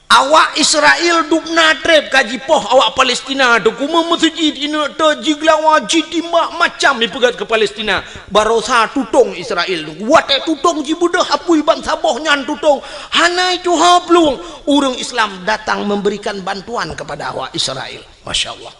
Awak Israel dubna treb ka jipoh awak Palestina, teungku, meumeuseujid, ineuk teuh jigeulawa, jitimbak, macam jipeugét keu Palestina. Barosa tutong Israel, teungku. Watée tutong jibeudôh apui bansaboh nyan tutong, hana tuha plueng. Ureuëng Islam datang memberikan bantuan kepada awak Israel. Masya Allah.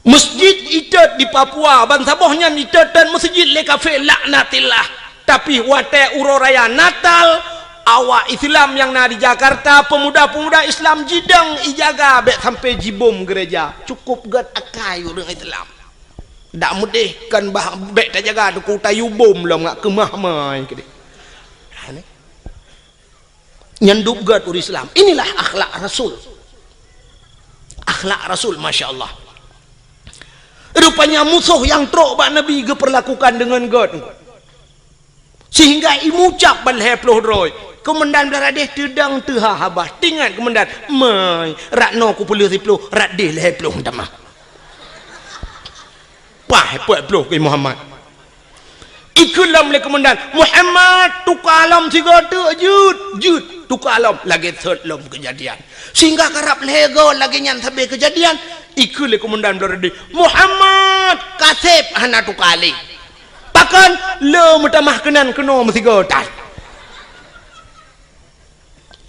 Masjid itot di Papua, bansaboh nyan itot dan masjid lé kafé, laknatillah. Tapi watée uroe raya Natal, awak Islam nyang na di Jakarta, pemuda-pemuda Islam jidong ijaga bék sampai jibom gereja. Cukup gét akai ureuëng Islam. Dak meudeh kan bah bék tajaga teungku, tayue bom lom ngak keumah mai keudeh. Nyan dub gét ureuëng Islam. Inilah akhlak Rasul. Akhlak Rasul, masya Allah. Rupanya musoh nyang trok bak Nabi geupeurlakukan deungon gét. Sehingga imucab ban lhée ploh droe. Keumandan Blaradeh teudong teuha haba. Tingat keumandan, "Mai, rot noe kupeuleueh siploh, rot deh lhée ploh tamah." Paih peuet ploh keu Muhammad. Ikheun lom lé keumandan, "Muhammad, tuka lom sigoe teuk jeuet, jeuet, tuka lom." Lagée thot lom keujadian. Sehingga karab lhée goe lagée nyan sabe keujadian, ikheun lé keumandan Blaradeh, "Muhammad, kaseb hana tuka lé." Pakon? Le meutamah keunan keunoe meusigoe that.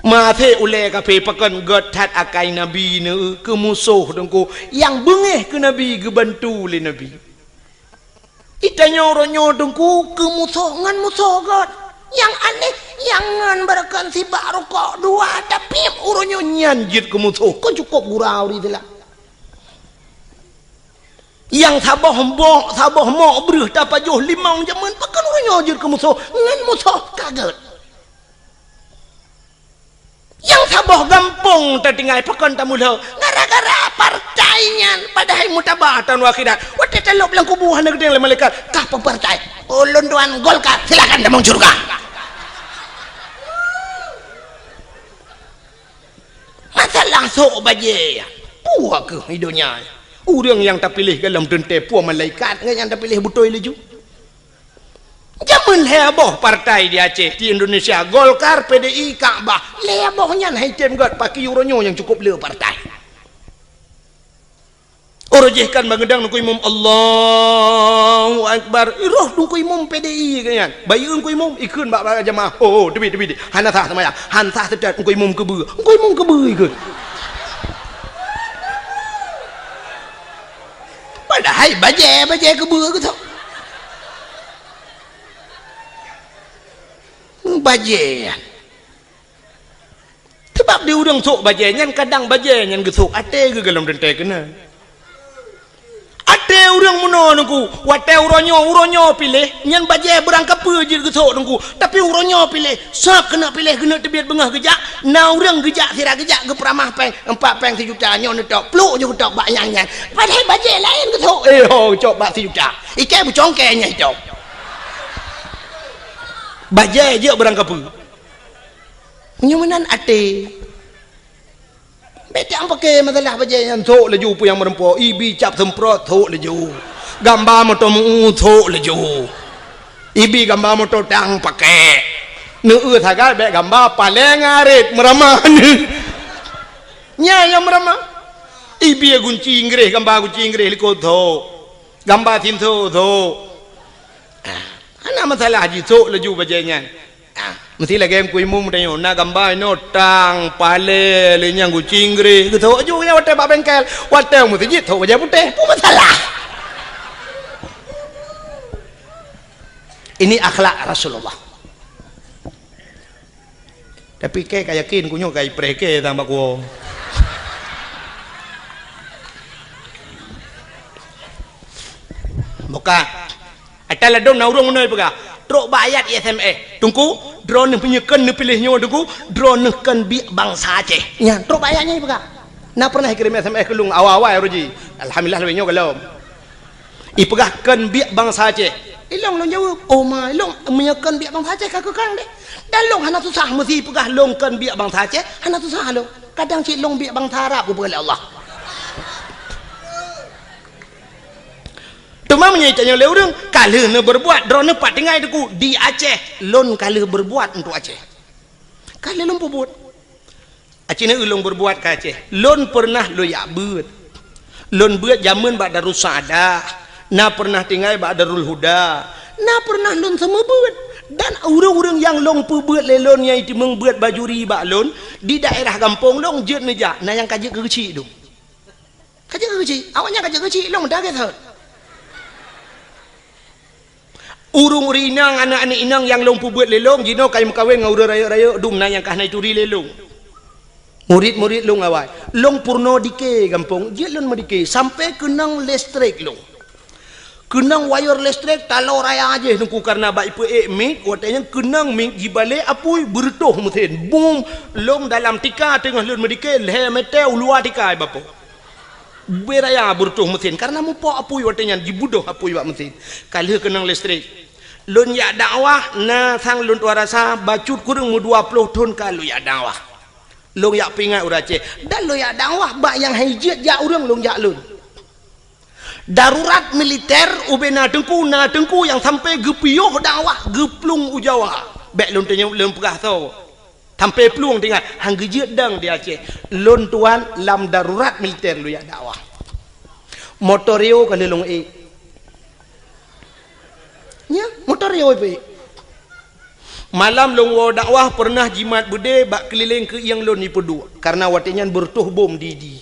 Maté ulée kafé pakon gét that akai Nabi neu keu musoh teungku nyang beungéh keu Nabi geubantu lé Nabi. Itanyoe uroe nyoe teungku keu musoh ngon musoh gét. Nyang aneh, nyang ngon beureukan sibak rukok dua tapi uroe nyoe nyan jeuet keu musoh. Kon cukup gura ureuëng Islam. Nyang saboh mok, saboh mok breueh tapajoh limong jameun pakon uroe nyoe jeuet keu musoh ngon musoh ka gét. Nyang saboh gampông tatinggai pakon tamulhô gara-gara partai nyan, padahai mutaba taun akhirat. Watée talôb lam kubu hana geudeng lé malaikat, "Kah peue partai?" "Ulôn tuan Golkar." "Silakan tamong syeuruga." Masalah sok bajée, peue kheueh i donya. Ureuëng nyang tapiléh golom teuntée peue malaikat ngon nyang tapiléh beutôi laju. Jameun lhée boh partai di Aceh, di Indonesia, Golkar, P D I, Kakbah. Lhée boh nyan hai tem gét, pakri uroe nyoe nyang cukup le partai. Uroe jih kan bangeudang teungku imum, "Allahu Akbar." Roh teungku imum P D I kan nyan. Bayeue teungku imum, ikheun bak, bak jamaah, "Oh, oh, teubiet, teubiet. Hana sah seumayang. Han sah seutôt teungku imum keubeue." Teungku imum keubeue ikheun. Padahai bajée, bajée keubeue geutok. Bajée. Sabab di ureuëng sok bajée nyan, kadang bajée nyan geusok até geuh golom teuntée keunan. Até Teu ureuëng meunoe Teungku, watée uroe nyoe, uroe nyoe piléh, nyan bajée beurangkapeue jeuet geusok Teungku. Tapi uroe nyoe piléh, sob keuneuk piléh, keuneuk teubiet beungoh geujak, na ureuëng geujak sira geujak geupeuramah péng, empat péng sijuta, nyoe neutok, pluk ju geutok bak nyang nyan. Padahai bajée laén geusok, eh ho, geucok bak sijuta. Ikée beucongkée nyang itok. Bajée jeuet beurangkapeue. Meunyoe meunan até. Bék teuang paké masalah bajée nyan, sok laju peue nyang meureumpok, ibi cap seumprot, sok laju. Gamba moto meu, sok laju. Ibi gamba moto tang paké. Neueu sagai bék gamba paleng arit meuramah. Nyan nyang meuramah. Ibi gunci Inggréh, gamba gunci Inggréh likot, sok. Gamba sinso, sok. Ah, hana masalah jisok laju bajée nyan. Ah, meusti lagée Teungku Imum tanyoe, na gamba inoe tang, palée, lé nyang gunci Inggréh, geusok laju nyan watée bak bengkel, watée meuseujid sok bajée putéh, peue masalah? Ini akhlak Rasulullah. Tapi kée ka yakin ku nyoe ka ipreh kée tang bak kuwoe. Buka. Ata ladom na ureuëng meunoe peugah, trok bak ayat S M S. Teungku, droeneuh meunyoe kön neupiléh nyoe Teungku, droeneuh kön biek bansa Aceh. Nyan, trok bak ayat nyan peugah. Na pernah ikirém S M S keu lôn awai-awai uroe jih. Alhamdulillah lagée nyoe gohlom. Ipeugah kön biek bansa Aceh. Ilong lôn jaweueb, "Oh ma, ilong meunyoe kön biek bansa Aceh ka keu kang deh." Dan lôn hana susah meusi peugah lôn kön biek bansa Aceh, hana susah lôn. Kadang cit lôn biek bansa Arab geupeugah lé Allah. Teuma meunyoe tanyoe lé ureuëng, ka lheueh neubeurbuat, droeneuh pat tinggai Teungku di Aceh, lôn ka lheueh beurbuat untuk Aceh. Ka lheueh lôn peubuet. Aci na ulôn beurbuat ka Aceh. Lôn peureunah lôn jak beuet. Lôn beuet jameun bak Darussaada, na peureunah tinggai bak Darul Huda, na peureunah lôn seumeubeuet. Dan ureuëng-ureuëng nyang lôn peubeuet lé lôn nyang jiteumeung beuet bajuri bak lôn, di daerah gampông lôn jeuet neujak, na nyang ka jeuet keu geuchik dum. Ka jeuet keu geuchik, awaknyan ka jeuet keu geuchik, lôn meudagai thot. Ureuëng-ureuëng inong, aneuëk-aneuëk inong nyang lôn peubeuet lé lôn, jinoe ka meukawen ngon ureuëng rayeuk-rayeuk dum na nyang ka hana jituri lé lôn. Murit-murit lôn awai, lôn peurunoe dike gampông, jeuet lôn meudike, sampoe keunong listrik lôn. Keunong wayeur listrik taloe raya jih Teungku, kareuna bak ipeuék mik, watée nyan keunong mik jibalek apui, beureutôh meusén. Bum! Lôn dalam tika teungoh lôn meudike, lhée meter u luwa tika ibapoe. Beu raya beureutôh meusén, kareuna mupok apui watée nyan, jibeudôh apui bak meusén. Ka lheueh keunong listrik. Lôn jak dakwah, na sang lôn tuha rasa, bacut kureueng meudua ploh thon ka lôn jak dakwah. Lôn jak peuingat ureuëng Aceh. Dan lôn jak dakwah bak nyang hana jeuet jak ureuëng lôn jak lôn. Darurat militer ubena teungku, na teungku nyang sampoe geupiôh dakwah geuplueng u Jawa. Bék lôn tanyong lôn peugah soe. Sampoe plueng teuingat, han geujeuet dong di Aceh. Lôn tuan lam darurat militer lôn jak dakwah. Motor Rio ka lheueh lôn ék. Nya, motor Rio ipeuék. Malam lôn woe dakwah peureunah jimat beudé bak keulileng keuieng lôn jipeuduek, kareuna watée nyan beureutoh bom di, di.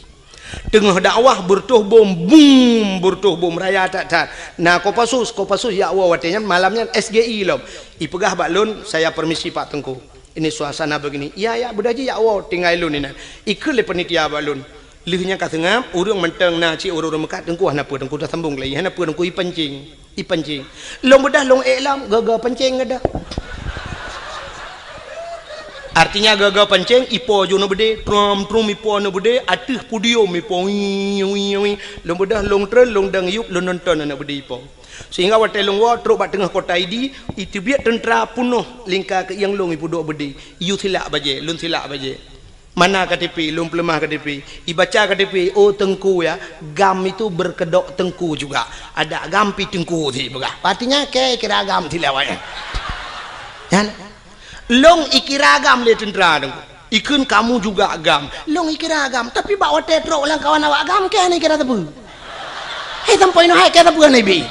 Teungoh dakwah beureutoh bom, bum, beureutoh bom raya that-that. Na Kopassus, Kopassus jak woe watée nyan, malam nyan S G I lom. Ipeugah bak lôn, "Saya permisi Pak Teungku. Ini suasana begini." "Iya, ya, beudôh jih jak woe, tinggai lôn inan." Ikheun lé panitia bak lôn. Lheueh nyan ka seungab, ureuëng mantong na cit ureuëng-ureuëng meukat, "Teungku hana peue, Teungku tasambong lé, hana peue, Teungku ipancing." Ipancing. Lôn beudôh lôn ék lom, gaga pancing gadoh. Artinya gaga pancing, ipo ju na beudé, trom-trom ipo na beudé, ateueh podium ipo, wii, wii, wii. Lôn beudôh lôn treun, lôn dang yup, lôn nonton na beudé ipo. Sehingga watée lôn woe trok bak teungoh kota Idi, iteubiet teuntra peunoh lingka keuieng lôn ipeuduek beudé. Iyue silak bajée, lôn silak bajée. "Mana K T P?" Lôn peuleumah K T P. Ibaca K T P, "Oh, Teungku ya, GAM itu berkedok Teungku juga. Ada GAM pi Teungku," sipeugah. Artinya, kée kira GAM silawai. Nyan. Lôn ikira GAM lé teuntra Teungku. Ikheun, "Kamu juga GAM." Lôn ikira GAM, tapi bak watée trok lam kawan awak GAM, kée hana ikira sapeue. Hei, sampoe inoe hai kée sapeue hana ibi.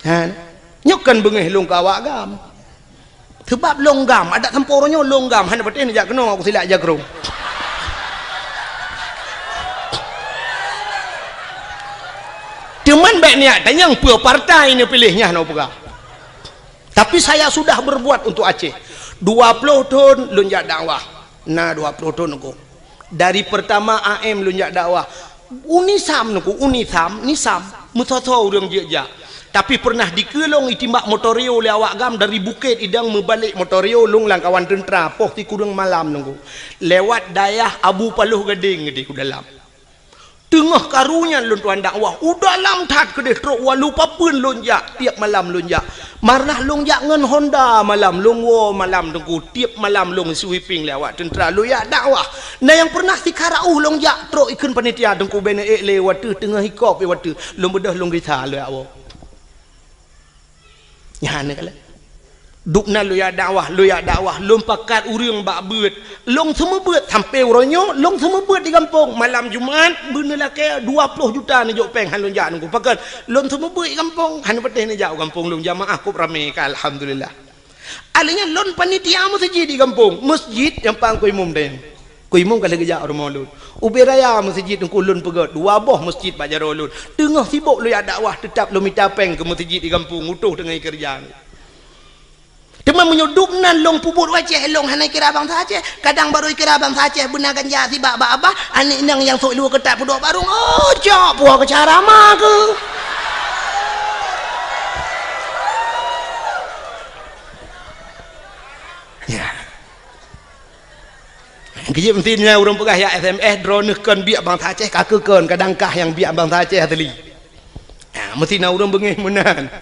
Nyan. Nyoe kan beungéh lôn keu awak GAM. Seubab lôn GAM, adak sampoe uroe nyoe lôn GAM, hana patéh neujak keunoe, aku silak jak keunoe. Teuma bék niat tanyong peue partai neupiléh nyan, hana peugah. Tapi saya sudah berbuat untuk Aceh. Dua ploh thon lôn jak dakwah. Na dua ploh thon aku. Dari pertama A M lôn jak dakwah. Unisam Teungku, Unisam, Nisam, meusoe-soe ureuëng jeuet jak. Tapi pernah dikeue lôn itimbak motor Rio lé awak GAM dari Bukét Idong meubalek motor Rio lôn lam kawan teuntra poh sikureueng malam Teungku. Lewat dayah Abu Paloh Gadeng di u dalam. Teungoh karu nyan lôn tuan dakwah, u dalam that keudeh trok walu papeuen lôn jak, tiep malam lôn jak. Marnah lôn jak ngon Honda malam, lôn woe malam Teungku, tiep malam lôn sweeping lé awak teuntra lôn jak dakwah. Na nyang pernah sikara uh lôn jak trok ikheun panitia Teungku bèk neuék lé watèe teungoh ikop watèe lôn beudôh lôn gisa lôn jak woe. Nyan keuh lé. Dubna lôn jak dakwah, lôn jak dakwah, lôn pakat ureuëng bak beuet. Lôn seumeubeuet sampoe uroe nyoe, lôn seumeubeuet di gampông. Malam Jumat, beuneulakée dua ploh juta neujok péng han lôn jak Teungku. Pakon, lôn seumeubeuet di gampông, han patéh neujak u gampông lôn jamaah kôb ramé ka, alhamdulillah. Alheuh nyan lôn panitia meuseujid di gampông, meuseujid nyang pang ku imum deh. Ku imum ka lheueh geujak u rumoh lôn. Ubé raya meuseujid Teungku lôn peugöt, dua boh meuseujid bak jaroe lôn. Teungoh sibok lôn jak dakwah, teutap lôn mita péng keu meuseujid di gampông, utoh teungoh keureuja. Teuma meunyoe dubnan lôn peubuet u Aceh, lôn hana kira bansa Aceh. Kadang barô kira bansa Aceh beuna ganja sibak bak abah, aneuk inong nyang sôk luwa keutat peuduek barong. Oh, cok, puwoe keu cara ma keuh. Ya. Keujeuet meusti na ureuëng peugah, "Ya S M S, droeneuh kon biek bansa Aceh, ka keu kon, kadang kah nyang biek bansa Aceh asli." Ha, meusti na ureuëng beungéh meunan.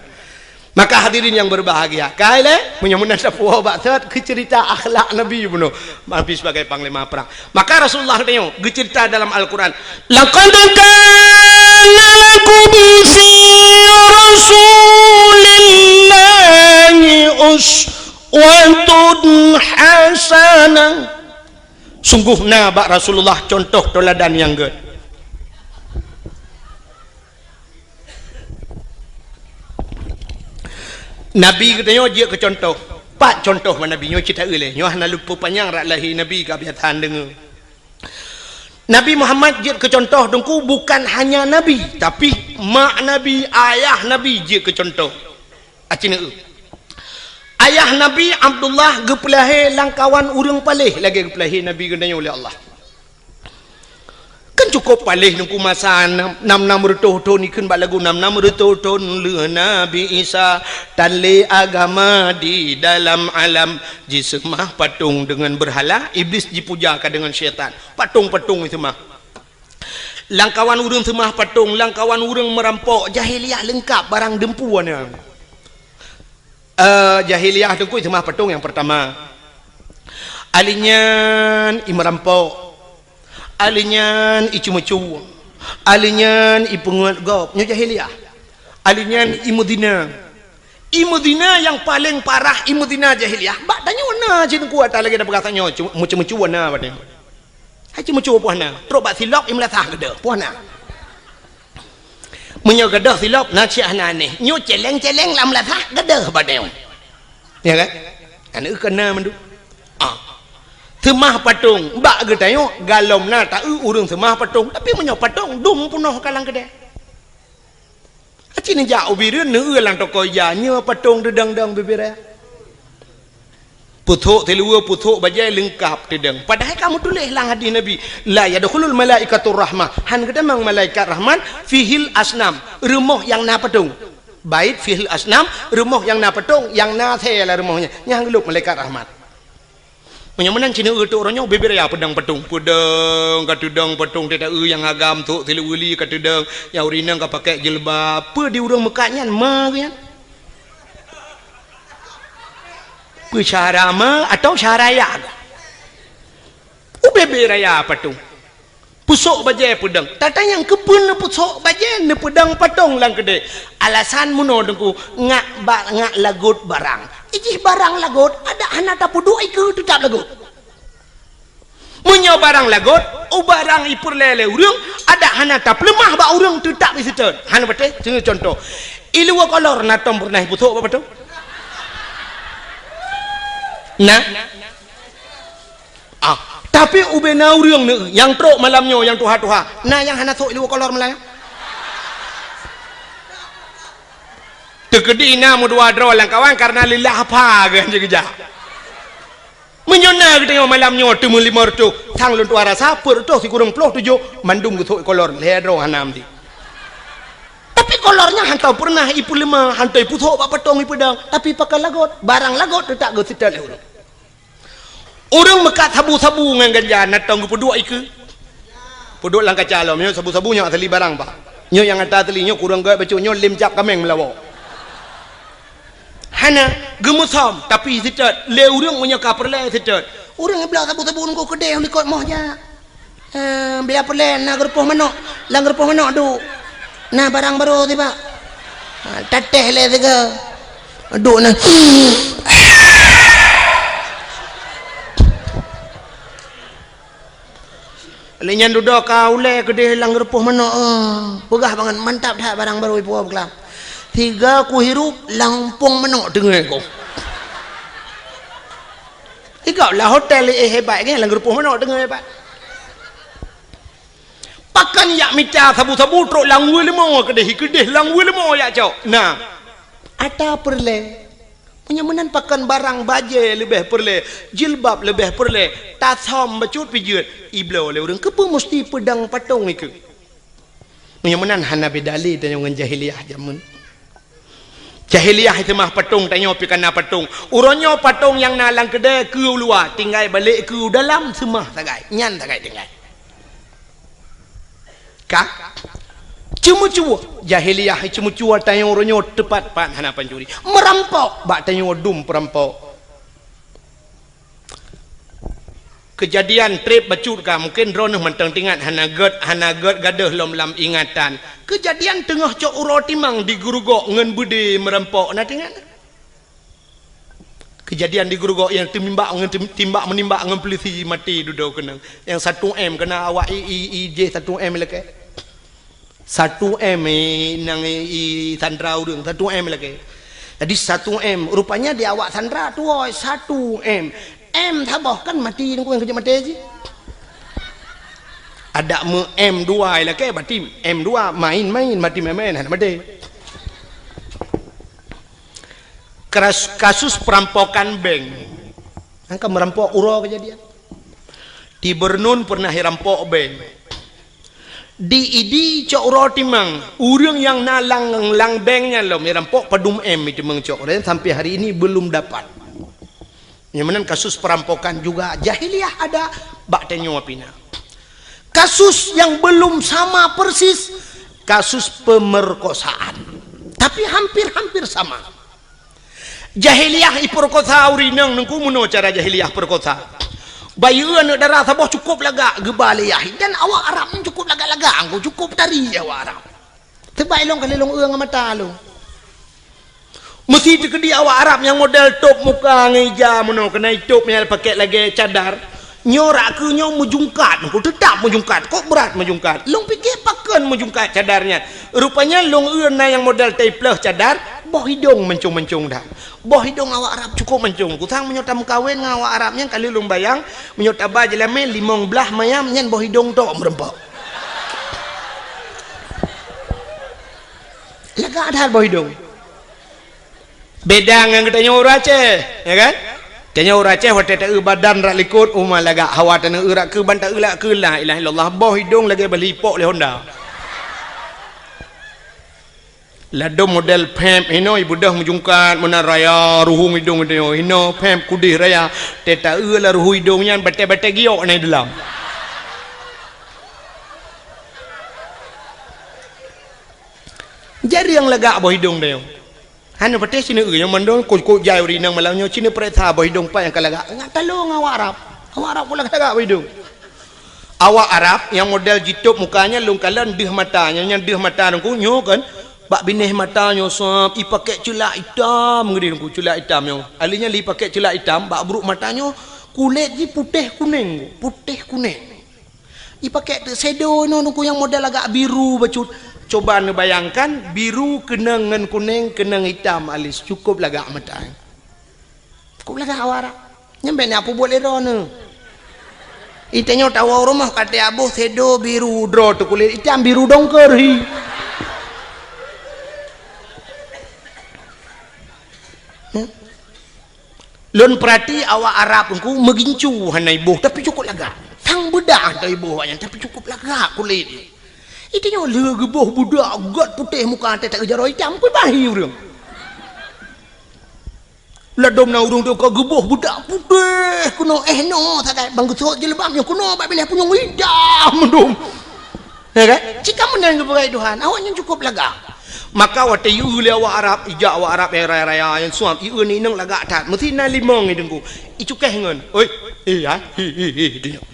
Maka hadirin yang berbahagia, kai lé, meunyoe meunan tapuwoe bak sot keu cerita akhlak Nabi bunoe, Nabi sebagai panglima perang. Maka Rasulullah geutanyoe geucerita dalam Al-Quran, "Laqad kana lakum fi Rasulillahi uswatun hasanah." Sungguh na bak Rasulullah contoh teuladan nyang gét. Nabi geutanyoe jeuet keu contoh. Pat contoh bak Nabi nyoe cit taeu lé. Nyoe hana lôn peupanyang rot lahé Nabi ka biasa deungoe. Nabi Muhammad jeuet keu contoh Teungku bukan hanya Nabi, tapi mak Nabi, ayah Nabi jeuet keu contoh. Aci neueu. Ayah Nabi Abdullah geupeulahé lam kawan ureuëng paléh lagée geupeulahé Nabi geutanyoe lé Allah. Kan cukup paléh Teungku masa nam, nam, nam reutôh thon ikheun bak lagu nam, nam reutôh thon lheueh Nabi Isa tan lé agama di dalam alam, jiseumah patong deungon beurhala, Iblis jipuja ka deungon syaitan. Patong-patong jiseumah. Lam kawan ureuëng seumah patong, lam kawan ureuëng meurampok, jahiliyah leungkap barang deumpu nyan. Eh, jahiliyah Teungku seumah patong nyang peurtama. Alheuh nyan i meurampok. Alheuh nyan i ceumeucue. Alheuh nyan i peungeut gob. Nyoe jahiliyah. Alheuh nyan i meuzina. I meuzina nyang paleng parah, i meuzina jahiliyah. Bak tanyoe na cit Teungku ata lagée tapeugah tanyoe, cu-, meucue-meucue na bak tanyoe. Hai ceumeucue poh na, trok bak silop i meulasah gadôh, poh na. Meunyoe gadôh silop na cit hana aneh, nyoe celeng-celeng lam meulasah gadôh bak tanyoe. Ya kan? Aneuk keu na mandum. Ah. Seumah patong bak geutanyoe galom na taeu ureuëng seumah patong, tapi meunyoe patong dum peunoh ka lam keudè. Aci neujak u Bireuen neueu lam toko ija, nyoe patong teudong-dong bibiré. Pusok siluweue, pusok bajée leungkap teudong. Padahai ka meutuléh lam hadis Nabi, "La yadkhulul malaikatur rahmah." Han geutamong malaikat rahmat, "Fihil asnam." Rumoh nyang na patong. Bait fihil asnam, rumoh nyang na patong, nyang na asée lam rumoh nyan. Nyan han geulôp malaikat rahmat. Meunyoe meunan cit neueu teuk uroe nyoe bibiré ya peudong patong. Peudong ka teudong patong teuta eu nyang agam sok siluweue li ka teudong, nyang ureuëng inong ka pakai jilbab. Peue di ureuëng meukat nyan ma geuh nyan? Peue syara ma atau syara ya? Ubé-bé raya patong. Pusok bajée peudong. Tata nyang keupeue neupusok bajée neupeudong patong lam keudè. Alasan meunoe Teungku, ngak ba-, ngak lagot barang. Ijih barang lagot, adak hana tapeuduek ikeue teutap lagot. Meunyoe barang lagot, u barang ipeureulée lé ureuëng, adak hana tapeuleumah bak ureuëng teutap iseutôt. Hana patéh, seuneu contoh. Iluwa kolor na tom peureunah ipusok bak patong? Na? Ah, tapi ubé na ureuëng neu nyang trok malam nyoe nyang tuha-tuha, na nyang hana sok iluwa kolor malam nyoe? Teukeudi na meudua droe lam kawan karena lillah apa geuh jeuet geujak. Meunyoe na geutanyoe malam nyoe teumeulimong reutôh, sang lôn tuan rasa peuet reutôh sikureueng ploh tujoh, mandum geusok kolor, lhèe droe hana meuti. Tapi kolor nyan hana pernah ipeuleumah, hana ipusok bak patong ipeudong, tapi pakon lagot, barang lagot teutak geuseutôt lé ureueng. Ureueng meukat sabu-sabu ngon ganja, na tông geupeuduek ikeue. Peuduek lam kaca lom, nyoe sabu-sabu nyoe asli barang, bah. Nyoe nyang ata asli, nyoe kureueng gèt bacut, nyoe lém cap kaméng meulawa. Hana, geumeusom, tapi seutôt, lé ureueng meunyoe ka peureulèe seutôt. Ureueng bloe sabu-sabu nunggu keudéh likot moh jak. Eh, biar peureulèe na geurupoh manok, lam geurupoh manok duek. Na barang barô tibak. Ha, tatéh lé sigoe. Duek na. Lé nyan dudoe ka ulèe keudéh lam geurupoh manok, eh. Peugah bangat, mantap that barang barô ipuwoe beuklaam. Sigoe kuhirup lam umpung manok teungoh ku. Sigoe lah hotel, eh, hebat nyan, lam geurupoh manok teungoh hebat. Pakon jak mita sabu-sabu trok lam weueh leumo keudéh, keudéh lam weueh leumo jak cok. Nah, ata peureulèe. Meunyoe meunan pakon barang bajèe leubeh peureulèe, jilbab leubeh peureulèe, tasôm bacut pijeuet, ibloe lé ureueng. Keupeue musti peudong patong ikeue? Meunyoe meunan hana beda lé tanyoe ngon jahiliyah jameun. Jahiliyah seumah patong, tanyoe pih ka na patong. Uroe nyoe patong nyang na lam keudè keu u luwa, tinggai balek keu u dalam seumah sagai. Nyan sagai tinggai. Ka? Ceumeucue. Jahiliyah ceumeucue, tanyoe uroe nyoe teupat-pat hana pancuri. Meurampok, bak tanyoe dum peurampok. Keujadian trép bacut ka, mungken droeneuh mantong teuingat, hana gèt, hana gèt gadôh lom lam ingatan. Keujadian teungoh cok uroe timang di Geurugok ngon beudé meurampok, na teuingat? Keujadian di Geurugok nyang teumimbak ngon tem-, timbak meunimbak ngon peulisi maté dudoe keunong. Nyang satu M keuna awak i, i, i jih satu M ilakèe. Satu M, eh, nyang i, i sandra ureueng, satu M ilakèe. Jadi satu M, rupanya di awak sandra tuwoe satu M. M saboh kan maté, nyan keuh nyang keujeuet maté jih. Adak meu M dua ilakèe, berarti M dua main-main, maté main-main, hana maté. Kras-, kasus perampokan bank. Angka meurampok uroe keujadian. Di Bernun pernah irampok bank. Di Idi cok uroe timang, ureueng nyang na lam, lam bank nyan lom irampok padum M, itu meucok. Dan sampai hari ini belum dapat. Nyang meunan kasus perampokan juga jahiliyah ada, bak tanyoe pih na. Kasus yang belum sama persis, kasus pemerkosaan. Tapi hampir-hampir sama. Jahiliyah ipeurkosa ureueng inong, Teungku, meunoe cara jahiliyah peurkosa. Bayeue aneuk dara saboh cukôp lagak geuba lé yah, dan awak Arab nyan cukôp lagak-lagak, Teungku, cukôp tari awak Arab. Teuma ilong ka lheueh lôn eu ngon mata lôn. Meusi teukeudi awak Arab nyang model tôp muka ngon ija meunoe, keunai tôp nyang pakèk lagèe cadar. Nyoe rak keu nyoe meujungkat, Teungku, teutap meujungkat. Kok brat meujungkat? Lôn pike pakon meujungkat cadar nyan. Rupanya lôn eu na nyang model taipleuh cadar, boh idong mancong-mancong that. Boh idong awak Arab cukôp mancong. Kusang meunyoe tameukawen ngon awak Arab nyan, ka lheueh lôn bayang, meunyoe taba jeulamé limong blaih mayam nyan boh idong tok meureumpok. Lagak that boh idong. Beda ngon geutanyoe ureueng Aceh, ya kan? Tanyoe ureueng Aceh watèe taeu badan rak likot, uma lagak, hawa taneuk eu rak keu ban taeu rak keu la ilaha illallah, boh idong lagèe bali ipok lé honda. Ladôm model pèp hinoe ibeudôh meujungkat meunan raya, ruhueng idong geutanyoe hinoe pèp kudeh raya, teuta eu lam ruhueng idong nyan batèe-batèe giok na i dalam. Jareueng lagak boh idong tanyoe. Hana patéh sineuk eu nyang mandum kok-kok jai ureueng inong malam nyoe, sineuk pareksa boh idong pat nyang ka lagak. Ngat talong awak Arab. Awak Arab pun lagak-lagak boh idong. Awak Arab nyang model jitôp muka nyan lôn kalon deuh mata, nyan, nyan deuh mata Teungku nyoe kan. Bak binéh mata nyoe sab ipakèk ceulak itam, ngeudeh Teungku, ceulak itam nyoe. Ahli nyan lé ipakèk ceulak itam, bak brôk mata nyoe kulét jih putéh kunéng, putéh kunéng. Ipakèk teuk shadow inoe Teungku nyang model agak biru bacut. Coba neubayangkan, biru keunong ngon kunéng, keunong itam alis, cukôp lagak mata. Cukôp lagak awak Arab. Nyan bèk na peubuet lé droeneuh. Itanyoe tawoe rumoh ka teuaboh shadow biru droe teuh kulét itam biru dongker hi. Nah. Lôn peurati awak Arab Teungku meugincu hana iboh, tapi cukôp lagak. Sang beudak hana iboh awaknyan, tapi cukôp lagak kulét. Itu nyoe lheueh geuboh beudak gét putéh muka até tak jaroe itam, kui bahi ureuëng. Ladôm na ureuëng tu ka geuboh beudak putéh keunoe, eh, noe sagai bang geusot jilbab nyoe keunoe bak binéh punyueng itam mandum. Ya kan? Cit ka meunan geupeugah Tuhan, awaknyan cukôp lagak. Maka watée ieu lé awak Arab, ijak awak Arab nyang raya-raya nyang suam, ieu ni inong lagak that. Meusti na limong i Teungku. Icukéh ngon, "Oi, eh, ya, hi, hi, hi," itu nyoe.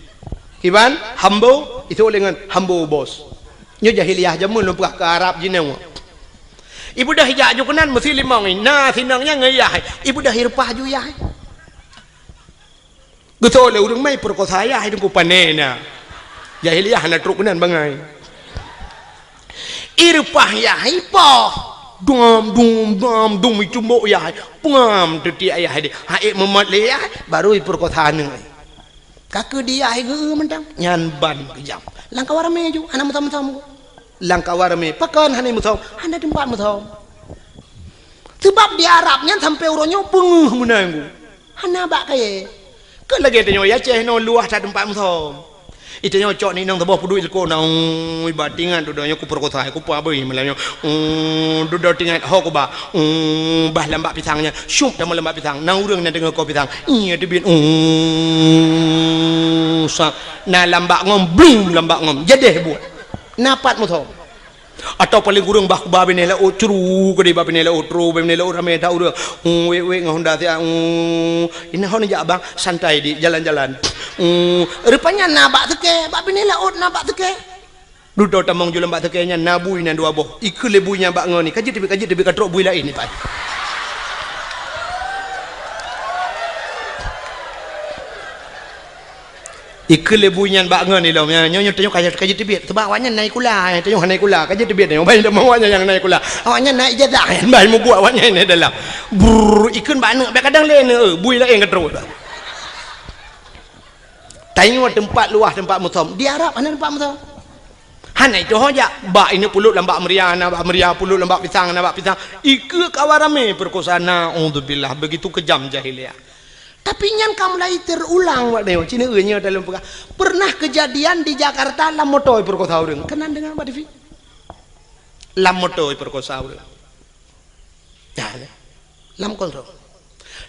Kiban, hambo, itu lé ngon hambo bos. Nyoe jahiliyah jameun lôn peugah keu Arab jinoe. Ibeudôh ijak ju keunan meusti limong i, na sinong nyang ngon yah. Ibeudôh ireupah ju yah. Geutôi lé ureuëng mai peurkosa yah i Teungku, pané na. Jahiliyah hana trok keunan bangai. Ireupah yah ipoh. Dum, dum, dum, dum, icumbok yah. Pengam teutiek yah deh. Haék meumat lé yah, baru ipeurkosa aneuk. Ka keu di yah geu mantong. Nyan ban keujam. Lam kawan ramé ju, hana meusom-som. Lam kawan ramé, pakon hana meusom, hana teumpat meusom. Sebab di Arab nyan sampai uroe nyoe peungeuh meunan. Hana bak kayée. Keu lagée tanyoe i Aceh nyoe luwah that teumpat meusom. Itanyoe cok ni nang saboh peuduek ilko na, ui, ba tingat dudoe nyoe kupeurkosa, kupeubeuih malam nyoe. Ui, dudoe tingat ho kuba. Ui, bah lambak pisang nyan. Syup teuma lambak pisang. Na ureuëng na deungoe ko pisang. Iya teubiet. Ui, sa. Na lambak ngom, blum lambak ngom. Jadeh buet. Na pat meusom. Atawa paléng kureueng bah kuba binéh laôt, curu keudeh bak binéh laôt, tro bak binéh laôt ramé that ureuëng. Hmm, wék-wék ngon honda siat, hmm, "Inoe ho neujak bang?" "Santai di, jalan-jalan." Hmm, rupanya na bak seukée, bak binéh laôt na bak seukée. Dudoe tamong ju lam bak seukée nyan na bui nyan dua boh. Ikheun lé bui nyan bak ngon ni, "Ka jeuet teubiet, ka jeuet teubiet, ka trok bui laén ni pai." Ikheun lé bui nyan bak ngon ilom, nyoe, nyoe, nyoe tanyoe ka, ka jeuet teubiet. Teuma awaknyan na ikula, eh, tanyoe hana ikula, ka jeuet teubiet tanyoe. Ban teuma awaknyan nyang na ikula. Awaknyan na ijazah, ban mubuet awaknyan na dalam. Brrr, ikheun bak aneuk, bak kadang lé aneuk, eh, bui laén ka trok. Tanyoe teumpat luwah teumpat meusom. Di Arab hana teumpat meusom. Hana itu ho jak. Bak ini puluk lam bak meuria, na bak meuria, puluk lam bak pisang, na bak pisang. Ikheun kawan ramé peurkosa, naudzubillah. Begitu kejam jahiliyah. Tapi nyan ka mulai terulang, Pak Neo. Cina nyoe dalam peugah. Pernah kejadian di Jakarta lam moto ipeurkosa ureuëng. Keunan deungoe bak T V. Lam moto ipeurkosa ureuëng. Nah, lam kontrol.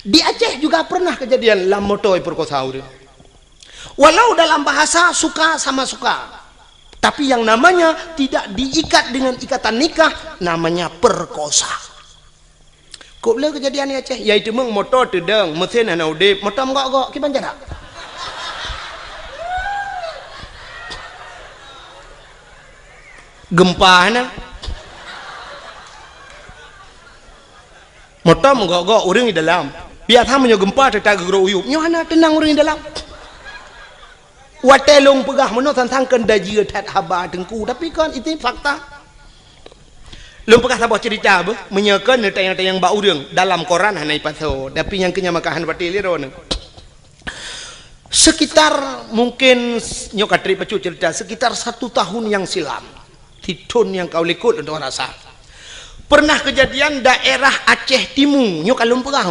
Di Aceh juga pernah kejadian lam moto ipeurkosa ureuëng. Walau dalam bahasa suka sama suka, tapi yang namanya tidak diikat dengan ikatan nikah, namanya perkosa. Kok le kejadian di Aceh, yaitu meng moto teudong, mesin hana udeb, moto meugok-gok, kiban jarak. Gempa hana. Moto meugok-gok ureuëng di dalam. Biasa meunyoe gempa teutap geugrok uyueb, nyoe hana teunang ureuëng di dalam. Watée lôn peugah meunoe sang-sang keu dajieue that haba Teungku, tapi kon itu fakta. Lôn peugah saboh cerita beuh, meunyoe kon neutanyong-tanyong bak ureuëng, dalam koran hana ipasoe, tapi nyang keu nyan maka hana patéh lé droeneuh. Sekitar mungkin nyoe ka trép bacut cerita, sekitar satu tahun yang silam, sithon nyang ka u likot lôn rasa. Pernah kejadian daerah Aceh Timu, nyoe ka lôn peugah.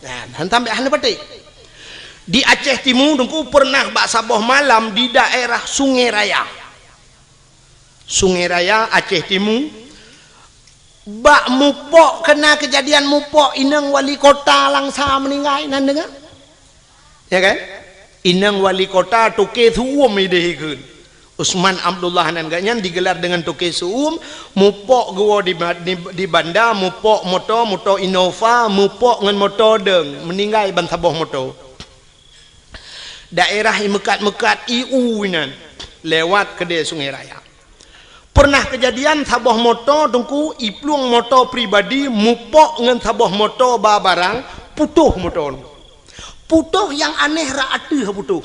Nah, hana tambah hana patéh. Di Aceh Timu Teungku pernah bak saboh malam di daerah Sungai Raya. Sungai Raya, Aceh Timu. Bak mupok, kena kejadian mupok inong wali kota Langsa meuninggai, nan deungoe? Ya kan? Inong wali kota Toke Su'um ideh ikheun. Usman Abdullah nan gak nyan digelar dengan Toke Su'um, mupok geuwoe di, ba-, di, di banda, mupok moto, moto Innova, mupok ngon moto dong, meuninggai ban saboh moto. Daerah i meukat-meukat i u inan, lewat keudeh Sungai Raya. Pernah kejadian saboh moto Teungku, iplueng moto pribadi mupok ngon saboh moto ba barang, putoh moto. Putoh nyang aneh rot ateueh putoh.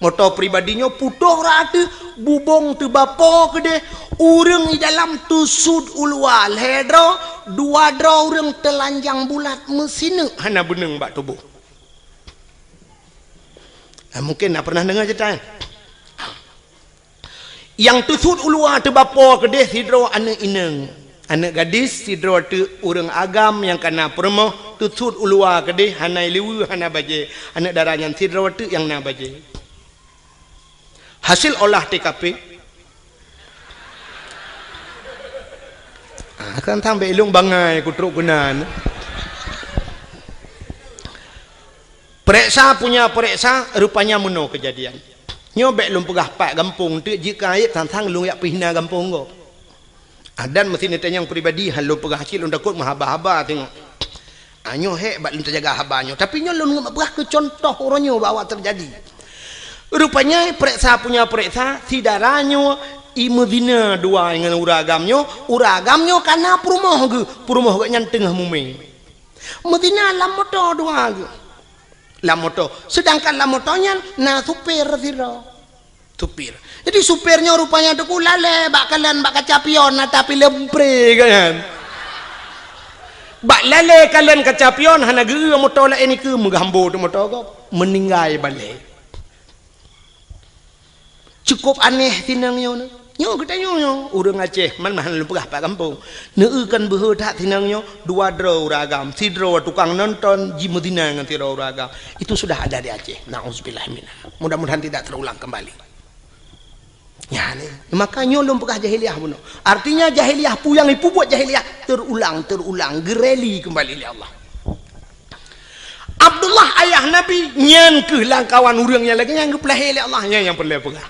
Moto pribadi nyoe putoh rot ateueh, bubong teubapo keudeh, ureuëng i dalam teusut u luwa lhée droe, dua droe ureuëng teulanjang bulat meusineuk hana beuneueng bak tuboh. Nah, mungkin na pernah deungoe cerita nyan. Nyang teusut u luwa teubapo keudeh sidroe aneuëk inong, aneuëk gadis sidroe teuk ureuëng agam nyang kana peurumoh Teusut u luwa keudeh, hana ileue, hana bajée. Aneuk dara nyan sidroe teuk nyang na bajée. Hasil olah T K P. Ah, kan sampai ilong bangai ku trok keunan. Pereksa punya pereksa, rupanya meunoe keujadian. Nyoe bék lôn peugah pat gampông teuk jeuet keu aib, sang-sang lôn jak peuhina gampông gob. Ah, dan meusi neutanyong pribadi, han lôn peugah cit lôn takot meuhaba-haba teungoh. Ah, nyoe hék bak lôn teujaga haba nyoe. Tapi nyoe lôn peugah keu contoh uroe nyoe bak awak teujadi. Rupanya pereksa punya pereksa, si dara nyoe imeuzina dua ngon ureueng agam nyoe, ureueng agam nyoe kana peurumoh geuh, peurumoh geuh nyan teungoh mumé. Meuzina lam moto dua geuh. Lam moto. Sedangkan lam moto nyan na supir sidroe. Supir. Jadi supir nyoe rupanya teungku lalée bak kalon bak kaca pion ata pilem pre kan. Bak lalée kalon kaca pion hana geu moto laén nikeue meugambo teuh moto gob. Meuninggai balée. Cukup aneh tinang nyoe. Nyoe geutanyoe nyoe, ureuëng Aceh, man mahan lôn peugah pat gampông. Neueu kan beuhe that tinang nyoe, dua droe ureuëng agam, sidroe tukang nonton jimeuzina ngon sidroe ureuëng agam. Itu sudah ada di Aceh. Nauzubillah minha. Mudah-mudahan tidak terulang kembali. Ya, ni. Maka nyoe lôn peugah jahiliyah bunoe. Artinya jahiliyah pu nyang ipubuet jahiliyah terulang, terulang, geureli kembali lé Allah. Abdullah ayah Nabi nyan keuh lam kawan ureuëng nyang lagée nyang geupeulahé lé Allah, nyan nyang peureulée peugah.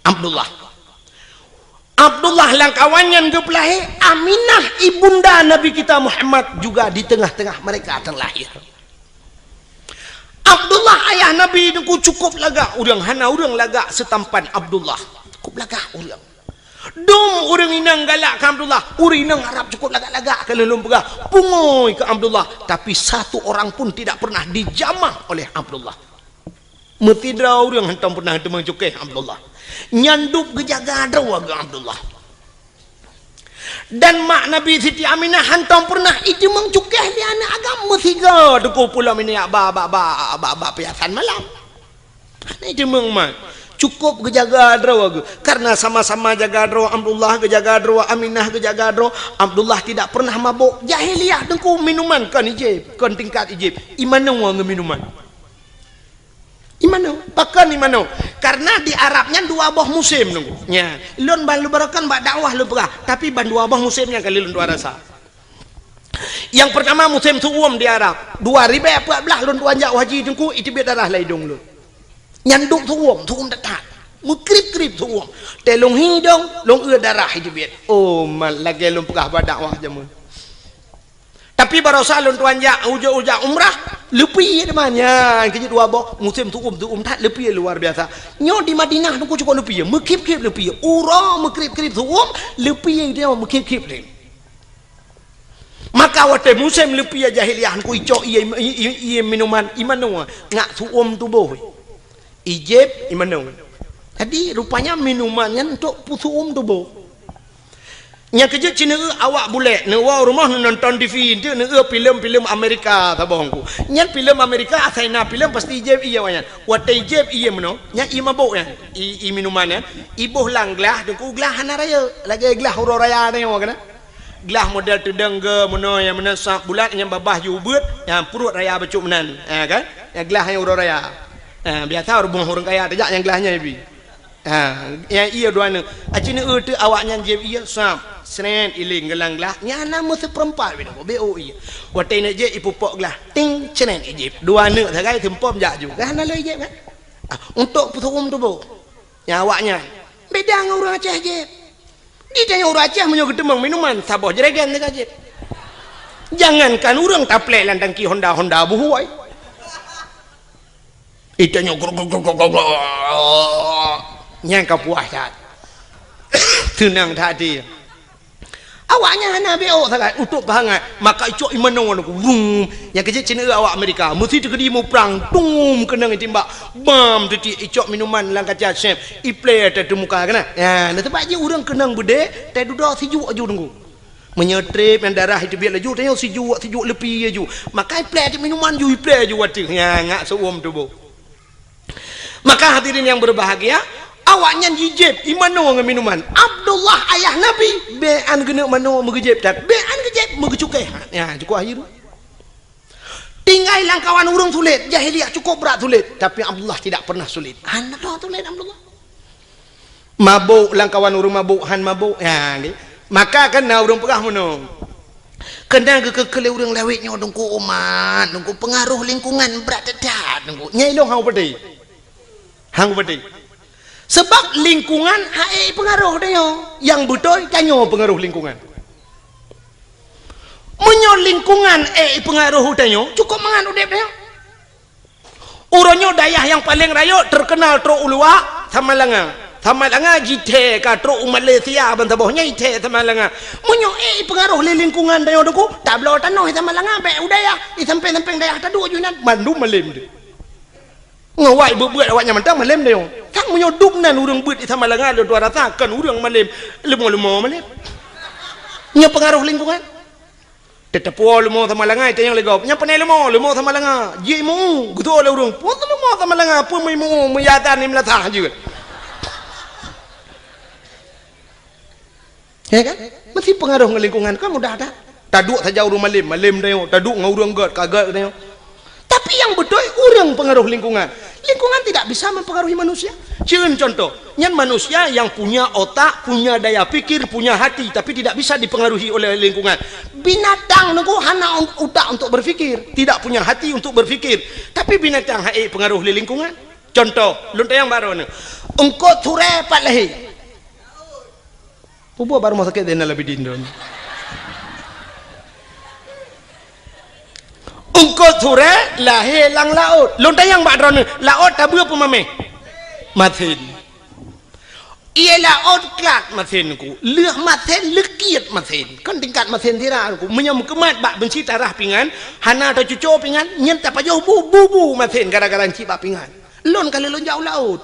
Abdullah. Abdullah lam kawan nyan geupeulahé, Aminah ibunda Nabi kita Muhammad juga di tengah-tengah mereka terlahir. Abdullah ayah Nabi nungku cukup lagak ureuëng, hana ureuëng lagak seutampan Abdullah. Cukup lagak ureuëng. Dum ureuëng inong galak keu Abdullah, ureuëng inong Arab cukup lagak-lagak keu lôn peugah. Pungui keu Abdullah, tapi satu orang pun tidak pernah dijamah oleh Abdullah. Meusidroe ureuëng hantom pernah teumeung cukéh Abdullah. Nyan dub geujaga droe geuh Abdullah. Dan mak Nabi Siti Aminah hantom pernah iteumeung cukéh lé aneuk agam meusigoe teungku pulo minyak ba, ba, ba, ba, ba piasan malam. Hana iteumeung mat. Cukup geujaga droe geuh. Karena sama-sama jaga droe, Abdullah geujaga droe, Aminah geujaga droe, Abdullah tidak pernah mabok. Jahiliyah teungku minuman kon ijép, kon tingkat ijép. Imanoe ngon minuman. Imanoe, pakon imanoe? Karena di Arab nyan dua boh musim nunggu. Nya, lôn ban lôn barokan bak dakwah lôn peugah, tapi ban dua boh musim nyang kali lôn tuan rasa. Yang pertama musim su'um di Arab. Dua ribèe peuet blah lôn tuan jak haji teungku, iteubiet darah lam idong lôn. Nyan dum su'um, su'um that-that. Meukrib-krib su'um. Tée lôn hi idong, lôn eu darah iteubiet. Oh, ma-, lagée lôn peugah bak dakwah jameun. Tapi barosa lôn tuan jak, ujoe-ujoe umrah, leupie teuma nyan keu jeuet dua boh, musim su'um, su'um that leupie luar biasa. Nyoe di Madinah teungku cukup leupie, meukhib-khib leupie, uroe meukrib-krib su'um, leupie nyoe meukhib-khib lé. Maka watée musim leupie jahiliyah teungku icok ié, ié, ié minuman, imanoe, ngat su'um tuboh. Ijép imanoe. Jadi rupanya minuman nyan untuk peusu'um tuboh. Nyang keujeuet cit neueu awak bulek, neuwoe rumoh neunonton T V, enteuk neueu filem-filem Amerika saboh teungku. Nyan filem Amerika asai na filem pasti ijép ié awak nyan. Watée ijép ié meunoe, nyan ié mabok nyan, ié, ié minuman nyan, iboh lam glah, teungku glah hana rayeuk, lagée glah uroe raya nyoe kan. Glah model teudong ge meunoe nyang meunan sab bulat nyang babah ju ubeuet, nyang pruet raya bacut meunan. Ha kan? Nyang glah nyang uroe raya. Ha, biasa ureuëng ureuëng kaya tajak nyang glah nyan ibi. Ha, nyang ié dua neuk. Aci neueu teuk awak nyan jieb ié sab, sret iling geulang glah. Nyan na meuseupeurempat bidang, beu ié. Watée neuk jieb ipupok glah, ting, sret ijieb. Dua neuk sagai seumpom jak ju. Gah na lé ijieb kan? Ah, untuk peusu'um tuboh. Nyang awak nyan. Beda ngon ureuëng Aceh jieb. Di tanyoe ureuëng Aceh meunyoe geuteumeung minuman, saboh jerigen teuka jieb. Jangankan ureuëng taplek lam tangki Honda-Honda buhôi. Di tanyoe grok, grok, grok, grok, grok. Nyang ka puas that. Seunang that hati. Awak nyan hana beok sagai, utok pahangat. Maka icok imanoe nyoe, wum. Nyang keujeuet cit neueu awak Amerika. Meusi teukeudi muprang, tum, keunong itimbak. Bam, teuti icok minuman lam kaca sep. Iplé ateueh muka keunan. Ya, na teumpat jih ureuëng keunong beudé, tai dudoe sijuek aju teungku. Meunyoe trép nyang darah iteubiet laju, tanyoe sijuek, sijuek leupie aju. Maka iplé ateueh minuman ju, iplé aju ateueh. Ya, ngat seuuem tuboh. Maka hadirin yang berbahagia, awak nyan jijieb imanoe ngon minuman. Abdullah ayah Nabi, bék an geuneuk manoe meugeujeb that, bék an geujeb meugeucukéh. Ya, cukup akhir. Tinggai lam kawan ureuëng sulet, jahiliyah cukup brat sulet, tapi Abdullah tidak pernah sulet. Hana droe sulet Abdullah. Mabök lam kawan ureuëng mabök, han mabök. Ya, nggih. Maka kan na ureuëng peugah meunoe. Keunan geukeu-keu lé ureuëng lawét nyoe Teungku umat, Teungku pengaruh lingkungan brat that-that Teungku. Nyai lôn hang peudeh. Hang peudeh. Sebab lingkungan hana ék pengaruh tanyoe. Nyang beutôi tanyoe pengaruh lingkungan. Meunyoe lingkungan ék pengaruh tanyoe, cukup mangat udeb tanyoe. Uroe nyoe dayah nyang paleng rayeuk teukeunal trok u luwa, Samalanga. Samalanga jithèe ka trok u Malaysia ban saboh nyan jithèe Samalanga. Meunyoe ék pengaruh lé lingkungan tanyoe Teungku, tabloe tanoh Samalanga bèk u dayah, di sampéng-sampéng dayah taduek ju inan, mandum malem deh. Ngon awak beuet-beuet awak nyan mantong malem deh. Sang meunyoe dub nan ureuëng beuet di Samalanga lôn tuan rasa kon ureuëng malem, leumo-leumo malem. Nyoe pengaruh lingkungan. Teuteupue leumo Samalanga, tanyong lé gob. Nyan pane leumo, leumo Samalanga. Jimeu, geutoe lé ureuëng. Peue leumo Samalanga, peue meuimu, meuyatan ni meulasah jeuet. Ya kan? Meusti pengaruh ngon lingkungan, kan mudah that. Taduek saja ureuëng malem, malem tanyoe. Taduek ngon ureuëng gèt, ka gèt tanyoe. Tapi nyang beutôi ureuëng pengaruh lingkungan. Lingkungan tidak bisa mempengaruhi manusia. Cen contoh, nyan manusia yang punya otak, punya daya pikir, punya hati, tapi tidak bisa dipengaruhi oleh lingkungan. Binatang Teungku hana un-, utak untuk berpikir, tidak punya hati untuk berpikir. Tapi binatang hana ék pengaruh lé lingkungan. Contoh, lôn tanyong baroe nyoe. Eungkôt surée pat lahé. Peue buet bak rumoh sakét Zainal Abidin droeneuh? Eungkôt surée lahé lam laôt. Lôn tanyong bak droeneuh, laôt tabeue peue maméh? Masen. Ié laôt klat masen Teungku. Lheueh masen, leukiet masen. Kon tingkat masen sira Teungku. Meunyoe meukeumat bak beunci tarah pingan, hana tacuco pingan, nyan tapajoh bu, bu, bu masen gara-gara cit bak pingan. Lôn ka lheueh lôn jak u laôt.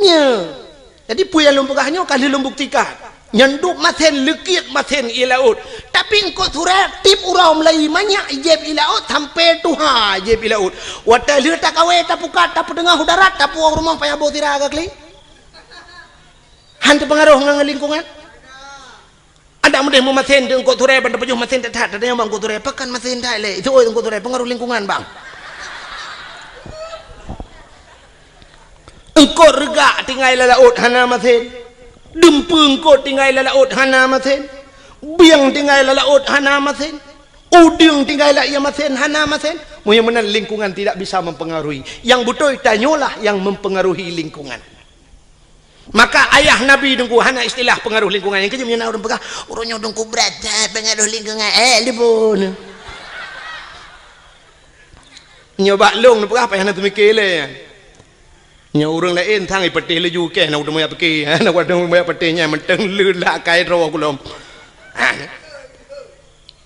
Nyoe. Jadi peue nyang lôn peugah nyoe ka lheueh lôn buktikan. Nyan dub masen, leukiet masen ié laôt. Tapi eungkôt surée tiep uroe mulai manyak jieb ié laôt sampoe tuha jieb ié laôt. Watée lheueh takawé tapukat tapeudeueng u darat tapuwoe rumoh payah boh sira ka kli. Han teupeungaroh ngon lingkungan. Adak meudeh meumasen di eungkôt surée ban tapajoh masen that-that, tanyong bak eungkôt surée, pakon masen that lé? Itu oi eungkôt surée, pengaruh lingkungan bang. Eungkôt reugak tinggai lam laôt hana masen. Dumpeue eungkôt tinggai lam laôt hana masen. Bieng tinggai lam laôt hana masen. Udeueng tinggai lam ié masen hana masen. Meunyoe meunan lingkungan tidak bisa mempengaruhi. Nyang beutôi tanyoe lah nyang mempengaruhi lingkungan. Maka ayah Nabi Teungku hana istilah pengaruh lingkungan. Nyang keujeuet meunyoe na ureuëng peugah, "Ureuëng nyoe Teungku brat that pengaruh lingkungan." Eh, lipun. Nyoe bak lôn neupeugah payah na teumike lé. Nyoe ureuëng laén sang ipeuteh laju keh na udeueng meuyak pike. Na udeueng meuyak peuteh nyan mantong le lak kai droe kulom.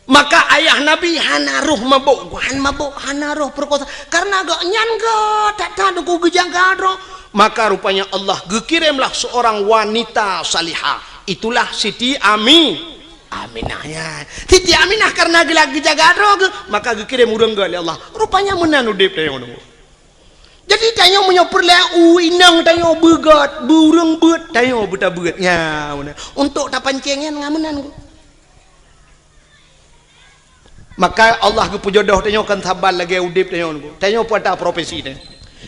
Maka ayah Nabi hana roh mabök, han mabök, hana roh peurekosa. Karena gobnyan gèt that-that Teungku geujaga droe. Maka rupanya Allah geukiremlah seorang wanita salihah. Itulah Siti Ami-, Aminah nyan. Siti Aminah karena geujaga droe geuh, maka geukirém ureuëng gèt lé Allah. Rupanya meunan udeb tanyoe. Jadi tanyoe meunyoe peureulée u inong tanyoe beugèt, beu ureuëng beuet, tanyoe beutabeuet. Nya, meunan. Untuk tapancéng nyan ngon meunan geuh. Maka Allah geupeujodoh tanyoe kon saban lagée udeb tanyoe nyoe. Tanyoe peue ata profesi nyan.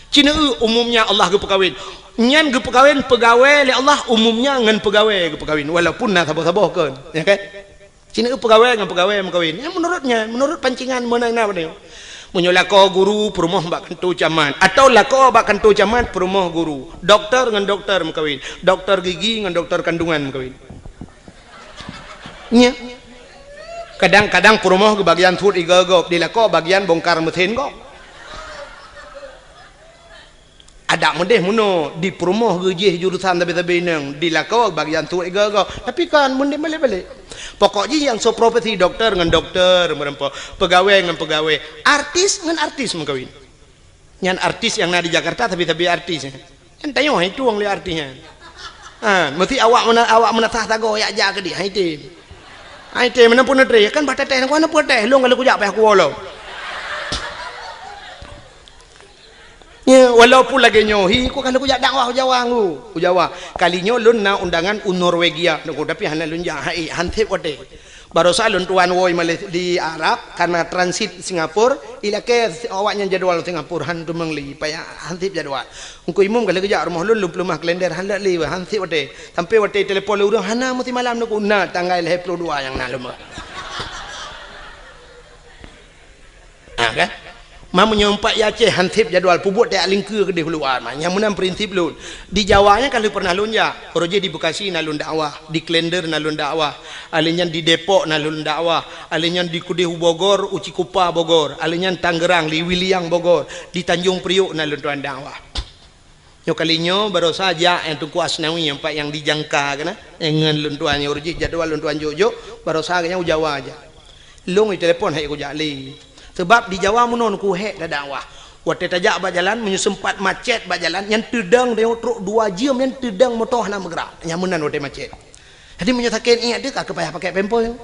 Ci neueu umumnya Allah geupeukawen. Nyan geupeukawen peugawée lé Allah umumnya ngon peugawée geupeukawen walaupun na saboh-saboh kon, ya kan? Ci neueu peugawée ngon peugawée meukawen. Nyan menurut nyan, menurut pancingan meunan na tanyoe. Meunyoe lakoe guru peurumoh bak kantô camat atau lakoe bak kantô camat peurumoh guru, doktor ngon doktor meukawen, doktor gigi ngon doktor kandungan meukawen. Nya. Kadang-kadang peurumoh geubagian sut igoe gob, di lakoe bagian bongkar meusen gob. Adak meudeh meunoe, di peurumoh geujih jurusan sabe-sabe inong, di lakoe bagian sut igoe gob. Tapi kan meudeh balek-balek. Pokok jih nyang soe profesi doktor ngon doktor meureumpok, peugawée ngon peugawée, artis ngon artis meukawen. Nyan artis nyang na di Jakarta, tapi-tapi artis nyan. Nyan tanyoe hai tueng lé artis nyan. Ha, meusti awak meuna-, awak meunasah sagoe yak jak keudeh, hai tem. Hai tem, meunan pun neutré, kan bah teuteh, ngon pun teh, lôn kalau kujak payah kuwoe lom. Ya, walaupun lagée nyoe, hi, ku kalau kujak dakwah u Jawa ngu, u Jawa. Kali nyoe lôn na undangan u Norwegia, tapi hana lôn jak, hai, han sép watée. Barosa lôn tuan woe Malay-, di Arab, karena transit Singapura, ilakée awaknyan jadwal Singapura, han teumeung lé, payah hanseb jadwal. Engku imum ka lheueh geujak rumoh lôn, lôn peuleumah kalender, han lé, hanseb watée. Sampai watée telepon lé ureuëng, hana meusimalam neuku, na tanggai lhée ploh dua nyang na lôn. Ha, kan? Ma meunyoe umpat i Aceh hanseb jadwal, peubuet tajak lingkeue keudeh u luwa, ma. Nyang meunan prinsip lôn. Di Jawa nyan ka lheueh pernah lôn jak. Uroe jih di Bekasi na lôn dakwah, di Klender na lôn dakwah. Alheuh nyan di Depok na lôn dakwah. Alheuh nyan di keudeh u Bogor, u Cikupa Bogor. Alheuh nyan Tangerang, di Wiliang Bogor. Di Tanjung Priok na lôn tuan dakwah. Nyoe kali nyoe barosa jak nyang Teungku Asnawi nyang pat nyang di Jangka keunan. Nyang ngon lôn tuan nyoe uroe jih jadwal lôn tuan jok-jok, barosa geuhnyan u Jawa jak. Lôn itelepon han ék kujak lé. Sabab di Jawa meunoe kuhek dakwah. Watée tajak bak jalan, meunyoe seumpat macet bak jalan, nyan teudong tanyoe trok dua jeuem nyan teudong moto hana meugerak. Nyang meunan watée macet. Jadi meunyoe sakét iék teuh ka keupayah pakai pampers.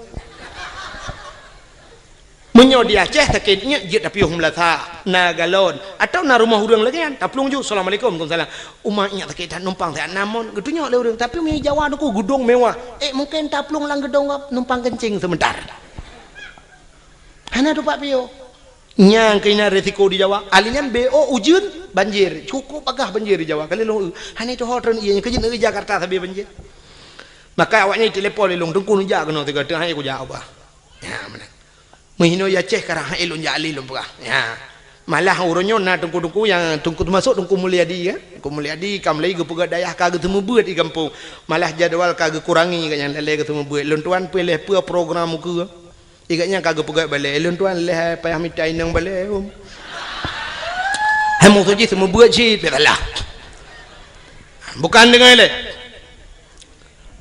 Meunyoe di Aceh sakét iék jeuet tapiôh meulasa, na galon, atawa na rumoh ureuëng lagée nyan, taplueng ju, "Assalamualaikum." "Waalaikumsalam." "Uma iék sakét that, numpang siat nam mon." Geutunyok lé ureuëng, tapi meunyoe Jawa neuku geudong mewah, ék mungken taplueng lam geudong gob, numpang keuncing seumeuntar. Hana tupat piôh. Nyang keunan risiko di Jawa. Alheuh nyan B O ujeuen, banjir. Cukup bagah banjir di Jawa. Kali lôn, hana tuho treun ié, keujeut negeri Jakarta sabe banjir. Maka awaknyan telepon lé lôn, "Teungku neujak keunoe sigoe teuk, han ék kujak ubah." Ya, meunan. Meuhinoe i Aceh karang han ék lôn jak lé lôn peugah. Ya. Malah uroe nyoe na teungku-teungku nyang teungku teumasok Teungku Mulyadi, ya. Teungku Mulyadi ka mulai geupeugah dayah ka geuseumeubeuet di gampông. Malah jadwal ka geukurangi gobnyan lalée geuseumeubeuet. Lôn tuan pih lheueh peue program ukeue. Gobnyan ka geupeugah balée. Lôn tuan lheueh payah mita inong balée, um. Hai musoh jih seumeubeuet cit, biasalah. Bukan deungon lé.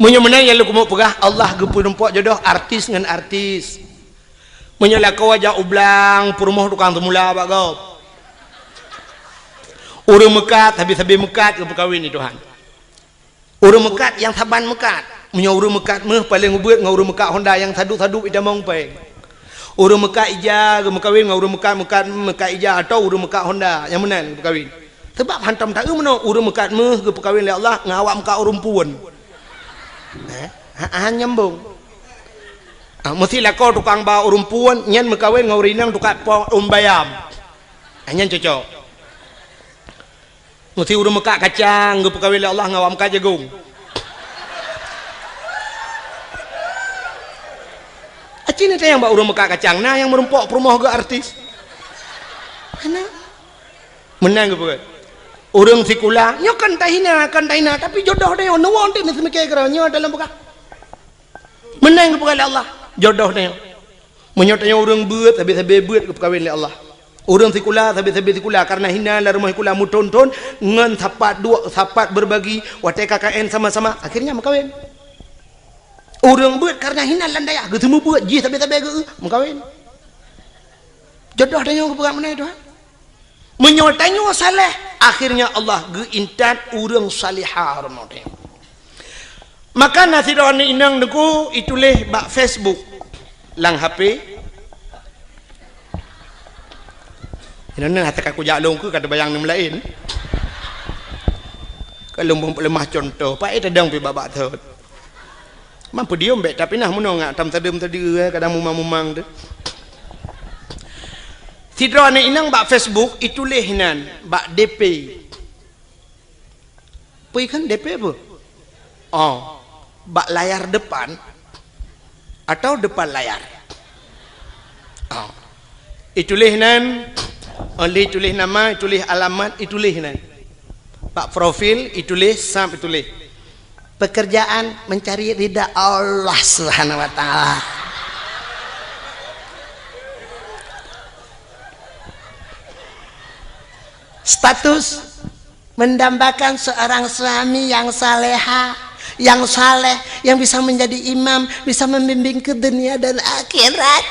Meunyoe meunan nyang lôn keumeung peugah, Allah geupeurumpok jodoh artis ngon artis. Meunyoe lakoe jak u blang, peurumoh tukang seumula bak gob. Ureuëng meukat, sabe-sabe meukat geupeukawen di Tuhan. Ureuëng meukat nyang saban meukat. Meunyoe ureuëng meukat méuh paleng ubeuet ngon ureuëng meukat honda nyang sadup-sadup itamong péng. Ureuëng meukat ija geumeukawen ngon ureuëng meukat, meukat, meukat ija atawa ureuëng meukat honda nyang meunan geupeukawen. Sabab hantom taeu meunoe ureuëng meukat méuh geupeukawen lé Allah ngon awak meukat ureuëng puon. Eh, ha, ha, nyambung. Ah, meusti lakoe tukang ba ureuëng puon nyan meukawen ngon ureuëng inong tukang po ureuëng bayam. Ah, nyan cocok. Meusti ureuëng meukat kacang geupeukawen lé Allah ngon awak meukat jagong. Aci ni tayang bak ureuëng meukat kacang, na nyang meurumpok peurumoh geuh artis. Hana. Meunan geupeugah. Ureuëng sikula, nyoe kan tahina, kan tahina, tapi jodoh tanyoe, neuwoe teuh neuseumiké keudroe, nyoe dalam peugah. Meunan geupeugah lé Allah, jodoh tanyoe. Meunyoe tanyoe ureuëng beuet, sabe-sabe beuet geupeukawen lé Allah. Ureuëng sikula, sabe-sabe sikula, karena hina lam rumoh sikula meuthon-thon, ngon sapat duek, sapat berbagi, watée K K N sama-sama, akhirnya meukawen. Ureuëng beuet karena hina lam dayah, geuseumeubeuet, jih sabe-sabe geu-, meukawen. Jodoh tanyoe geupeugah meunan, Tuhan. Meunyoe tanyoe saleh, akhirnya Allah geuintat ureuëng salihah rumoh tanyoe. Maka na sidroe aneuk inong neuku ituléh bak Facebook lam H P. Inong nang hata ka kujak lôn keu ka teubayang neumlaén. Ka lôn peuleumah cuntoh, paét tadong pih babah thot. Mampu diom bék, tapi nah meunoe ngak tam tadeuem tadi, eh, kadang mumang-mumang tu. Sidroe aneuk inong bak Facebook ituléh nan bak D P. Peue kan D P peue? Oh, bak layar depan atau depan layar? Oh. Ituléh nan, oh, lé ituléh nama, ituléh alamat, ituléh nan. Bak profil ituléh, sab ituléh. Pekerjaan mencari ridha Allah Subhanahu wa Ta'ala. Status mendambakan seorang suami yang saleha, yang saleh, yang bisa menjadi imam, bisa membimbing ke dunia dan akhirat.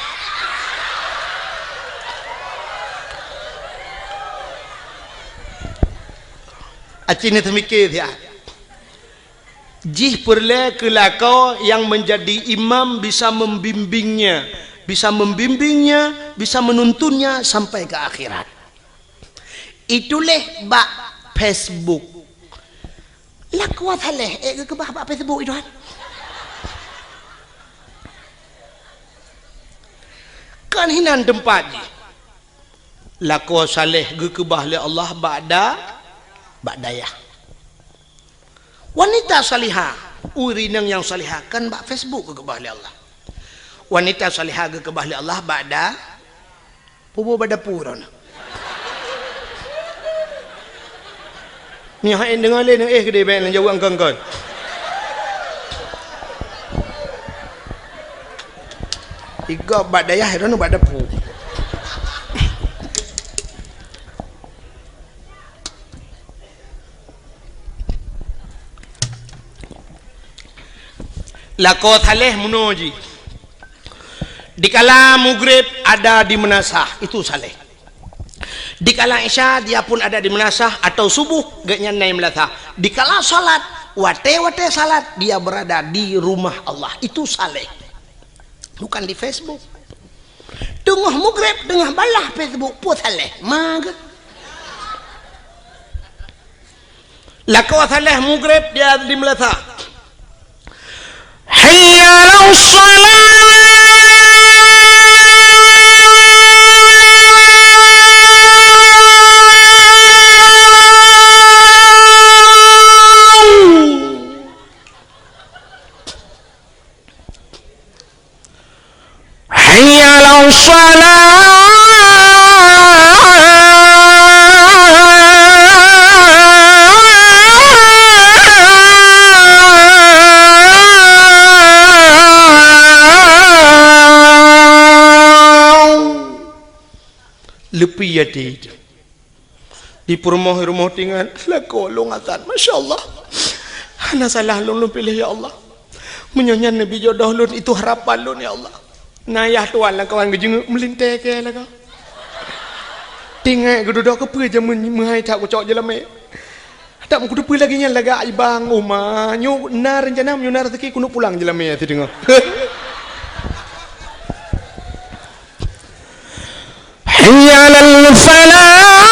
Aci ni teumiké siat. Jih peureulée keu lakoe nyang meunjadi imam bisa membimbingnya, bisa membimbingnya, bisa menuntunnya sampai ke akhirat. Ituléh bak Facebook. Lakoe saleh, ék geukeubah bak Facebook itu kan. Kan hinan teumpat jih. Lakoe saleh geukeubah lé Allah bak da-, bak dayah. Wanita salihah, ureueng inong nyang salihah kan bak Facebook geukeubah lé Allah. Wanita salihah geukeubah lé Allah bak da-, puboh bak dapu droeneuh. Nyoe hai deungoe lé, eh, keudéh bèk neujaweueb kon-kon. Igob bak dayah, droeneuh bak dapu. Lakoe saleh meunoe jih. Dikala mugreb ada di meunasah, itu saleh. Dikala isya dia pun ada di meunasah atau subuh gobnyan na i meunasah. Dikala salat, watèe-watèe salat dia berada di rumah Allah, itu saleh. Bukan di Facebook. Teungoh mugreb, teungoh balah Facebook, peue saleh. Mage. Lakoe saleh mugreb dia di meunasah. Hayya 'alas shalah. Hayya 'alas shalah. Leupie até. Di peurumoh-rumoh tingan, lakoe lôn azan. Masya Allah. Hana salah lôn, lôn piléh, ya Allah. Meunyoe nyan neubi jodoh lôn, itu harapan lôn, ya Allah. Na yah tuan lamkawan geujeungeuk meulintèe keu lakoe. Tingat geududoe keupeue jameun meuhai that kucok jeulamé. Tak meukuteupeue lagèe nyan lagak ibang uma. Nyoe na reuncana, meunyoe na raseuki keuneuk pulang jeulamé sideungoe. Hayya 'alal falah.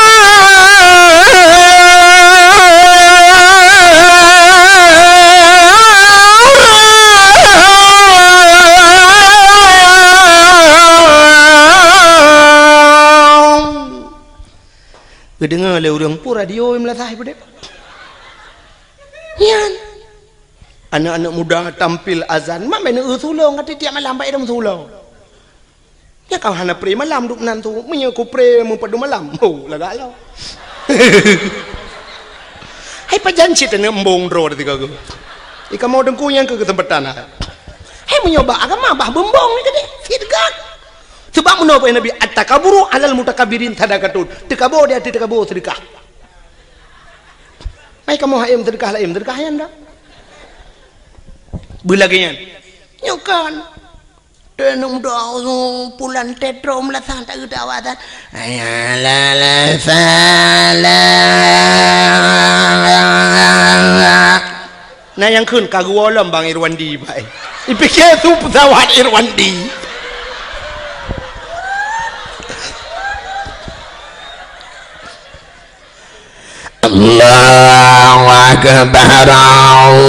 Geudeungoe lé ureueng, peue radio i meulasah i peudeh. Nyan. Aneuk-aneuk muda tampil azan, mak bèk neu-eu sulong, ka tiep-tiep malam bak idong sulong. Nyan ka hana pré malam duek nan tu. Meunyoe ku pré meupadum malam, oh, lagak lom. Hai pajan cit aneuk embong droe teuka geuh. Ikamoe teungku nyang keu keuseumpatan hai. Hai meunyoe bak agama bah beumbong ni keudeh, sit gak. Sebab meunoe peue Nabi, "At-takaburu 'alal mutakabbirin sadaqatun." Teukabo di ateueh teukabo seudeukah. Mai kamoe ha-em seudeukah, la-em seudeukah nyan dak. Beulagèe nyan. Nyoe kan. Teuneuk meudoa, pulan teutroe meulasah tak geudak awak tan. Hayya 'alal falah. Na nyang kheun ka geuwoe lom bang Irwandi, bai. Ipike su pesawat Irwandi. Allahu Akbar,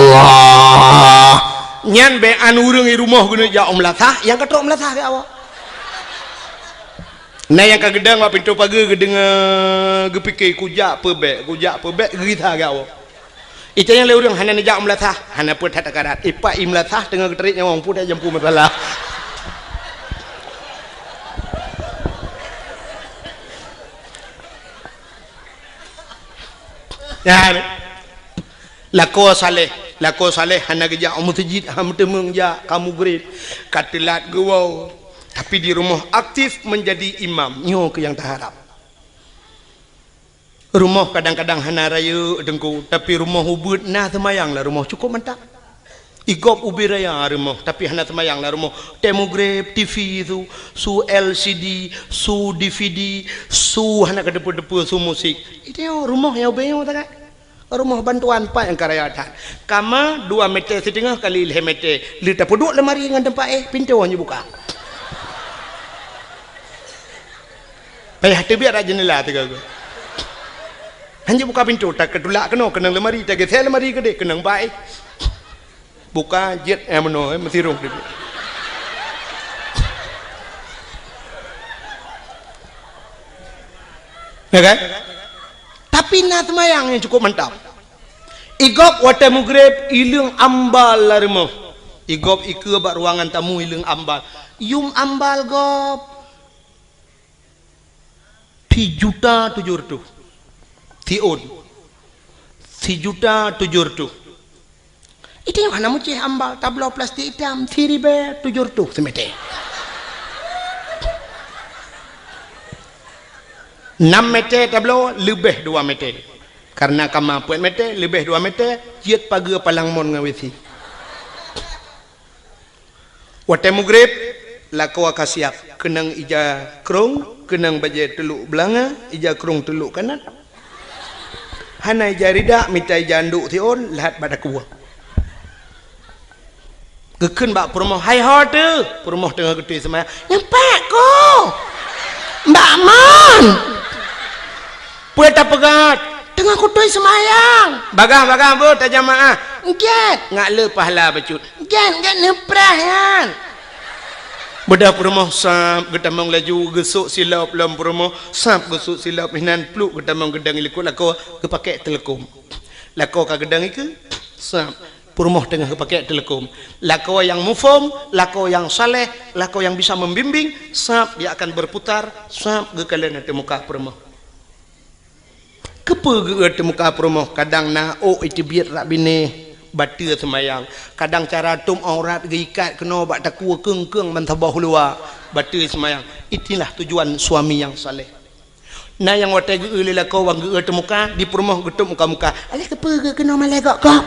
Allah. Nyan bèk an ureueng i rumoh geuneuk jak u meulasah, nyang ka trok meulasah keu awak. Na nyang ka geudong bak pintoe pageue geudeungoe, geupike, "Kujak peue bèk, kujak peue bèk," geugisa keu awak. Itanyong lé ureueng, "Hana neujak u meulasah?" "Hana peue that takarat." Ipak i meulasah teungoh geutarek nyawöng, peue that jampu masalah. Nyan. Lakoe saleh, lakoe saleh hana geujak u meuseujid, hana meuteumeung jak, ka mugreb, ka teulat geuwoe. Tapi di rumoh aktif menjadi imam. Nyoe keuh nyang taharab. Rumoh kadang-kadang hana rayeuk teungku, tapi rumoh ubeuet na seumayang lam rumoh cukôp mantap. Igob ubé raya rumoh, tapi hana seumayang lam rumoh. Tée mugreb, T V su, su L C D, su D V D, su hana keudeupeue-deupeue, su musik. Itu rumoh nyang ubé nyoe tagai. Rumoh bantuan pat nyang ka raya that. Kama dua meter siteungoh kali lhée meter. Lheueh tapeuduek lemari ngon teumpat éh, pintoe nyoe buka. Payah teubiet rot jeundela teuga geuh. Hanjeuet buka pintoe, takeutulak keunoe keunong lemari, tageusée lemari keudeh keunong bai. Buka jeuet, eh, meunoe, eh, meusirong teubiet. Ya kan? Tapi na seumayang nyang cukup mantap. Igob watée mugreb ileueng ambal lam rumoh. Igob ikeue bak ruangan tamu ileueng ambal. Yum ambal gob. Sijuta tujoh reutôh. Siôn. Sijuta tujoh reutôh. Itu nyang hana mucéh ambal, tabloe plastik itam, siribée tujoh reutôh seumeté. Nam meté tabloe, leubeh dua meté. Karena kama peuet meté, leubeh dua meté, jeuet pageue palang mon ngon WC. Watée mugreb, lakoe ka siab, keunong ija krong, keunong bajée teulok beulanga, ija krong teulok kanat. Hana ija ridak, mita ija andok siôn, lahat bak dakue. Geukheun bak peurumoh, "Hai ho teuh?" Peurumoh teungoh geutôi seumayang. "Nyoe pat, Ko." "Bak mon?" "Peue tapeugah?" "Teungoh kutôi seumayang." "Bagah-bagah beuh tajamaah." "Gét." "Ngat le pahala bacut." "Gét, gét neuprah nyan." Beudah peurumoh sab geutamong laju, geusok silop lom peurumoh, sab geusok silop hinan, pluk geutamong geudong likot lakoe, geupakée teuleukom. Lakoe ka geudong ikeue, sab peurumoh teungoh geupakée teuleukom. Lakoe nyang muphom, lakoe nyang saleh, lakoe nyang bisa membimbing, sab dia akan berputar, sab geukalon ateueh muka peurumoh. Keupeue geu-eu teumuka peurumoh, kadang na ôk iteubiet rak binéh, bateue seumayang, kadang cara tôm aurat geuikat keunoe bak takue keung-keung ban saboh luwa, bateue seumayang. Itulah tujuan suami nyang saleh. Na nyang watée geu-eu lé lakoe wan geu-eu teumuka, di peurumoh geutôb muka-muka. "Alah keupeue geu-eu keunoe malée gok-gok?"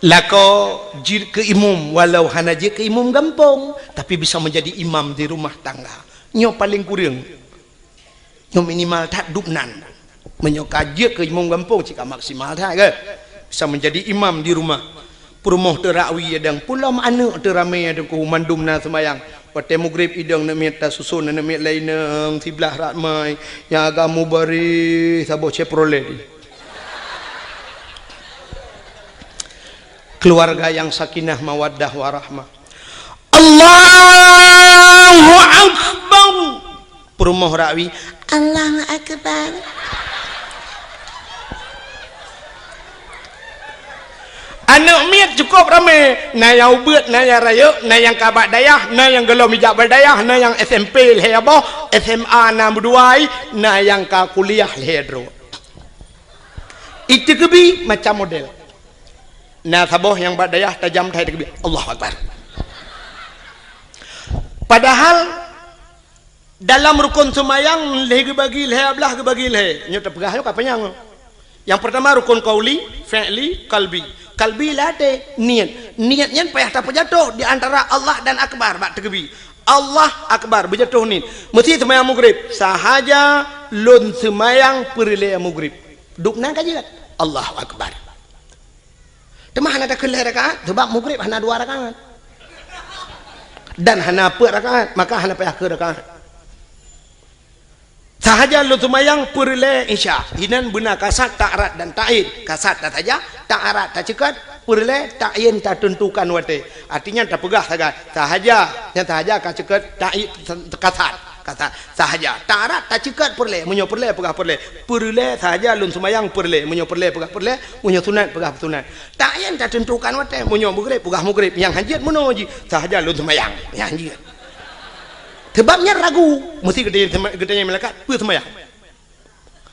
Lakoe jeuet keu imum, walau hana jeuet keu imum gampông, tapi bisa menjadi imam di rumah tangga. Nyoe paleng kureueng. Nyoe minimal that dubnan. Meunyoe ka jeuet keu imum gampông, cit ka maksimal that, kan? Bisa menjadi imam di rumah. Peurumoh teuh rakwi idong, pulom aneuëk teuh ramé idong, mandum na seumayang. Watée mugreb idong neuk miet tasuson, neuk miet laineueng siblaih rak mai, nyang agam mubareh saboh Chevrolet. Keluarga yang sakinah, mawaddah, warahmah. Allahu Akbar. Peurumoh rakwi, Allahu Akbar. Aneuëk miet cukup ramé, na nyang ubeuet, na nyang rayeuk, na nyang ka bak dayah, na nyang gohlom ijak bak dayah, na nyang S M P lhée boh, S M A na meudua, na nyang ka kuliah lhée droe. Iteukeubi macam model. Na saboh nyang bak dayah tajam that iteukeubi, Allahu Akbar. Padahal dalam rukon seumayang lhée geubagi lhée, ablah geubagi lhée. Nyoe tapeugah nyoe ka panyang. Nyang peurtama rukon qauli, fi'li, qalbi. Qalbi lam até, niet. Niet nyan payah tapeujatoh di antara Allah dan Akbar bak teukeubi. Allah Akbar, beujatoh niet. Meusi seumayang mugreb, sahaja lôn seumayang peureulée mugreb. Dubnan ka jeuet. Allahu Akbar. Teuma hana takheun lhée rakaat, sabab mugreb hana dua rakaat. Dan hana peuet rakaat, maka hana payah keu rakaat. Sahaja lôn seumayang peureulée Isya, hinan beuna kasat, ta'arat dan ta'yin. Kasat tasaja, ta'arat taceukat, peureulée ta'yin tateuntukan watée. Artinya tapeugah sagai, sahaja, nyang sahaja ka ceukat, ta'yin kasat, kasat, sahaja. Ta'arat taceukat peureulée, meunyoe peureulée peugah peureulée. Peureulée sahaja lôn seumayang peureulée, meunyoe peureulée peugah peureulée, meunyoe sunat peugah sunat. Ta'yin tateuntukan watée, meunyoe mugreb peugah mugreb, nyang hanjeuet meunoe jih, sahaja lôn seumayang, nyang hanjeuet. Sebab nyan ragu, meusi geutanyong, geutanyong malaikat, peue seumayang?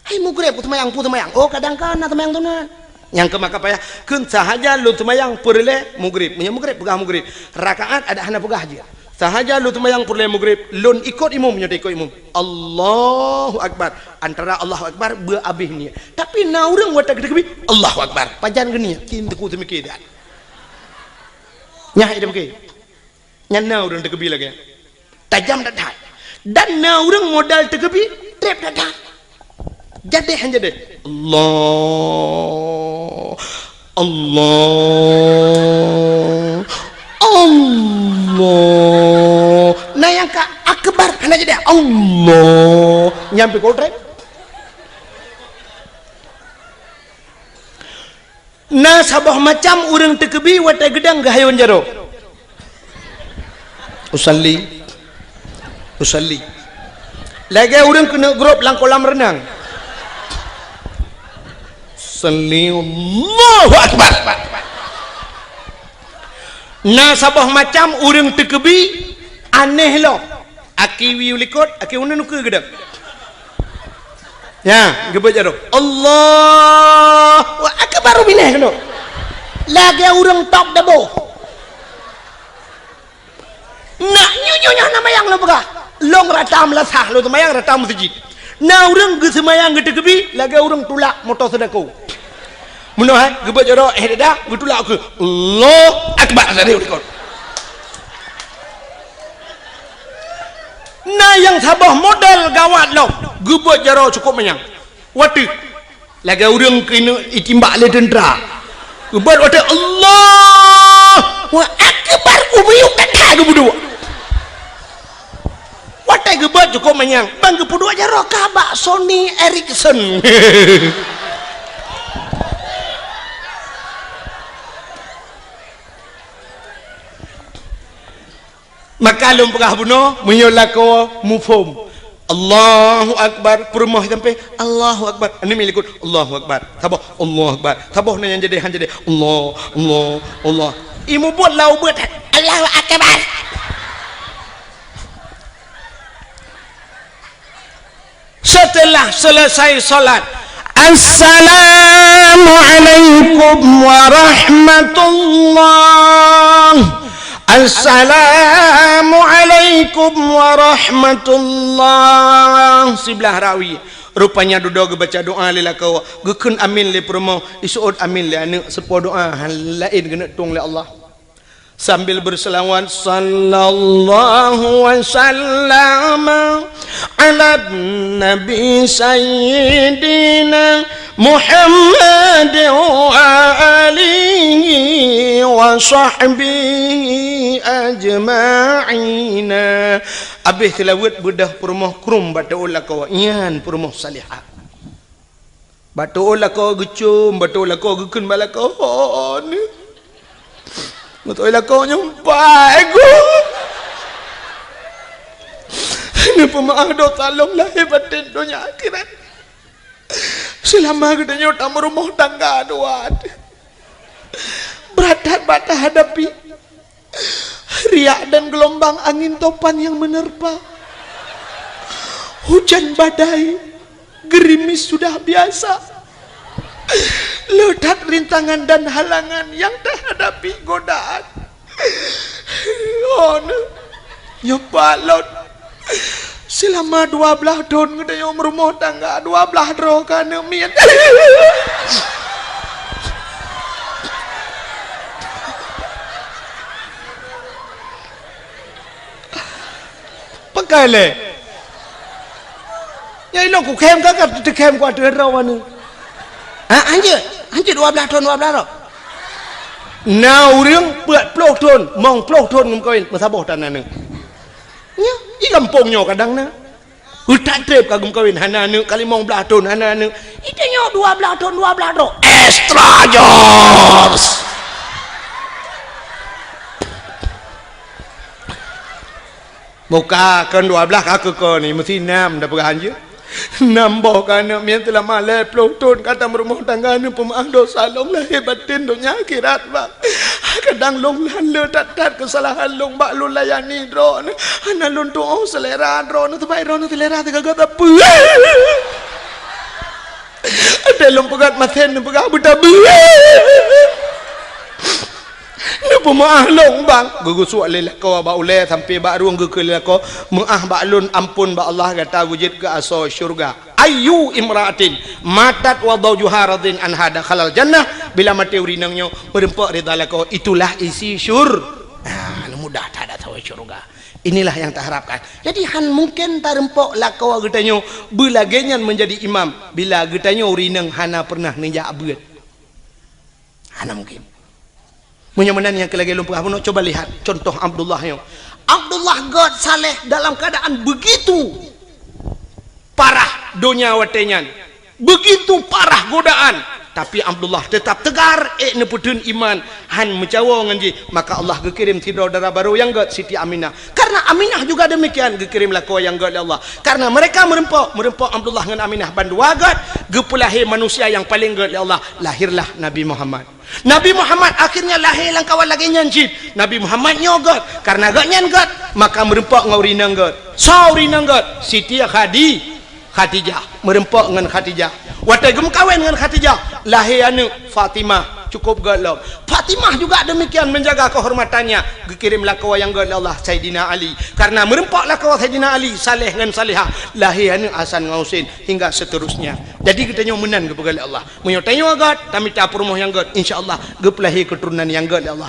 Hai mugreb, peue seumayang, peue seumayang? Oh, kadang ka na seumayang sunat. Nyang keu maka payah, kheun sahaja lôn seumayang peureulée mugreb. Meunyoe mugreb, peugah mugreb. Rakaat adak hana peugah jih. Sahaja lôn seumayang peureulée mugreb, lôn ikot imum, nyoe ikot imum. Allahu Akbar. Antara Allahu Akbar, beu abéh niet. Tapi na ureuëng watée geuteukeubi, Allahu Akbar. Pajan geuniet, cit teungku seumiké that. Nyah ida beuke. Nyan na ureuëng teukeubi lagée nyan. Tajam that-that. Dan na ureuëng modal teukeubi, treb that-that. Jadeh han jadeh. Allah. Allah. Allah. Na nyang ka akbar hana jadeh. Allah. Nyan pih kol treb. Na saboh macam ureuëng teukeubi watée geudang geuhayôn jaroe. Usalli. Usalli. Lagée ureuëng keuneuk grob lam kolam reunang. Salli, Allahu Akbar. Na saboh macam ureuëng teukeubi aneh lom. Aki wiyeu likot, aki uneun ukeue geudang. Ya, geubeuet jaroe. Allahu Akbar, binéh keunoe. Lagée ureuëng tôb dabo. Nak nyoe, nyoe, nyoe na mayang lôn peugah. Lôn rata meulasah, lôn seumayang rata meuseujid. Na ureuëng geuseumayang geuteukeubi, lagée ureuëng tulak moto seudako. Meunoe hai, geubeuet jaroe, eh, dada, geutulak ukeue. Allahu Akbar, dari likot. Na nyang saboh model gawat lom, geubeuet jaroe cukôp manyang. Watée lagée ureuëng keuneuk itimbak lé teuntra. Geubeuet watée Allahu Akbar, ubiyuk that-that geupeuduek. Watée geubeuet cukôp manyang, ban geupeuduek jaroe ka bak Sony Ericsson. Maka lôn peugah bunoe, meunyoe lakoe muphom, Allahu Akbar, peurumoh sampai, Allahu Akbar. Aneuk miet likot, Allahu Akbar. Saboh, Allahu Akbar. Saboh na nyang jadi, han jadi, Allah, Allah, Allah. Imeubeuet lam ubeuet, Allahu Akbar. Setelah selesai salat, "Assalamualaikum warahmatullah. Assalamualaikum warahmatullah." Siblah rawi. Rupanya dudoe geubaca doa lé lakoe, geukheun amin lé peurumoh, iseuôt amin lé aneuk, seupôt doa, han laén geuneuk tueng lé Allah. Sambil berselawat, "Sallallahu wasallam ala Nabi Sayyidina Muhammad wa alihi wa sahbihi ajma'ina." Abéh seulaweuet beudôh peurumoh krueng bak teuôt lakoe, nyan peurumoh salihah. Bak teuôt lakoe geucom, bak teuôt lakoe geukheun bak lakoe, "Ho neuh, meuteue lakoe nyoe pai geuh. Neupeumeu'ah dosa lôn lahé batén donya akhirat. Seulama geutanyoe tameurumoh tangga dua, brat that bak tahadapi." Riak dan gelombang angin topan yang menerpa. Hujan badai, gerimis sudah biasa. Le that rintangan dan halangan yang tahadapi, godaan. Oh, neuh. Nyoe pat lôn. Seulama dua blaih thon geutanyoe meurumoh tangga, dua blaih droe keu aneuk miet. Pakai lé. Nyang ilong kukhém ka, ka teukhém ku ateueh droe aneuk. Ha, hanjeuet, hanjeuet dua blaih thon, dua blaih droe. Na ureuëng peuet ploh thon, mong ploh thon geumeukawen, meusaboh tan aneuk. Nyoe, di gampông nyoe kadang na. Utak treb ka geumeukawen, hana aneuk, ka limong blaih thon, hana aneuk. Di tanyoe dua blaih thon, dua blaih droe. Extra jobs. Muka kon dua blaih ka keu kon ni, meusi nam dah peugah hanjeuet. Nam boh ka aneuk miet seulama lhèe ploh thon ka tameurumoh tangga, neupeumeu'ah dosa lôn lahé batén donya akhirat, Bang. Kadang lôn lheueh that-that keusalahan lôn bak lôn layani droeneuh. Hana lôn tuoh seulera droeneuh, sabab droeneuh seulera teugaga sapeue. Watèe lôn peugah masen, neupeugah beutabeue. Neupeumeu'ah lôn, Bang. Geugeusuek lé lakoe bak ulèe sampoe bak rueng, geukheun lé lakoe, "Meu'ah bak lôn, amphon bak Allah, gata geujeuet keu asoe syeuruga." Ayyu imra'atin matat wa zawjuha radin anha dakhalal jannah. Bila maté ureueng inong nyoe meureumpok ridha lakoe, itulah isi syur-, ah, mudah that asoe syeuruga. Inilah yang taharapkan. Jadi, han mungken tarumpok lakoe geutanyoe beulagèe nyan meunjadi imam bila geutanyoe ureueng inong hana peureunah neujak beuet. Hana mungken. Meunyoe meunan nyang keu lagèe lôn peugah bunoe, coba lihat contoh Abdullah nyoe. Abdullah gèt saleh dalam keadaan begitu parah donya watèe nyan, begitu parah godaan, Tapi Abdullah tetap tegar, ék neupeutheun iman, han meucawo ngon jih. Maka Allah geukirém sidroe dara barô nyang gét, Siti Aminah. Karena Aminah juga demikian, geukirém lakoe nyang gét lé Allah. Karena mereka meureumpok, meureumpok Abdullah ngon Aminah bandua gét, geupeulahé manusia nyang paleng gét lé Allah. Lahirlah Nabi Muhammad. Nabi Muhammad akhirnya lahé lam kawan lagée nyan cit. Nabi Muhammad nyoe gét, karena gét nyan gét, maka meureumpok ngon ureueng inong gét. Soe ureueng inong gét? Siti Khadi-, Khadijah. Meureumpok ngon Khadijah. Watée geumeukawen ngon Khadijah, lahé aneuëk Fatimah, cukup gét lom. Fatimah juga demikian menjaga kehormatannya, geukirém lakoe nyang gét lé Allah, Saidina Ali. Karena meureumpok lakoe Saidina Ali, saleh ngon salehah, lahé aneuëk Hasan ngon Husein, hingga seterusnya. Jadi geutanyoe meunan geupeugah lé Allah. Meunyoe tanyoe gét, tamita peurumoh nyang gét, insya Allah geupeulahé keuturonan nyang gét lé Allah.